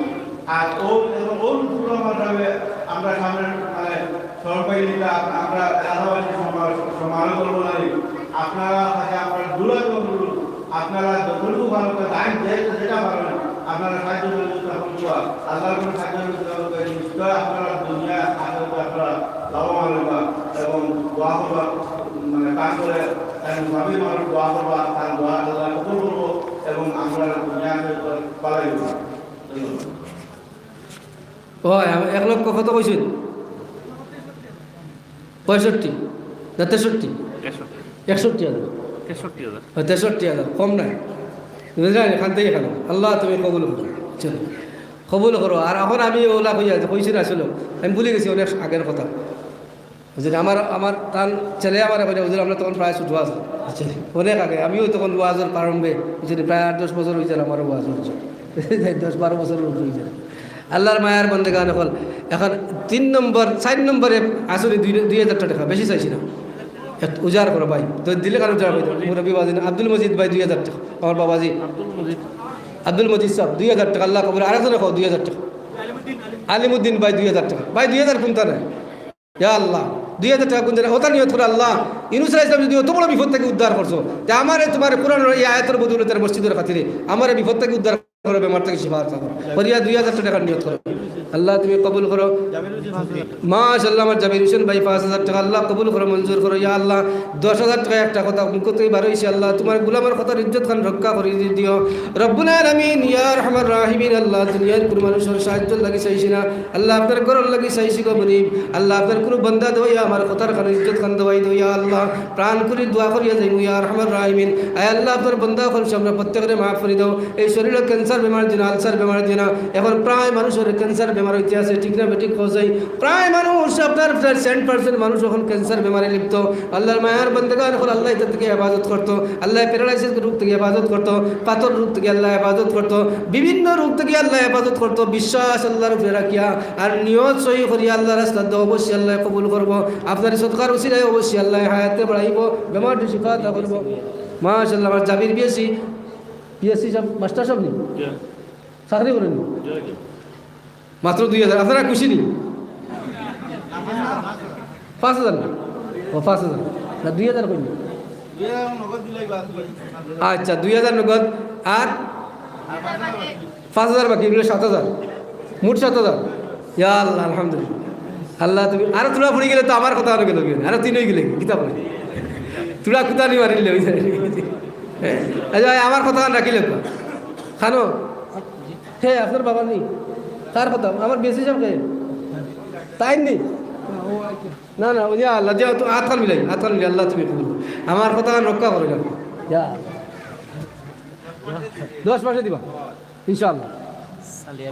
আর ও এবং ও লুৎফুর রহমান সাহেবে আমরা সামনে মানে সহযোগিতা আমরা এলাকাবাসী সমাজ সমালোচনা করি। আপনারা কাছে আমরা দূরত্ব অনুরোধ, আপনারা যতটুকু ভালো করে দান যে যেটা পারেন, আপনারা সাহায্য সহযোগিতা করুন। আল্লাহর কোনো সাহায্য সহযোগিতা করুন, নিশ্চয় আপনারা দুনিয়া আখেরাতে আপনারা লাভবান হইবা এবং দোয়া করবা, মানে কাজ করে এবং ভাবি মানুষ দোয়া করবা, তার দোয়া আল্লাহ কবুল করবো এবং আমরা দুনিয়া আখেরাতে পালাই দিবো। ধন্যবাদ। ও, এক লক্ষ কত কইছেন? পঁয়ষট্টি না তেষট্টি? তেষট্টি। একষট্টি হাজার। তেষট্টি হাজার। ও, তেষট্টি হাজার, কম নাই। বুঝলেন? এখান থেকে এখানে। আল্লাহ, তুমি কবুল করো। চলো, কবুল করো। আর এখন আমি ওলা কইয়া কইছি না, আসলে আমি ভুলে গেছি অনেক আগের কথা। বুঝলেন? আমার, আমার তার ছেলে আমার এখন, বুঝলেন, আমরা তখন প্রায় ছোট আছি। বুঝলেন? অনেক আগে, আমিও তখন ওয়াজের প্রারম্ভে, বুঝলেন, প্রায় আট দশ বছর হয়েছে আমার ওয়াজ হচ্ছে। দশ বারো বছর হয়েছে। আল্লাহর মায়ার বন্দেগান অকল। এখন তিন নম্বর, চার নম্বরে আসলে দুই, দুই হাজার টাকা, বেশি চাইছি না। এক উজাড় করো ভাই, তো দিলে কারো উজাড় হয়ে যাবে। মুরব্বী বাবাজি না, আব্দুল মজিদ ভাই দুই হাজার টাকা, আমার বাবাজি আব্দুল মজিদ। আব্দুল মজিদ সাহেব দুই হাজার টাকা, আল্লাহ কবুল। আরেকজনে কও দুই হাজার টাকা, আলিমুদ্দিন ভাই দুই হাজার টাকা। ভাই দুই হাজার কোনটা নাই? ইয়া আল্লাহ, দুই হাজার টাকা কোন জায়গায়? ওটা নিয়ত করো, আল্লাহ, ইউনুস আলাইহিস সালাম যদি অত বড় বিপদ থেকে উদ্ধার করছো, তে আমারে তোমার কোরআনের এই আয়াতের বদৌলতে মসজিদের খাতিরে আমারে বিপদ থেকে উদ্ধার করো, বেমার থেকে শিফা দান করো। করিয়া দুই হাজার টাকা নিয়ত করো। আল্লাহ, তুমি কবুল করো। মাশাআল্লাহ, আমার জামির হোসেন ভাই পাঁচ হাজার টাকা, আল্লাহ কবুল করো, মঞ্জুর করো। ইয়া আল্লাহ, দশ হাজার টাকা একটা কথা মুখ থেকে বার হইছে, আল্লাহ, তোমার গোলামের কথার ইজ্জত খান রক্ষা করে দিও। রব্বুল আলামিন, ইয়া আরহামার রাহিমিন, আল্লাহ, দুনিয়ার কোনো মানুষের সাহায্য লাগি চাইছি না, আল্লাহ, আপনার ঘরর লাগি চাইছি গো মনিব। আল্লাহ, আপনার কোনো বান্দা দেওয়াইয়া আমার কথার খান ইজ্জত খান দেওয়াই দেও, ইয়া আল্লাহ। প্রাণ করি দোয়া করিয়া যাইমু, ইয়া আরহামার রাহিমিন। আয় আল্লাহ, আপনার বান্দা অকল আমরা প্রত্যেকরে মাফ করি দাও। এই শরীরে ক্যান্সার বেমার দিও না, আলসার বেমার দিও না। এখন প্রায় মানুষের ক্যান্সার বেমার হইতে আছে, ঠিক না বেঠিক? কও চাই। প্রায় মানুষ আপনার সেন্ট পার্সেন্ট মানুষ এখন ক্যান্সার বেমারে লিপ্ত। আল্লাহর মায়ার বন্দেগান অকল আল্লাহ এটা থেকে হেফাজত করতো, আল্লাহ প্যারালাইসিস রোগ থেকে হেফাজত করতো, পাথর রোগ থেকে আল্লাহ হেফাজত করতো, বিভিন্ন রোগ থেকে আল্লাহ হেফাজত করতো। বিশ্বাস আল্লাহর উপরে রাখিয়া আর নিয়ত সহি করিয়া আল্লাহর রাস্তাত দেও, অবশ্যই আল্লাহ কবুল করবো। আপনার সদকার উসিলায় অবশ্যই আল্লাহ হায়াতে বাড়াইবো, বেমার শিফা আতা করবো। মাশাআল্লাহ, আমার জাবির বিএসসি, বিএসসি সাহেব, মাস্টার সাহেব নি? চাকরি করেন নি? মাত্র দুই হাজার। আপনারা খুশি নি? পাঁচ হাজার না? ও, পাঁচ হাজার। না, দুই হাজার কই নি? আচ্ছা, দুই হাজার নগদ আর পাঁচ হাজার বাকি, মিলে সাত হাজার। মোট সাত হাজার। ইয়া আল্লাহ, আলহামদুলিল্লাহ। আল্লাহ, তুমি আরো থুড়া পড়ি গেলে তো আমার কথা আরো গেল, আরো তিন হয়ে গেলে কিতা পড়ি? থুড়া কুতা নি মারিলে ওই যায়। আচ্ছা ভাই, আমার কথা রাখিলে তো। খানো? হে, আপনার বাবা নি? কার কথা? আমার বেশি সব কে? তাই নি? না, না, ওই যে আল্লাহ, যে তো আতকাল মিলাই, আতকাল মিলাই, আল্লাহ তুমি কবুল করো। আমার কথা রক্ষা করে রাখো। ইয়া। দশ মাসে দিবা, ইনশাআল্লাহ।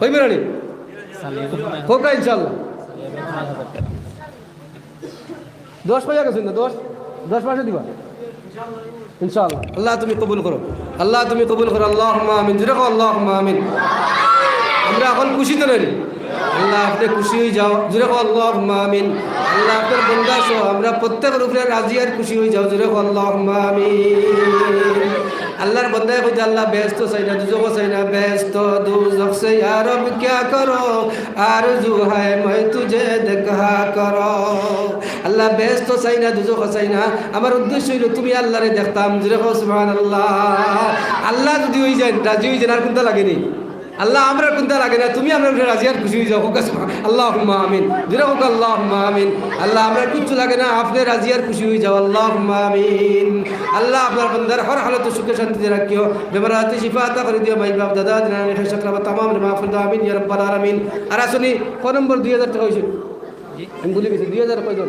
হইবে না নি? হোক না, ইনশাআল্লাহ। দশ কইয়া গেছেন না, দশ, দশ মাসে দিবা, ইনশাআল্লাহ। আল্লাহ তুমি কবুল করো, আল্লাহ তুমি কবুল করো, আল্লাহুম্মা আমিন। জোরে কও, আল্লাহুম্মা আমিন। আমরা এখন খুশি তো নানি? আল্লাহ, আপনি খুশি হয়ে যাও। জোরে কও, আল্লাহুম্মা আমিন। আল্লাহ, আপনার বন্দা সহ আমরা প্রত্যেকের উপরে রাজি আর খুশি হয়ে যাও। জোরে কও, আল্লাহুম্মা আমিন। আল্লাহর বন্দায় কইতে, আল্লাহ, বেহেস্ত চাই না, দুজখ চাই না, বেহেস্ত দুজখ সে ইয়া রব ক্যা করো, আরজু হায় মে তুঝে দেখা করো। আল্লাহ, বেহেস্ত চাই না, দুজখ চাই না, আমার উদ্দেশ্য হইল তুমি আল্লাহরে দেখতাম। জোরে কও সুবহানাল্লাহ। আল্লাহ যদি হই যান, রাজি হই যান, আর কোনটা লাগেনি? আল্লাহ, আমরা কোনটা লাগে না, তুমি আমরা উপরে রাজি আর খুশি হয়ে যাও। হোক সুবহান-, আল্লাহুম্মা আমিন। জোরে হোক আল্লাহুম্মা আমিন। আল্লাহ, আমরা কিচ্ছু লাগে না, আপনি রাজি আর খুশি হয়ে যাও। আল্লাহুম্মা আমিন। আল্লাহ, আপনার বন্দার হর হালতে সুখে শান্তিতে রাখিও। বেমার আতে শিফা আতা করে দিও। ভাই বাপ দাদা দিনা আমি হেশাক রাবা তামাম রে মাফ করে দাও। আমিন ইয়া রাব্বাল আলামিন। আর আসুনি, ক নম্বর দুই হাজার টাকা হয়েছে? আমি ভুলে গেছি, দুই হাজার কয়জন?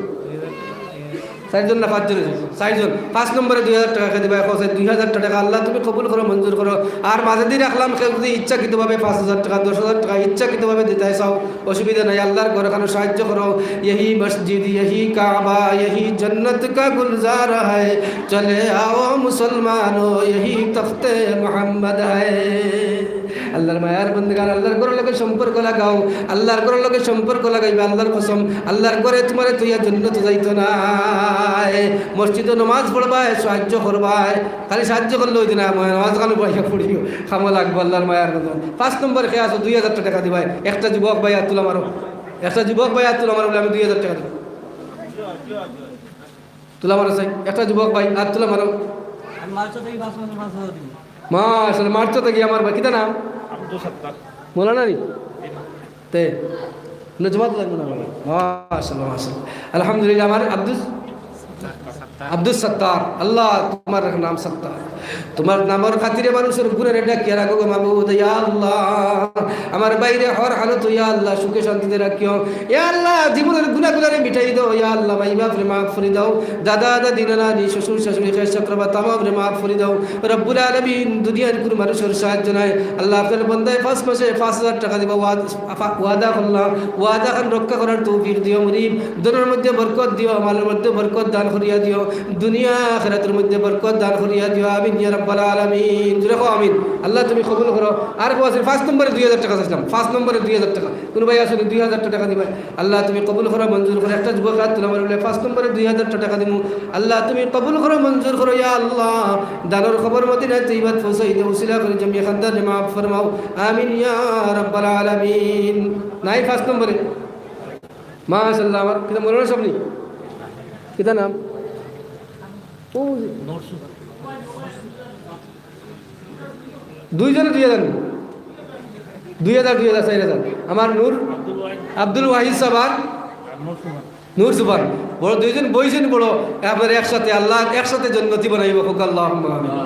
চাইরজন না পাঁচজন অইছে? চাইরজন। পাঁচ নম্বরে দুই হাজার টেকা কে দিবা, এখন চাই দুই হাজার টেকা, আল্লাহ তুমি কবুল করো, মঞ্জুর করো। আর মাঝেদি রাখলাম, কেউ যুদি ইচ্ছাকৃতভাবে পাঁচ হাজার টেকা, দশ হাজার টেকা ইচ্ছাকৃতভাবে দিতায় চাও, অসুবিধা নাই, আল্লাহর ঘরখানো সাহায্য করো। ইহি মসজিদ, ইহি কাবা, ইহি জন্নত কা গুলজার হ্যায়, চলে আও মুসলমানো, ইহি তখতে মোহাম্মদ হ্যায়। আল্লাহর মায়ার বন্দেগান, আল্লাহর ঘরর লগে সম্পর্ক লাগাও, আল্লাহর ঘরর লগে সম্পর্ক লাগাইবা, আল্লাহর কসম, আল্লাহর ঘরে তুমারে থইয়া জন্নত যাইতো নায়। মসজিদো নমাজ পড়বায়, সাহায্য করবায়, খালি সাহায্য করলে অইতো নায়, নমাজ খানো পড়িয়া পড়িও, কামো লাগবো আল্লাহর মায়ার বন্দেগান। পাঁচ নম্বরে কে আছো, দুই হাজার টেকা দিবায়, একটা যুবক ভাই আত তুলা মারো, একটা যুবক ভাই আত তুলা মারো, বলে আমি দুই হাজার টেকা দিমু। তুলা মারো চাই, একটা যুবক ভাই আত তুলা মারো। আমি মালটা থেকে পাঁচ মাসে পাঁচ হাজার দিমু। মাশাআল্লাহ, মারছো তো কি আমার ভাই, কিতা নাম? আব্দুল সত্তার। মৌলানা নি? তে? না, জমাত লাগবে না আমার। মাশাআল্লাহ, মাশাআল্লাহ। আলহামদুলিল্লাহ, আমার আব্দুল, আব্দুল সত্তার। আল্লাহ, তুমার নাম সত্তার। তুমার নামর খাতিরে মানুষর গুনারে ডাকিয়া রাখো গো মাবুদ, ইয়া আল্লাহ। আমার ভাইরে হর হালত, ইয়া আল্লাহ, সুখে শান্তিতে রাখিও। ইয়া আল্লাহ, জীবনর গুনাগুলারে মিটাই দাও, ইয়া আল্লাহ, মাই বাপরে মাফ করি দাও, দাদা দাদি, নানা নানি, শ্বশুর শাশুড়ি, খেশ আকরাবা তামামরে মাফ করি দাও। রব্বুল আলামিন, দুনিয়ার কুনু মানুষর সাহায্য নাই। আল্লাহ, আপনার বন্দায় পাঁচ মাসে পাঁচ হাজার টেকা দিবা, ওয়াদ-, আফা-, ওয়াদা করলাম, ওয়াদাখান রক্ষা করার তৌফিক দিও। মুরিদ, ধনর মধ্যে বরকত দিও, মালর মধ্যে বরকত দান করিয়া দিও, দুনিয়া আখিরাতর মধ্যে বরকত দান করিয়া দিও। আমিন ইয়া রাব্বাল আলামিন। জোরে কও আমিন। আল্লাহ, তুমি কবুল করো। আর কও আছে, পাঁচ নম্বরে দুই হাজার টেকা চাইছিলাম, পাঁচ নম্বরে দুই হাজার টেকা। কুনু ভাই আছো নি দুই হাজার টেকা দিবা? আল্লাহ, তুমি কবুল করো, মঞ্জুর করো। একটা যুবক আত তুলা মারো, বলে, পাঁচ নম্বরে দুই হাজার টেকা দিমু। আল্লাহ, তুমি কবুল করো, মঞ্জুর করো, ইয়া আল্লাহ। দানর খবর মদিনায় তৈয়বাত পৌঁছাই দেও, উসিলা করি জমিয়ে খান্দারে মাফ ফরমাও। আমিন ইয়া রাব্বাল আলামিন। নাই পাঁচ নম্বরে? মাশাআল্লাহ, আমার কিতা মৌলানা সাব নি? কিতা নাম? ও, দুইজনে দুই হাজার নি? দুই হাজার, দুই হাজার, চাইর হাজার। আমার নূর, আব্দুল ওয়াহিদ সাব আর নূর সুফান। বড় দুইজন বইছইন বড়, এবার একসাথে আল্লাহ একসাথে জন্নতি বানাইবা। কউক্কা আল্লাহুম্মা আমিন।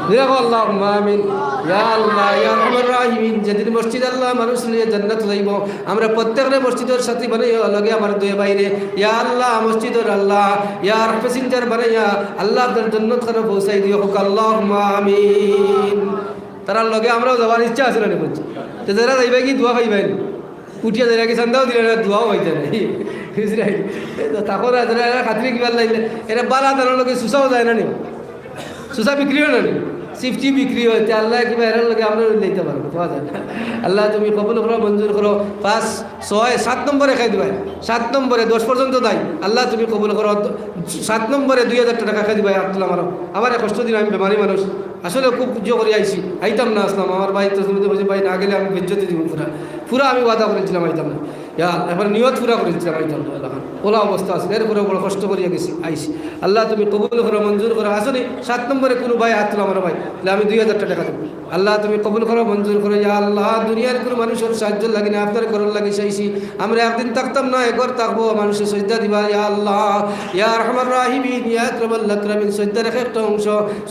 জোরে কও আল্লাহুম্মা আমিন। ইয়া আল্লাহ, ইয়া আরহামার রাহিমিন, যেদিন মসজিদ আল্লাহ মানুষ লইয়া জান্নাত যাইবো, আমরা প্রত্যেকরে মসজিদর সাথী বানাইও, লগে আমার দুই ভাইরে। ইয়া আল্লাহ, মসজিদর আল্লাহ, ইয়া passenger বানাইয়া আল্লাহ আপনার জন্নত খানো পৌঁছাই দিও। কউক্কা আল্লাহুম্মা আমিন। তারার লগে আমরাও যাওয়ার ইচ্ছা আছে না নি? তে যারা যাইবা কি দোয়া পাইবা নি? উঠিয়া যাইরা কি চান্দাও দিলা না, দোয়াও পাইতা নায়। বুঝরায়? এই তো থাকো না, যারা এরা খাতিরে কিবার লাগলে, এরা বালা তারার লগে সুসাও যায় না নি? সুসা বিক্রি অয় না নি? সিফটি বিক্রি অয়, তে আল্লাহ কিবা এরার লগে আমরা লইতে পারবো, পাওয়া যায় না। আল্লাহ তুমি কবুল করো, মঞ্জুর করো। পাঁচ, ছয়, সাত নম্বরে খাই দিবায়। সাত নম্বরে দশ পর্যন্ত দাই। আল্লাহ তুমি কবুল করো। সাত নম্বরে দুই হাজার টেকা খাই দিবায়, আত তুলা মারো। আমারে কষ্ট দিন, আমি বেমারি মানুষ। আসলে খুব সহ্য করি আইছি, আইতাম না আসলাম। আমার ভাই তো শুনতে বলছে, "ভাই না গেলে আমি বেজ্জতি দিব পুরা।" পুরা আমি ওয়াদা করেছিলাম আইতাম না। ইয়া, এবার নিয়ত পুরা করেছিলাম আইতাম না। এলাকার ওলা অবস্থা আছে, এরপরে বড় কষ্ট করিয়া গেছি, আইছি। আল্লাহ তুমি কবুল করো, মঞ্জুর করো। আসলে সাত নম্বরে কুনু ভাই আত তুলা মারো ভাই, তাহলে আমি দুই হাজার টেকা দেবো। আল্লাহ তুমি কবুল করো, মঞ্জুর করো। ইয়া আল্লাহ, দুনিয়ার কুনু মানুষর সাহায্য লাগি না, আপনার ঘরর লাগি চাইছি। আমরা একদিন থাকতাম না, এ ঘর থাকবো, মানুষে সজদা দিবা। ইয়া আল্লাহ, ইয়া আরহামার রাহিমিন, ইয়া আকরামাল আকরামিন, সজদার এক একটা অংশ,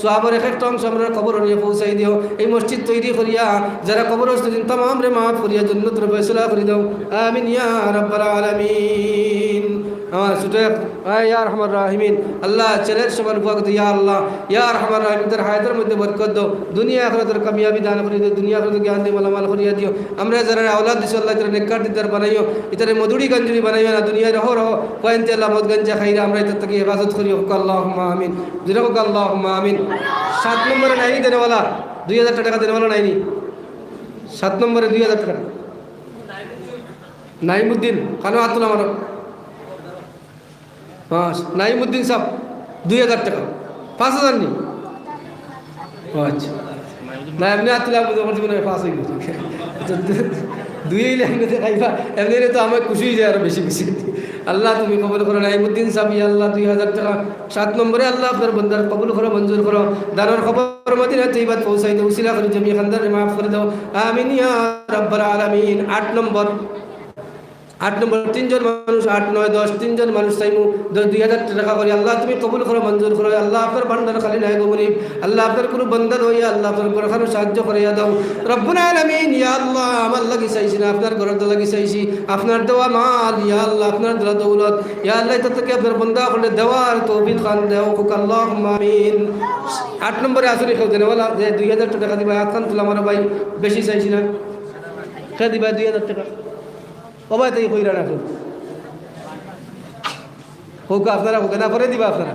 সওয়াবর এক একটা অংশ আমরার কবরো নিয়া পৌঁছাই দিও। এই মসজিদ তৈরি করিয়া যারা কবরস্থ অইছইন তামামরে মাফ করিয়া জন্নতর ফয়সালা করি দাও। আমিন ইয়া রাব্বাল আলামিন। আমার ছোট এক, আয় ইয়া আরহামার রাহিমিন, আল্লাহ, ছেলের সমান পুয়াক দিও, ইয়া আল্লাহ, ইয়া আরহামার রাহিমিন, তার হায়াতর মধ্যে বরকত দাও, দুনিয়া আখিরাতর কামিয়াবি দান করি দিও, দুনিয়া আখিরাতর জ্ঞান দিয়া মালামাল করিয়া দিও। আমরা যারারে আওলাদ দিছো আল্লাহ, ইতারে নেককার দিদার বানাইও, ইতারে মদুড়ি গাঞ্জুরি বানাইও না, দুনিয়ার হর হ, পয়েন্তে আল্লাহ মদ গাঞ্জা খাইরা আমরা ইতার থাকি হেফাজত করিও। কউক্কা আল্লাহুম্মা আমিন। জোরে কউক্কা আল্লাহুম্মা আমিন। সাত নম্বরে নাইনি দেনেওয়ালা, দুই হাজার টেকা দেনেওয়ালা নাইনি? সাত নম্বরে দুই হাজার টেকা। নাইমুদ্দিন, খানো আত তুলা মারো। পাঁচ, নাইমুদ্দিন সাব, দুই হাজার টেকা। পাঁচ হাজার নি? ও আচ্ছা। না, এমনে আত তুলা বুঝা করছি মনে অয় পাঁচ অই গেছে। আচ্ছা, দু-, দুই অইলে এমনে দেখাইবা, এমনে অইলে তো আমি খুশি অই যাই আরো বেশি বেশি। আল্লাহ তুমি কবুল করো নাইমুদ্দিন সাব, ইয়া আল্লাহ দুই হাজার টেকা। সাত নম্বরে আল্লাহ আপনার বন্দার কবুল করো, মঞ্জুর করো। দানর খবর মদিনা তৈয়বাত পৌঁছাই দাও, উসিলা করি জমিয়ে খান্দারে মাফ করি দাও। আমিন ইয়া রাব্বাল আলামিন। আট নম্বর। আট নম্বর, তিনজন মানুষ, আট, নয়, দশ, তিনজন মানুষ চাইমু, দশ, দুই হাজার টেকা করি। আল্লাহ, তুমি কবুল করো, মঞ্জুর করো। আল্লাহ, আপনার ভান্ডার খালি নাই গো মুনিব। আল্লাহ, আপনার কুনু বান্দা দইয়া, আল্লাহ, আপনার ঘরখানো সাহায্য করিয়া দাও। রব্বুল আলামিন, ইয়া আল্লাহ, আমার লাগি চাইছি না, আপনার ঘরর লাগি চাইছি। আপনার দেওয়া মাল, ইয়া আল্লাহ, আপনার দেওয়া দৌলত, ইয়া আল্লাহ, ইতা থাকি আপনার বান্দা অকলরে দেওয়ার তৌফিক খান দেও, কউক্কা আল্লাহুম্মা আমিন। আট নম্বরে আছইন কেউ দেনেওয়ালা, যে দুই হাজার টেকা দিবা, আত খান তুলা মারো ভাই, বেশি চাইছি না। কে দিবা দুই হাজার টেকা? ও ভাই, তাই কইরা না কেউ। কউক্কা আপনারা, কউক্কা না, পরে দিবা আপনারা।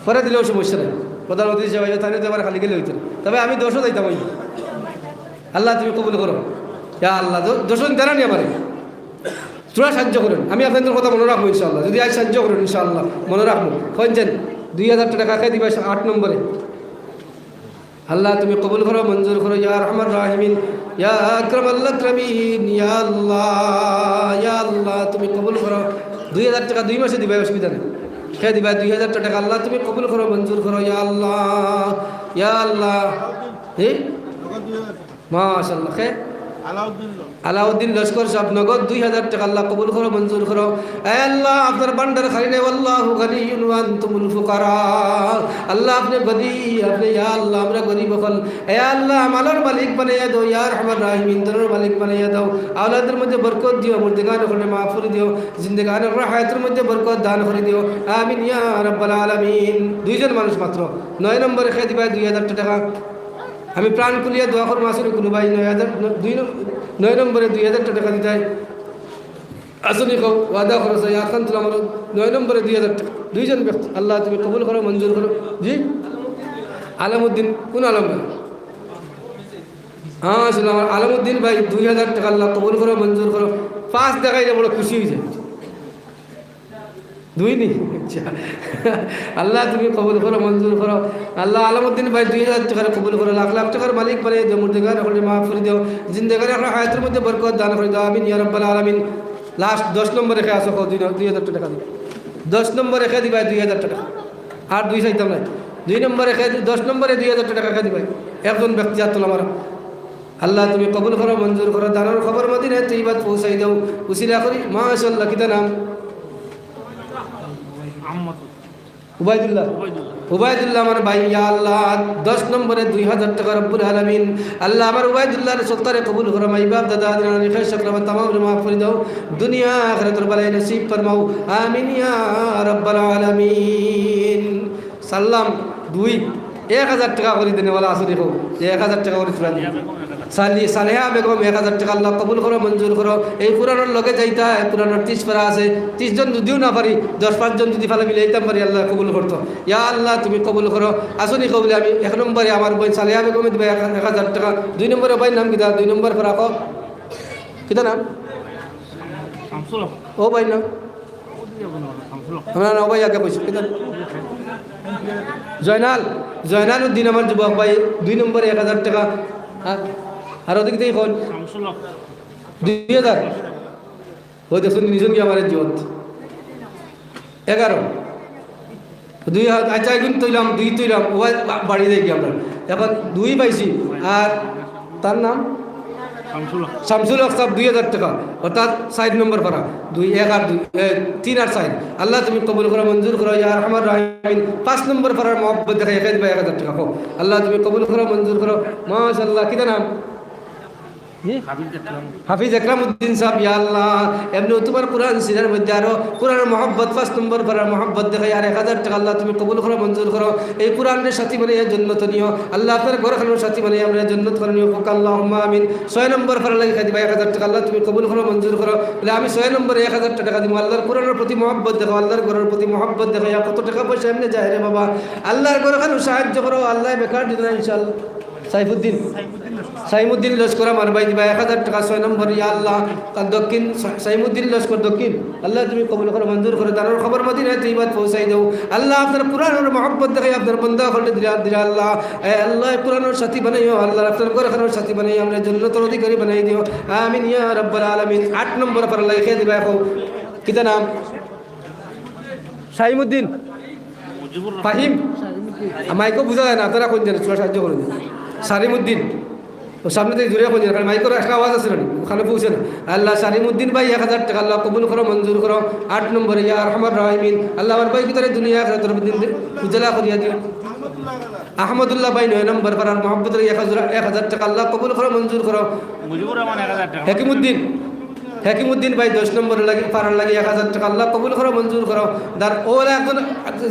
পরে দিলেও সমস্যা নাই। প্রধান অতিথি হিসাবে তাইন তো আবার খালি গেলে অইতো না। তবে আমি দশও যাইতাম অই। আল্লাহ, তুমি কবুল করো। ইয়া আল্লাহ, দ-, দশও দিতা না নি আমারে। থুড়া সাহায্য করইন। আমি আপনাইনতর কথা মনো রাখমু ইনশাআল্লাহ। যুদি আইজ সাহায্য করইন ইনশাআল্লাহ, মনো রাখমু। কইন যেন দুই হাজার টেকা কে দিবা আট নম্বরে। আল্লাহ, তুমি কবুল করো, মঞ্জুর করো, ইয়া আরহামার রাহিমিন, ইয়া আকরামাল আকরামিন, ইয়া আল্লাহ, ইয়া আল্লাহ, তুমি কবুল করো। দুই হাজার টেকা দুই মাসে দিবা, অসুবিধা নাই। কে দিবা দুই হাজার টেকা, আল্লাহ, তুমি কবুল করো, মঞ্জুর করো, ইয়া আল্লাহ, ইয়া আল্লাহ। জি? মাশাআল্লাহ। কে? আলাউদ্দিন লস্কর। আলাউদ্দিন লস্কর সাব, নগদ দুই হাজার টেকা, আল্লাহ, কবুল করো, মঞ্জুর করো। এ আল্লাহ, আপনার ভান্ডার খালি নাই, ওয়াল্লাহু গানিয়্যুন ওয়া আনতুমুল ফুকারা। আল্লাহ, আপনে গনি, আপনে, ইয়া আল্লাহ, আমরা গরিব অকল। এ আল্লাহ, মালর মালিক বানাইয়া দাও, ইয়া আরহামার রাহিমিন, ধনর মালিক বানাইয়া দাও। আওলাদর মধ্যে বরকত দিও, মুর্দেগান অকলরে মাফ করি দিও, জিন্দেগান অকলর হায়াতর মধ্যে বরকত দান করি দিও। আমিন ইয়া রাব্বাল আলামিন। দুইজন মানুষ মাত্র। নয় নম্বরে কে দিবা দুই হাজার টেকা। আমি প্রাণ খুলিয়া দোয়া করমু, আছইন নি কুনু ভাই নয় হাজার, ন-, দুই নম-, নয় নম্বরে দুই হাজার টেকা দিতায়? আছইন নি কেউ? ওয়াদা করো চাই, আত খান তুলা মারো, নয় নম্বরে দুই হাজার টেকা। দুইজন ব্যক্তি, আল্লাহ তুমি কবুল করো, মঞ্জুর করো। জি? আলামউদ্দিন, কুন আলম ভাই? হ্যাঁ, আসলে আমার আলামউদ্দিন ভাই, দুই হাজার টেকা, আল্লাহ কবুল করো, মঞ্জুর করো। পাঁচ দেখাইলে বড় খুশি অই যায়। দুই নি? আচ্ছা। আল্লাহ, তুমি কবুল করো, মঞ্জুর করো। আল্লাহ, আলামউদ্দিন ভাই দুই হাজার টেকারে কবুল করো, লাখ লাখ টেকার মালিক বানাই দিও, মুর্দেগান অকলরে মাফ করি দিও, জিন্দেগান অকলর হায়াতর মধ্যে বরকত দান করি দিও। আমিন ইয়া রাব্বাল আলামিন। লাস্ট দশ নম্বরে কে আছো, কও, দুই, দুই হাজার টেকা দিও। দশ নম্বরে কে দিবা দুই হাজার টেকা? আর দুই চাইতাম না। দুই নম্বরে কে দি-, দশ নম্বরে দুই হাজার টেকা কে দিবা? একজন ব্যক্তি আত তুলা মারো। আল্লাহ, তুমি কবুল করো, মঞ্জুর করো, দানর খবর মদিনায় তৈয়বাত পৌঁছাই দাও। উসিলা করি, মাশাআল্লাহ, কিতা নাম? আহমদ। উবাইদুল্লাহ। উবাইদুল্লাহ। উবাইদুল্লাহ আমার ভাই, ইয়া আল্লাহ, দশ নম্বরে দুই হাজার টেকা রব্বুল আলামিন। আল্লাহ, আমার উবাইদুল্লাহর সদকারে কবুল করো, মাই বাপ, দাদা, দাদি, নানা, নানি, খাস, আকরাম, তামামরে মাফ করি দাও। দুনিয়া আখিরাতর ভালাই নসিব ফরমাও। আমিন ইয়া রাব্বাল আলামিন। সালাম দুই, এক হাজার টেকা করি দেনেওয়ালা আছইন নি কেউ? এক হাজার টেকা করি তুলা দিন। সালি-, সালেহা বেগম, এক হাজার টেকা, আল্লাহ কবুল করো, মঞ্জুর করো। এই কোরআনর লগে যাইতা, এই কোরআনর তিরিশ পারা আছে, তিরিশ জন যুদিও না পারি, দশ পাঁচ জন যুদি ফালা মিলাইতাম পারি, আল্লাহ কবুল করতো। ইয়া আল্লাহ, তুমি কবুল করো। আছইন নি কবুলে আমি এক নম্বরে আমার বইন সালেহা বেগমে দিবা এক, এক হাজার টেকা। দুই নম্বরে ভাইর নাম কিতা? দুই নম্বর পারা কও। কিতা নাম? শামসুল হক। ও ভাইর নাম? শামসুল হক। না, না, ও ভাই আগে কইছো। কিতা? জয়নাল, জয়নাল উদ্দিন আমার যুবক ভাই, দুই নম্বরে এক হাজার টেকা। হ্যাঁ? আর ওদিক থেকে কোন? শামসুল হক। দুই হাজার। ওই দেখছইন, নিছইন কি আমার জিওত? এগারো। দুই হাত, আচ্ছা, এগুন তুললাম, দুই তুললাম, ও বা-, বাড়ি যাই কি আমরা। এখন দুই পাইছি, আর তার নাম? শামসুল হক। শামসুল হক সাহেব দুই হাজার টেকা, অর্থাৎ চাইর নম্বর পারা। দুই, এক আর দুই, এ, তিন আর চাইর। আল্লাহ তুমি কবুল করো, মঞ্জুর করো, ইয়া আরহামার রাহিমিন। পাঁচ নম্বর পারার মহব্বত দেখাইয়া কে দিবা এক হাজার টেকা, কও। আল্লাহ তুমি কবুল করো, মঞ্জুর করো। মাশাআল্লাহ, কিতা নাম? জি? হাফিজ একরাম। হাফিজ একরাম উদ্দিন সাহেব, ইয়া আল্লাহ, এমনে তোমার কোরআন সিনার মধ্যে আরো কোরআনর মহব্বত, পাঁচ নম্বর পারার মহব্বত দেখাইয়া আর এক হাজার টেকা, আল্লাহ তুমি কবুল করো, মঞ্জুর করো। এই কোরআনরে সাথী বানাইয়া জন্নত নিও। আল্লাহ আপনার ঘরখানর সাথী বানাইয়া আমরারে জন্নত করে নিও। কউক্কা আল্লাহুম্মা আমিন। ছয় নম্বর পারার লাগি কে দিবা এক হাজার টেকা, আল্লাহ তুমি কবুল করো, মঞ্জুর করো। বলে, আমি ছয় নম্বরে এক হাজার টেকা দিমু। আল্লাহর কোরআনর প্রতি মহব্বত দেখাও, আল্লাহর ঘরর প্রতি মহব্বত দেখাইয়া কত টেকা পয়সা এমনে যায় রে বাবা। আল্লাহর ঘরখানো সাহায্য করো, আল্লাহ বেকার দিও না ইনশাআল্লাহ। সাইফুদ্দিন। সাইমুদ্দিন লস্কর আমার ভাই দিবা এক হাজার টেকা, ছয় নম্বর, ইয়া আল্লাহ। তার দক্ষিণ, সা-, সাইমুদ্দিন লস্কর দক্ষিণ। আল্লাহ তুমি কবুল করো, মঞ্জুর করো, দানর খবর মদিনায় তৈয়বাত পৌঁছাই দাও। আল্লাহ আপনার কোরআনর মহব্বত দেখাই আপনার বন্দা অকলরে দিলা, দিলা আল্লাহ। এ আল্লাহ কোরআনর সাথী বানাইও, আল্লাহ আপনার ঘরখানর সাথী বানাইও, আমরারে জন্নতর অধিকারী বানাই দিও। আমিন ইয়া রাব্বাল আলামিন। আট নম্বর পারার লাগি কে দিবা এখন? কিতা নাম? সাইমুদ্দিন। মুজিবুর রহমান। ফাহিম। মাইকো বুঝা যায় না, আপনারা কোন জানেন? থুড়া সাহায্য করুন। সারিমুদ্দিন। তো সামনে থাকি জোরে কইন, কারণ মাইকর একটা আওয়াজ আছে না, ওখানে পৌঁছে না। আল্লাহ সালিমুদ্দিন ভাই এক হাজার টেকা, আল্লাহ কবুল করো, মঞ্জুর করো। আট নম্বরে ইয়া আরহামার রাহিমিন, আল্লাহ আমার ভাইগুতারে দুনিয়া আখিরাতর দিন উজালা করিয়া দিও। আহমদুল্লাহ ভাই নয় নম্বর পাড়ার মহব্বতরে এক হাজার, এক হাজার টেকা, আল্লাহ কবুল করো, মঞ্জুর করো। মুজিবুর রহমান এক হাজার টেকা। হেকিমুদ্দিন, হেকিমুদ্দিন ভাই দশ নম্বর লাগি, পাড়ার লাগি এক হাজার টেকা, আল্লাহ কবুল করো, মঞ্জুর করো। দার ওলা একজন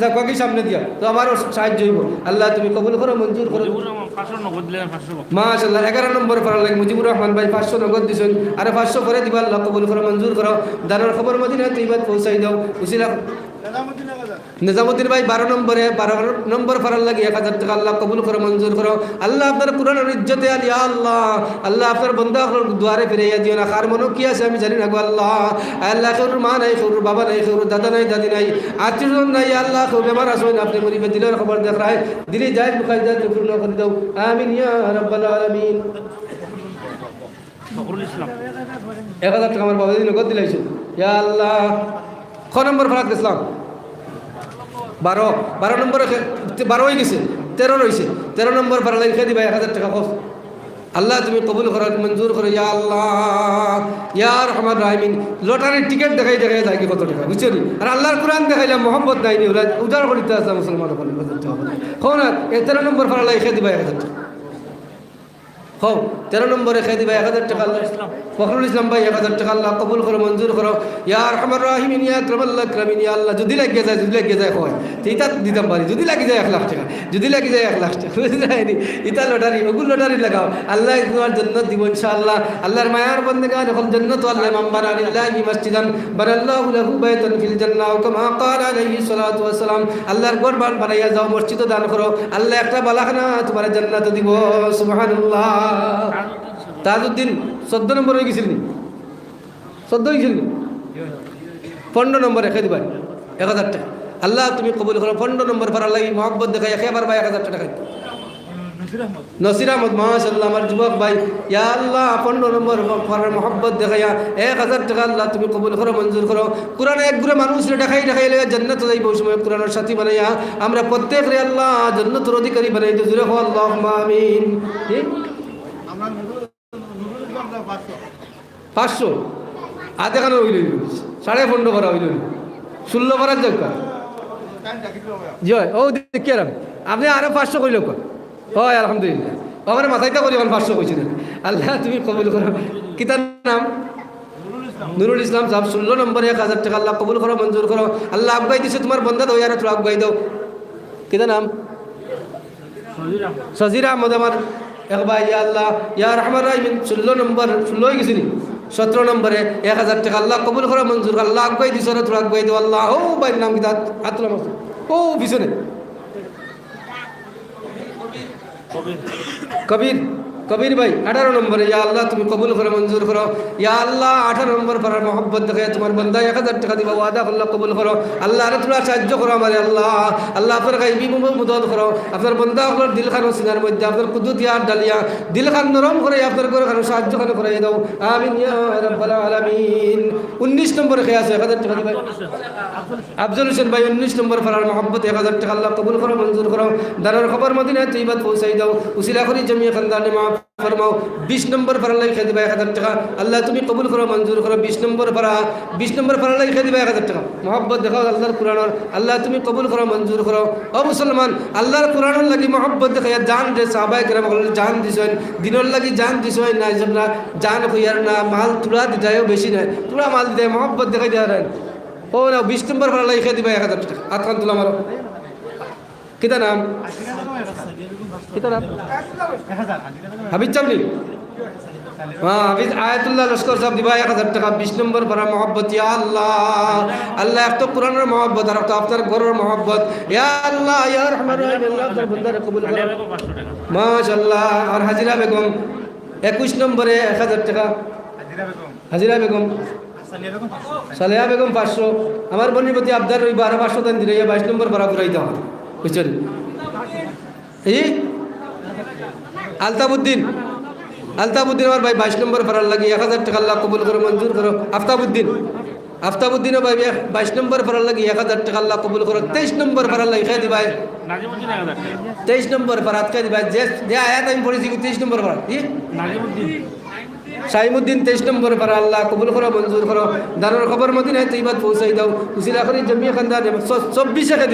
যাক বাকি সামনে দিয়া, তো আমারও সাহায্য অইবো। আল্লাহ তুমি কবুল করো, মঞ্জুর করো। মুজিবুর রহমান পাঁচশো নগদ দিলেন, পাঁচশো। মাশাআল্লাহ, এগারো নম্বর পাড়ার লাগি মুজিবুর রহমান ভাই পাঁচশো নগদ দিছইন, আর পাঁচশো পরে দিবা, আল্লাহ কবুল করো, মঞ্জুর করো। দারুল খবর মদিনা তৈবাত পৌঁছাই দাও। উসিলা নিজামুদ্দিন ভাই বারো নম্বরে, বারো নম্বর পাড়ার লাগি এক হাজার টেকা, আল্লাহ কবুল করো, মঞ্জুর করো। আল্লাহ আপনার কোরআনর ইজ্জতে আল, ইয়া আল্লাহ, আল্লাহ আপনার বন্দা অকলর দুয়ারে ফিরাইয়া দিও না। কার মনো কি আছে আমি জানি না গো আল্লাহ। আয় আল্লাহ, কেউর মা নাই, কেউর বাবা নাই, কেউর দাদা নাই, দাদি নাই, আত্মীয় স্বজন নাই, ইয়া আল্লাহ, কেউ বেমার আছইন, আপনে গরিবে দিলর খবর দেখরায়, দিলি জায়েজ মুকাদ্দাত পূর্ণ করি দাও। আমিন ইয়া রাব্বাল আলামিন। ফখরুল ইসলাম। এক হাজার টেকা আমার বাবা দিদি নগদ দিলাইছে। ইয়া আল্লাহ। ক নম্বর পাড়াত গেছিলাম? বারো। বারো নম্বরে খে-, বারো অই গেছে, তেরো রইছে। তেরো নম্বর পাড়ার লাগি খে দিবা এক হাজার টেকা, কও। আল্লাহ তুমি কবুল করো, মঞ্জুর করো, ইয়া আল্লাহ, ইয়া আরহামার রাহিমিন। লটারির টিকিট দেখাই দেখাই যায় কি কত টেকা, বুঝছো নি? আর আল্লাহর কোরআন দেখাইলাম, মহব্বত নাই নি, ওরা উজাড় করিতে আসলাম মুসলমান অকল, এক হাজার টেকা। কও না, এ তেরো নম্বর পাড়ার লাগি খে দিবা এক হাজার টেকা। হও, তেরো নম্বরে খে দিবা এক হাজার টেকা। ফখরুল ইসলাম ভাই এক হাজার টেকা, আল্লাহ কবুল করো, মঞ্জুর করো। ইয়া আরহামার রাহিমিন, ইয়া আকরামাল আকরামিন, ইয়া আল্লাহ, যদি লাগিয়া যায়, যদি লাগিয়া যায়, কয়। তে ইতা দিতাম পারি, যদি লাগি যায় এক লাখ টেকা, যদি লাগি যায় এক লাখ টেকা, বুঝলে নি? ইতা লটারি, ওগুলো লটারি লাগাও, আল্লাহ তোমার জন্নত দিব ইনশাআল্লাহ। আল্লাহর মায়ার বন্দেগান অকল জন্নত, আল্লাহ মান বানা লিল্লাহি মাসজিদান বানাল্লাহু লাহু বাইতান ফিল জান্নাহ, আও কামা ক্বালা আলাইহিস সালাতু ওয়াস সালাম। আল্লাহর ঘর বান-, বানাইয়া যাও, মসজিদও দান করো, আল্লাহ একটা বালাখানা তোমার জান্নাত দিব। সুবহানাল্লাহ। তাজউদ্দিন চোদ্দ নম্বর অই গেছিল নি? চোদ্দ অই গেছিল নি? পনেরো নম্বরে খে দিবা এক হাজার টেকা। আল্লাহ তুমি কবুল করো। পনেরো নম্বর পাড়ার লাগি মহব্বত দেখাইয়া খে আবার ভাই এক হাজার টেকা খাই। নসির আহমদ, মাশাআল্লাহ, আমার যুবক ভাই। ইয়া আল্লাহ, পনেরো নম্বর পাড়ার মহব্বত দেখাইয়া এক হাজার টেকা আল্লাহ তুমি কবুল করো, মঞ্জুর করো। কোরআন এক গুরে মানুষরে দেখাই দেখাই লইয়া জান্নাত যাইবো, ওই সময় কোরআনর সাথী বানাইয়া আমরা প্রত্যেকরে আল্লাহ জান্নাতর অধিকারী বানাই দিও। জোরে কও আল্লাহুম্মা আমিন। কি? পাঁচশো। আধা খানা অইল, সাড়ে পনেরো করা অইল, ষোলো করা যাক। জি অয়, ও দেখি আর আমি। আপনে আরো পাঁচশো কইল কর। অয়, আলহামদুলিল্লাহ। আমার মাথায় তো করি, এখন পাঁচশো কইছি না। আল্লাহ, তুমি কবুল করো। কিতার নাম? নুরুল ইসলাম সাহেব, ষোলো নম্বরে এক হাজার টেকা। আল্লাহ, কবুল করো, মঞ্জুর করো। আল্লাহ, আগুয়াই দিছে, তোমার বন্দা দাও, ইয়ারে তোরা আগুয়াই দাও। কিতা নাম? সজির আহমদ। সজির আহমদ আমার এক ভাই, ইয়া আল্লাহ, ইয়া রহমান রাহিমিন, ষোলো নম্বর, ষোলো অই গেছে নি? সতেরো নম্বরে এক হাজার টেকা। আল্লাহ, কবুল করো, মঞ্জুর করো। আল্লাহ, আগুয়াই দিছে, তোরা আগুয়াই দাও। আল্লাহ, ও ভাইর নাম কিতা? আত-, আত তুলা মারছে। ও পিছনে। কবির, কবির ভাই, আঠারো নম্বরে, ইয়া আল্লাহ, তুমি কবুল করো, মঞ্জুর করো। ইয়া আল্লাহ, আঠারো নম্বর পাড়ার মহব্বত দেখাইয়া তোমার বন্দা এক হাজার টেকা দিবা, ওয়াদা করলা, কবুল করো। আল্লাহ, আরো তোরা সাহায্য করো আমারে, আল্লাহ। আল্লাহ, আপনার গাইবি ম-, মদদ করো। আপনার বন্দা অকলর দিলখান ও সিনার মধ্যে আপনার কুদরতি আত ডালিয়া দিলখান নরম করে আপনার ঘরখানো সাহায্য খানো করাই দাও। আমিন ইয়া রাব্বাল আলামিন। উনিশ নম্বরে খে আছে, এক হাজার টেকা দিবা। আফজল হোসেন ভাই, উনিশ নম্বর পাড়ার মহব্বত, এক হাজার টেকা। আল্লাহ কবুল করো, মঞ্জুর করো। দারুল খবর মদিনা তৈবাত পৌঁছাই দাও। উসিলা করি জমিয়ে খানদানে মাফ ফরমাও। বিশ নম্বর পাড়ার লাগি খে দিবা এক হাজার টেকা। আল্লাহ, তুমি কবুল করো, মঞ্জুর করো। বিশ নম্বর পাড়া, বিশ নম্বর পাড়ার লাগি খে দিবা এক হাজার টেকা। মহব্বত দেখাও আল্লাহর কোরআনর। আল্লাহ, তুমি কবুল করো, মঞ্জুর করো। ও মুসলমান, আল্লাহর কোরআনর লাগি মহব্বত দেখাইয়া জানরে, সাহাবায়ে কেরাম অকলে জান দিছইন, দিনর লাগি জান দিছইন। না, এই জন্য জান কইয়ার না, মাল তুলা দিতায়ও বেশি নাই, তুলা মাল দিতায়, মহব্বত দেখাই দেওয়ার। ও না, বিশ নম্বর পাড়ার লাগি খে দিবা এক হাজার টেকা। আত খান তুলা মারো। কিতা নাম? কিতা নাম? হাফিজ সাহেব নি? হ্যাঁ, হাফিজ আয়াতুল্লাহ লস্কর সাহেব দিবা এক হাজার টেকা, বিশ নম্বর পাড়া মহব্বত, ইয়া আল্লাহ। আল্লাহ, এক তো কোরআনর মহব্বত, আর এক তো আপনার ঘরর মহব্বত। ইয়া আল্লাহ, ইয়া রহমান রহিম, আল্লাহ, আপনার বন্দারে কবুল করো। মাশাআল্লাহ। আর হাজিরা বেগম, একুশ নম্বরে এক হাজার টেকা। হাজিরা বেগম। সালেহা বেগম পাঁচশো। আমার বনির প্রতি আবদার রইবো, আরো পাঁচশো তান দিলে বাইশ নম্বর পাড়া পুরাইতাম। বুঝছইন? এই আলতাবউদ্দিন, আলতাবউদ্দিন আমার ভাই বাইশ নম্বর পাড়ার লাগি এক হাজার টেকা আল্লাহ কবুল করো, মঞ্জুর করো। আফতাবউদ্দিন, আফতাবউদ্দিন ভাই, বাইশ নম্বর পারার লাগি এক হাজার টেকা, আল্লাহ কবুল করো। তেইশ নম্বর পারার লাগি কে দিবায়? তেইশ নম্বর পারাত কে দিবায়? যে, যে আয়াত আমি পড়ছি, তেইশ নম্বর পারাত। কি? শাহিমুদ্দিন, তেইশ নম্বর পারা, আল্লাহ কবুল করো, মঞ্জুর করো। দারুল খবর মদিনায় তৈবাত পৌঁছাই দাও। উসিলা করি জমিয়ে খান্দান, চ-, চব্বিশে কে